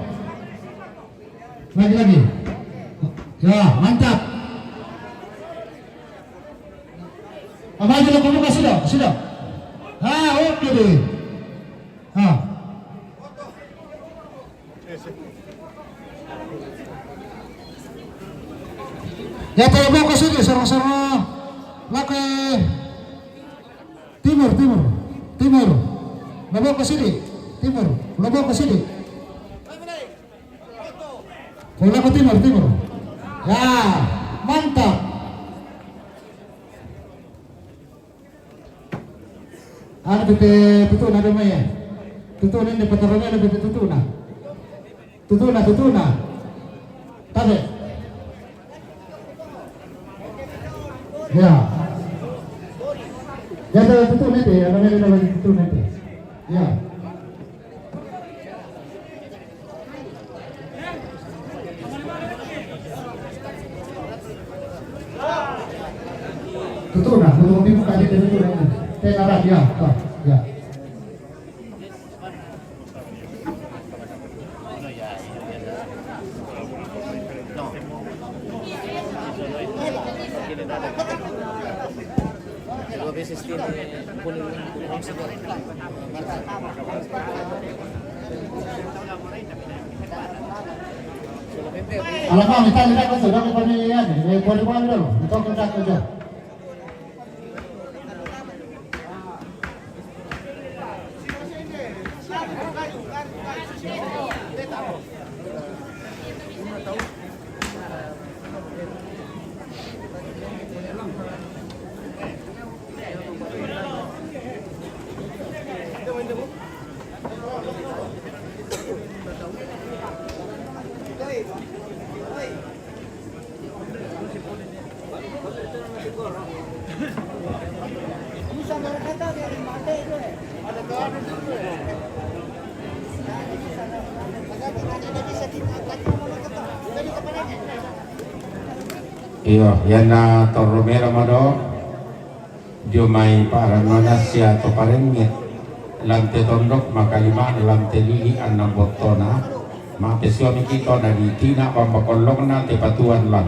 Lagi, lagi. Ya, mantap. Abang dulu kamu kasih dah, kasih dah. Ha, oke deh. Ha. Ya, tayo mo kasih deh, sarong-sarong. Laki. Timur, timur, timur. Lobok ke sini. Timur, lobok ke sini. Bola ke timur, timur. Ya, mantap. Ano, bete, tutu na dumi. Tutu na, hindi pa tarong na, bete, tutu na. Tutu na, tutu na. Tabi. Ya. Ya, tabi, tutu na, te. Ano na, tabi, tutu na, te. Ya. Tutu na, tutu, tutu na, tutu na. Te, na, ya, ta, ya. Alam mo, may tali na ako sa dami pa niya yan. May pwede mo ano, ito ang kontak ko dyan. Iyo, yan na Toromera Mado. Dio mai paranona sia to parengge. Lante tondok makalima lante lili anna bottona. Mapesua mikito na di tina bamba kollongna te patuan lan.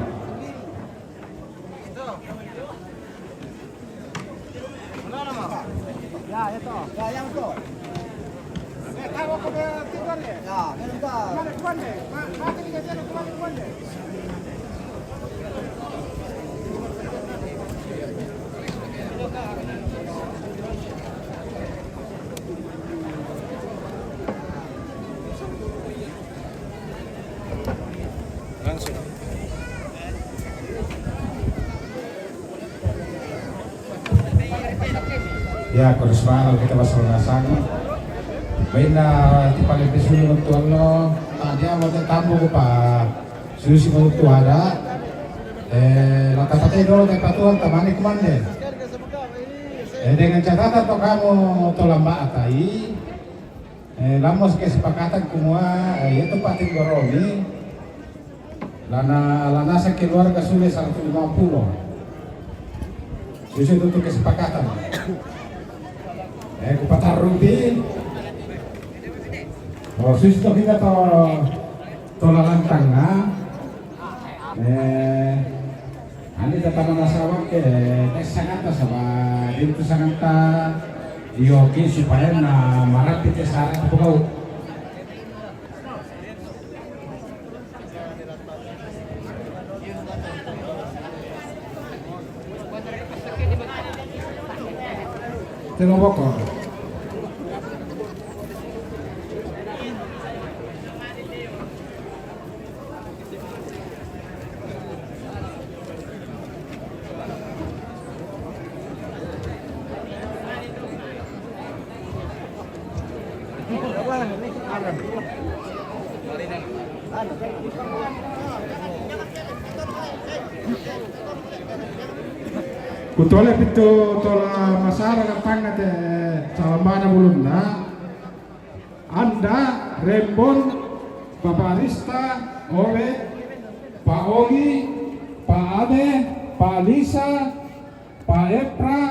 Langsung. Ya, kurus banget kita pas penasaran. Baina ti pale pesulu tuan lo, tadi apa te tambu ko pa susi mo tuara. Eh, la tapate dolo te patuan tamani kumande. Eh, dengan catatan to kamu to lamba atai. Eh, lamos kesepakatan kumua, eh, itu pating goromi. Lana, lana sa keluarga sule seratus lima puluh. Susu tutu kesepakatan. Eh, kupatar rubi. Oh, susu to kita to, to lalantang, ha? Eh, ani tata mana sawak ke, tes sangata saba, itu sangata, yoki supaya na marapi te sara tu pegau. Tengok bokor. Kutole pitu tola masara katanga te salambana bulunna. Anda, Rembon, Bapak Rista, Ole, Pak Ogi, Pak Ade, Pak Lisa, Pak Epra,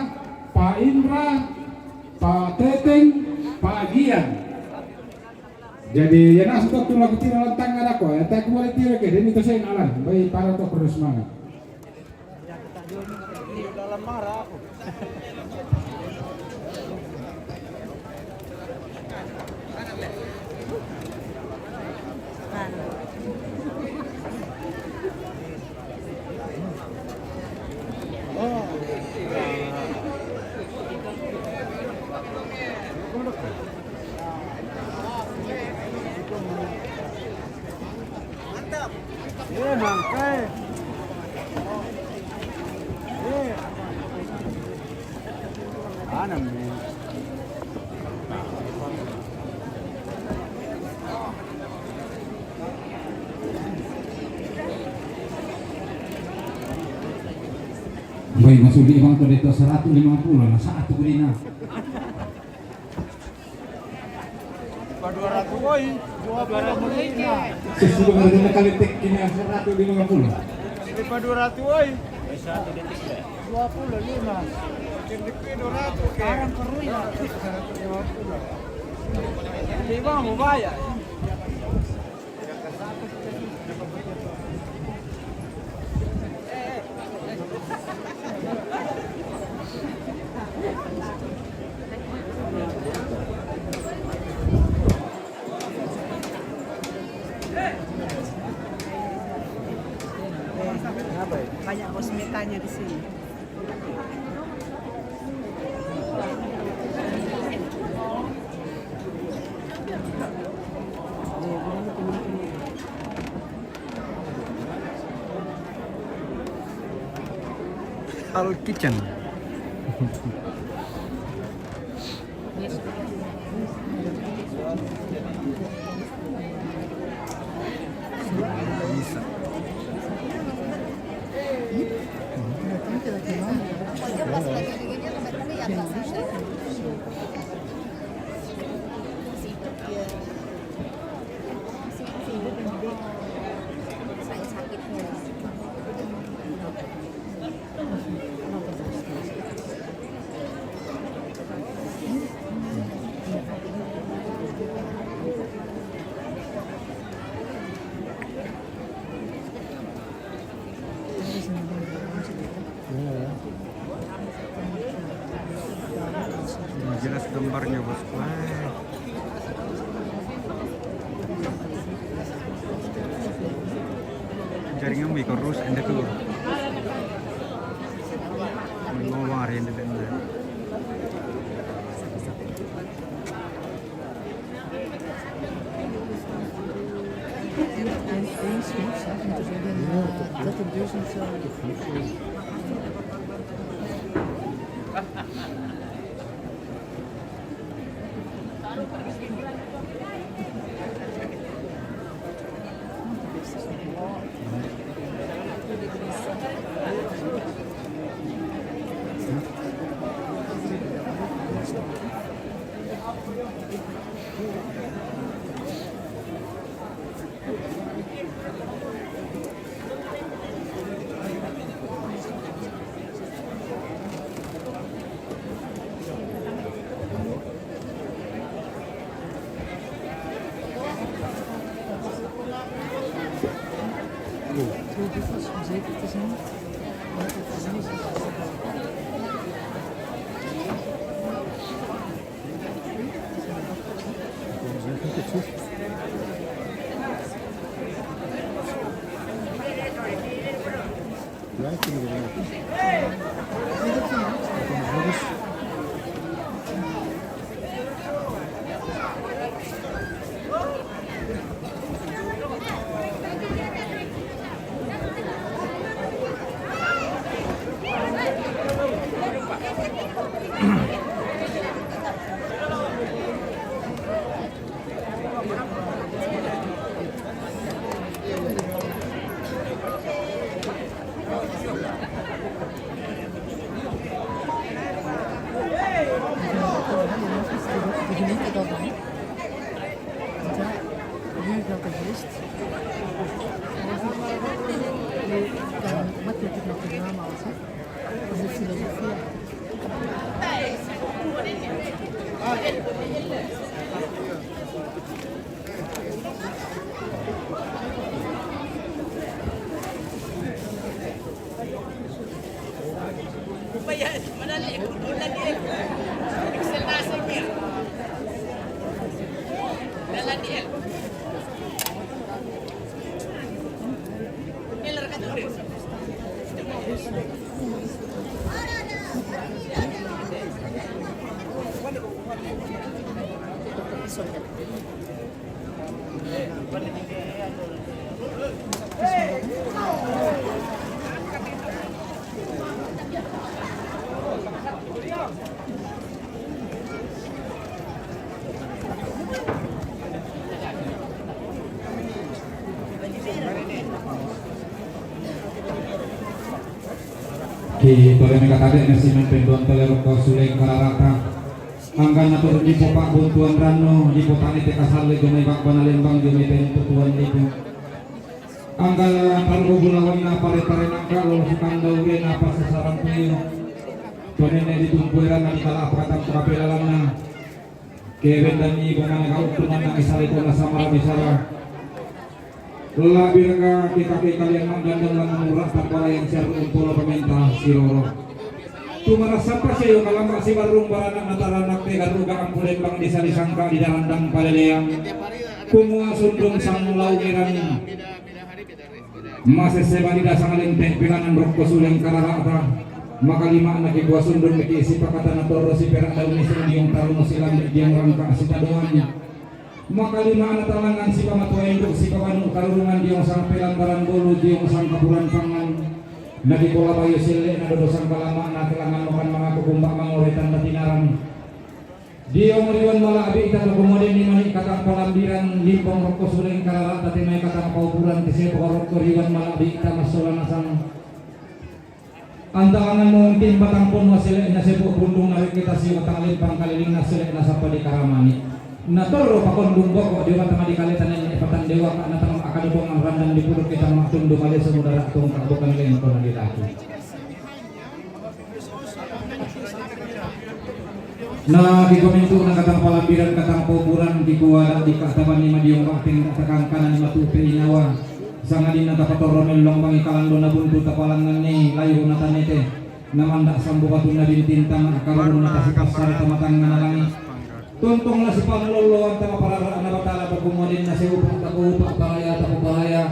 Pak Indra, Pak Teteng, Pak Gian. Jadi, ya, nah, stok tu lagu tira lantang ada ko. Ya, tak boleh tira ke, demi tu saya ngalah. Baik, para tu perlu semangat. Dalam marah aku. Boy, masuk lima tu, dia tu seratus lima puluh lah, satu kali nak. Dua ratus, oi. Dua puluh lima. Sesudah mereka kali tek ini seratus lima puluh. Dua ratus, oi. Dua puluh lima. Dua ratus, oke. Sekarang perlu ya. Seratus lima puluh. Lima mau bayar. Banyak bos metanya di sini. Al Kitchen. Jelas gambarnya, bos. Wah. Jaringan mi kurus, ende tuh. Ngomong hari ini, ende. Ki pagami kakade nasiman penduan tele roko suleng kararata. Angkan atur di popak buntuan rano, di popak nete kasale jomai bak bana lembang jomai pentutuan dipo. Angkala parugo bulawanna pare-pare nangka lolo sukanda urena pasasaran tuyu. Tonene ditumpueranna dikala apakatan pekapelalanna. Kebendanni bongana gau tunanna isale tona samara bisara. Labiraka kekake kalian magandang lan murah tapala yang siar umpolo pementa siroro. Tumara sampa seyo kalamba sibarrung baranak nataranak te garruga ampu lembang desa disangka di darandang paleleang. Kumua sundung sang lau ngirangi. Masesse bani dasang lente pilanan rokko suleng kararata. Makalima'na ki kua sundun miki sipakatana torro siperak daun ni sediong tarung silang diong rangka sitadoan. Makalima'na talangan sipamatua induk sipabanu karurungan diong sang pelambaran bolu diong sang kapuran pangan. Naki pola bayu sille na dodo sang kalama'na kelangan makan mangaku kumbak mangore tanda tinaran. Diong riwan mala'bi ita to komoden ni mani katang palambiran limpong rokko suleng karara tati mai katang paupuran ti sepo rokko riwan mala'bi ita massola nasang. Antalangan mungkin batang pon wasele na sepo pundung narik kita si watang limpang kaliling na selek na sapa di karamani. Na torro pakondung boko di watang di kaleta nene patan dewa ka na tang akadobongan randang di puruk kita matundu kali semudara tongkak bukan lengko na dilaki. Na kikomintu na katang palambiran katang paupuran kikuada di katabani madiong bakting takangkanan matu pe inawa. Sangadinna tapatorro mellong bangi kalando na buntu tapalangan ni layu na tanete. Na mandak sambu batu na bintin tang akaruru na tasipas sare tamatang na langi. Tontong na sipangalolloan tamaparara na batala takumodin na seupa takuupa paraya takuparaya.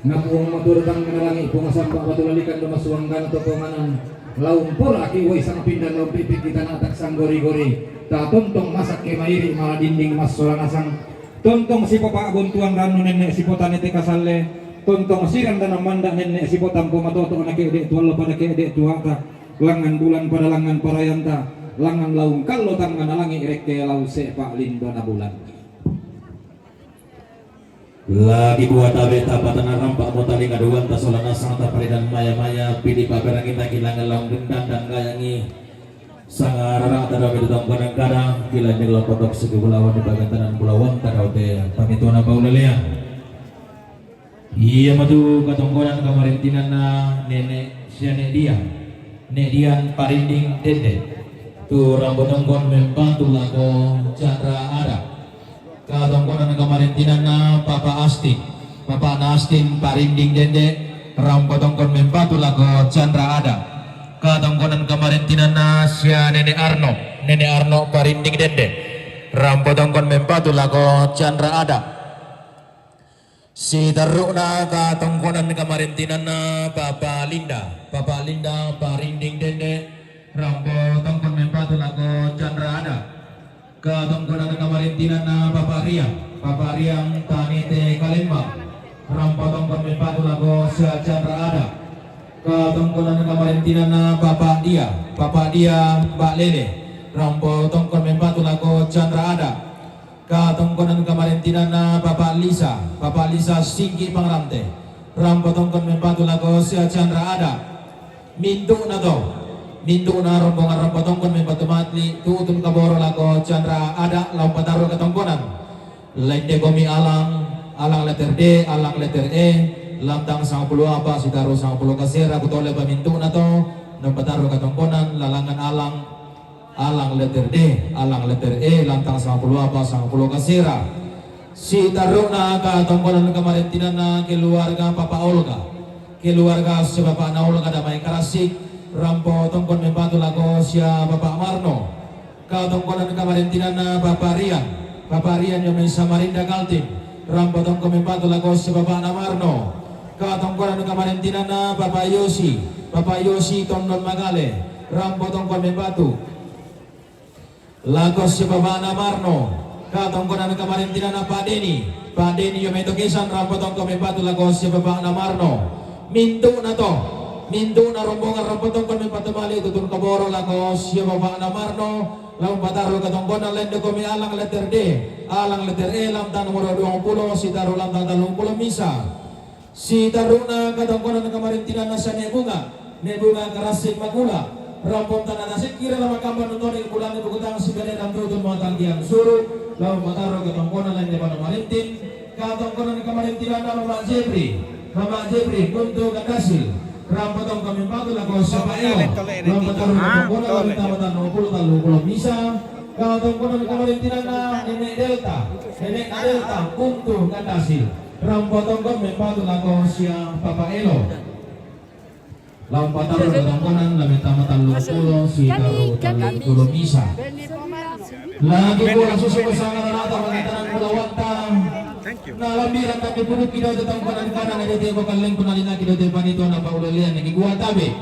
Na Puang maturutang na langi, Puang samba batu lalikan do masuanggan totonganan. Laung pora ki woi sang pindan laung pipik kita natak sang gori-gori. Ta tontong masak ke mairi mala dinding massola nasang. Tontong sipopa gontuan ranu nenne sipotane te kasalle. Tontong sirang dana manda nenne sipotampo matoto na kede tuallo pada kede tuata. Langan bulan pada langan parayanta. Langngan laung kallo tangngana langi' rekke lau se'pa' lindona bulan. Lagi' kuatabe' tapatana rampa' motalinga duanta sola nasang taparidan maya-maya, pidi paperangita kilangan laung dendang dan gayangi. Sangarara tadau medu tongkonan kada, kilanjeng lampau toksi kulawan di pagantanan kulawan tadau te pamitona paulelean. Iya matu katongkonan kamarintinanna Nene' sia Ne' Dian. Ne' Dian Parinding Dende. Tu rampo tongkon mempatu lako Chandra Ada. Katongkonan kamarintinanna Papa Astin. Papa'na Astin Parinding Dende. Rampo tongkon mempatu lako Chandra Ada. Katongkonan kamarintinanna sia Nene' Arno. Nene' Arno Parinding Dende. Rampo tongkon mempatu lako Chandra Ada. Siterru'na katongkonan kamarintinanna Papa Linda, Papa Linda Parinding Dende, rampo tongkon mempatu lako Chandra Ada. Katongkonan kamarintinanna Papa Riang, Papa Riang Tanete Kalembang, rampo tongkon mempatu lako sia Chandra Ada. Katongkonan kamarintinanna Papa Dia, Papa Dia Mbak Lele, rampo tongkon mempatu lako Chandra Ada. Katongkonan kamarintinanna Papa Lisa, Papa Lisa Singki Pangrante. Rampo tongkon mempatu lako sia Chandra Ada. Mintu'na to. Mintu'na rombongan rampo tongkon mempatu matli tu'tun kaboro lako Chandra Ada, la umpatarru katongkonan. Lende komi alang, alang letter D, alang letter E, lantang sangpulo a'pa' sitaru' sangpulo kasera, kutole pamintu'na to, na umpatarru katongkonan, lalangan alang, alang letter D, alang letter E, lantang sangpulo a'pa' sangpulo kasera. Siterru'na katongkonan kamarintinanna keluarga Papa Olga. Keluarga sia bapa'na Olga Damai Karasik, rampo tongkon mempatu lako sia Bapa' Marno. Katongkonan kamarintinanna Bapa' Rian. Bapa' Rian dio mai Samarinda Kaltim, rampo tongkon mempatu lako sia Bapa'na Marno. Katongkonan kamarintinanna Bapa' Yosi. Bapa' Yosi Tondon Magale, rampo tongkon mempatu lako sia Bapa'na Marno. Katongkonan kamarintinanna Pa' Deni. Pa' Deni dio mai Tokesan, rampo tongkon mempatu lako sia Bapa'na Marno. Mintu'na to. Mintu'na rombongan rampo tongkon mempatu mali tu'tun kaboro lako sia Bapa'na Marno. La umpatarru katongkonan, lende komi alang letter D, alang letter E, lantang nomoro duangpulo sitaru' lantang tallungpulo misa. Siterru'na katongkonan kamarintinanna sia Ne' Bunga, Ne' Bunga Karasik Makula, rampo tana nasekkira la makamban nontori bulanna bukutang sibene dan tu'tun matanggiang suru', la umpatarru katongkonan, lende pano marintin. Katongkonan kamarintinanna Mama' Jepri, Mama' Jepri Buntu Gandasil, rampo tongkon mempatu lako sia Papa Elo, la umpatarru katongkonan, la mintama tallungpulo tallungpulo misa. Katongkonan kamarintinanna Nene' Delta, Nene' Delta Buntu Gandasil, rampo tongkon mempatu lako sia Papa Elo. La umpatarru katongkonan, la mintama tallungpulo sitaru' tallungpulo misa. Lagi' pole susi pasangara rata pagantanan bulawanta. Na lambi'ranta dipudukki dao te tongkonan kana, na dete bokallengku nalinaki dao te panitona paulelean, na kikuatabe'.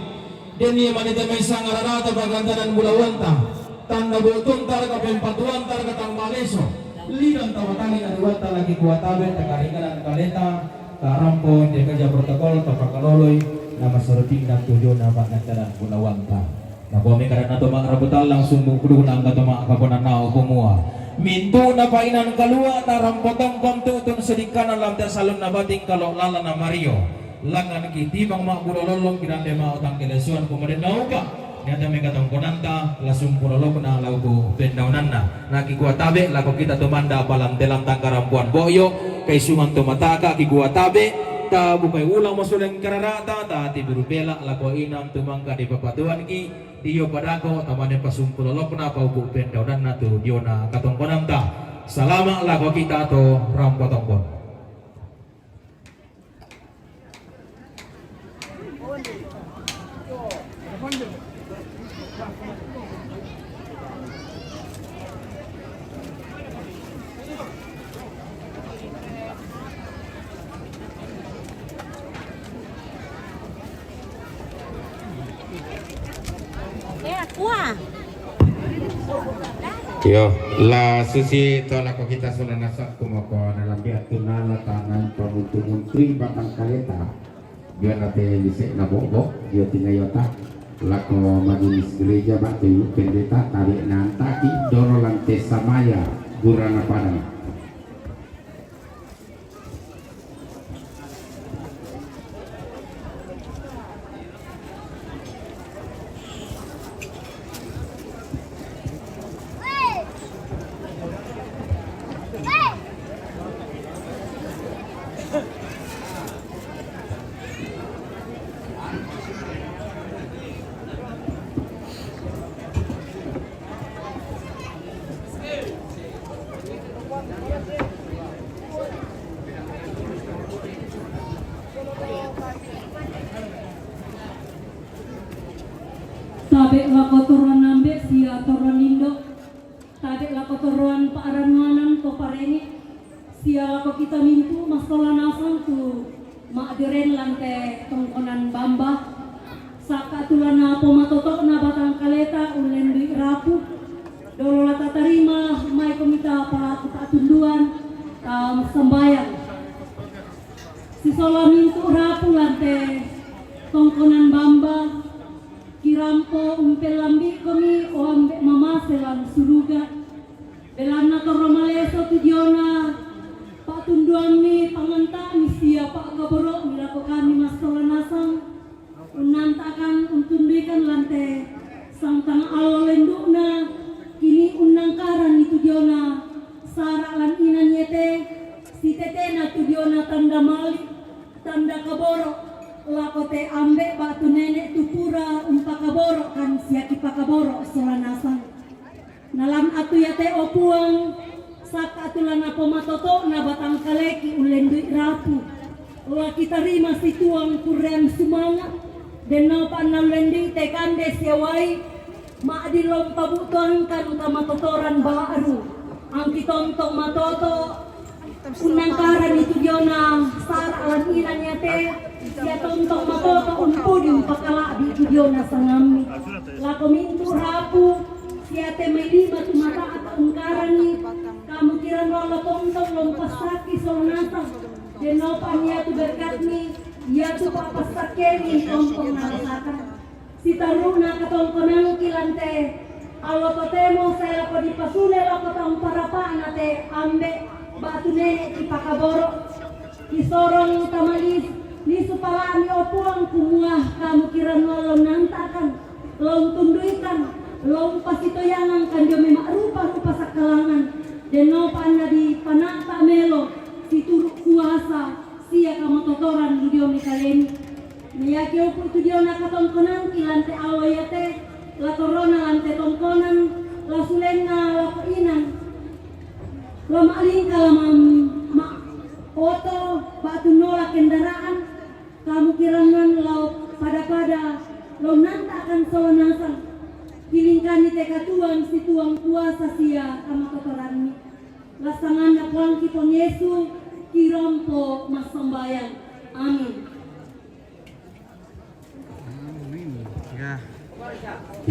Denni manita mai sangara rata pagantanan bulawanta. Tanna bo'tunta raka, pempatuanta raka, tang maleso. Lidan tawa tali aduanta, lagi' kuatabe' takaringanan kaleta, tarampo inde kaja protokol, tapakaloloi, na massarutinna tu diona pa'naccanan bulawanta. Nakuami kadanna to ma'rabutan langsung bu'kuduna angka to ma'kaponanna kumua, mintu'na pa'inan kalua' tarampo tongkon tu'tun sidikkanan lante salunna bating kalo' lalana mario. Langnganki timang ma'bulo lollong, kinande ma'o tangkelesuan kumaden naupa'. Niata mekatongkonanta la sumpulo lokna lauku pendaunanna. Na kikuatabe' lako kita tumanda palantelan tangkarampuan bo'yo, kaisungan tumataka kikuatabe', tabukai ulang masuleng karara'ta, tatibiru bela lako inang tumangka dipapatuanki, dio padako tamane pasumpulo lokna pauku pendaunanna tu diona katongkonanta. Salama' lako kita to rampo tongkon. Iyo, la susi to lako kita sola nasakku mako nalambi attunala tangan pamuntu-muntui batang kaleta. Dio nate lise'na bo'bo', dio tingayota. Lako majelis gereja, Pak Teyu Pendeta, tabe nantaki dolo lante samaya Burana Padang. Tabe lako toro nambe sia toro nindo. Tabe lako toroan pa'rannuanan to pareni, sia lako kita mintu' massola nasang tu ma'deren lante tongkonan bamba, saka tulana pomatoto'na batang kaleta ullendui rapu, dolo la tatarima maiko mita palaku pa'tunduan, ta massambayang. Sisola mintu' rapu lante tongkonan bamba, kirampo umpellambi'komi, o Ambe' mamase lan suruga, belanna torro maleso tu diona pa'tunduammi, panganta'mi sia pa'kaboro'mi lako kami massola nasang, unnanta'kan untunduikan lante sangtang allo lendu'na, kini unnangkaranni tu diona sara' lan inan iate, sitetena tu diona tanda mali', tanda kaboro', lako te ambe' ba'tu nene' tu pura umpakaboro'kan sia kipakaboro' sola nasang. Nalan attu iate, o Puang, saka' tu la napomatoto'na batang kaleki ullendui rapu, la kitarima situang kurrean sumanga', dennopa naullendui te kande sia uai, ma'din la umpabu'tuangkan kamatotoran ba'ru, angki tontong matoto', unnangkaranni tu diona sara' lan inan iate, sia tontong matoto' umpudi umpakala'bi' tu diona sangammi. Lako mintu' rapu, sia te mai lima tu mata'ta ungkaranni, kamu kirannuang la tontong la umpassakki sola nasang, dennopa iatu berkatmi, iatu pa'passakkemi tontong narasakan. Sitaru'na katongkonangki lante allo totemo sae lako dipasule lako taung parapa'na te ambe' ba'tu nene' kipakaboro'. Kisorong tamalis, lisu pala'mi, o Puang, kumua kamu kirannuang la unnanta'kan, la untunduikan, la umpasitoyangangkan dio mai ma'rupa-rupa sakkalangan, dennopa anna dipana'ta melo situru' kuasa sia kamatotoran dio mai kalemi. Naiaki upu' tu diona katongkonangki lante allo iate, la torona lante tongkonan, la sulenna lako inan, la ma'lingka la mam-, ma-, oto ba'tu nola kendaraan, kamu kirannuang la pada-pada la unnanta'kan sola nasang. Kilingkani te katuoan situang kuasa sia kamatotoranmi. La sanganna Puangki Puang Yesu, kirampo massambayang. Amin. Amin. Ya.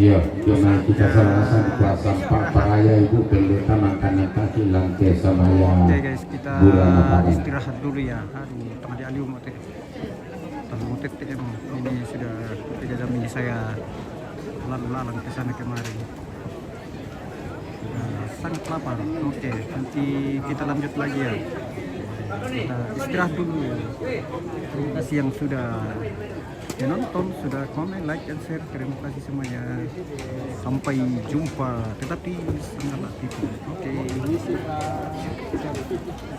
Iya, cuma kita salah satu kuasa empat paraya Ibu Pendeta, makanya kasih lantai sama ya. Oke guys, kita istirahat dulu ya. Aduh, tengah di alium, oke. Tengah mau T T M. Ini sudah tiga jam ini saya lalu lalang ke sana kemari. Nah, sangat lapar. Oke, nanti kita lanjut lagi ya. Kita istirahat dulu ya. Terima kasih yang sudah menonton, sudah komen, like, dan share. Terima kasih semuanya. Sampai jumpa. Tetap di Sanggala T V. Oke.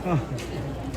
Ah.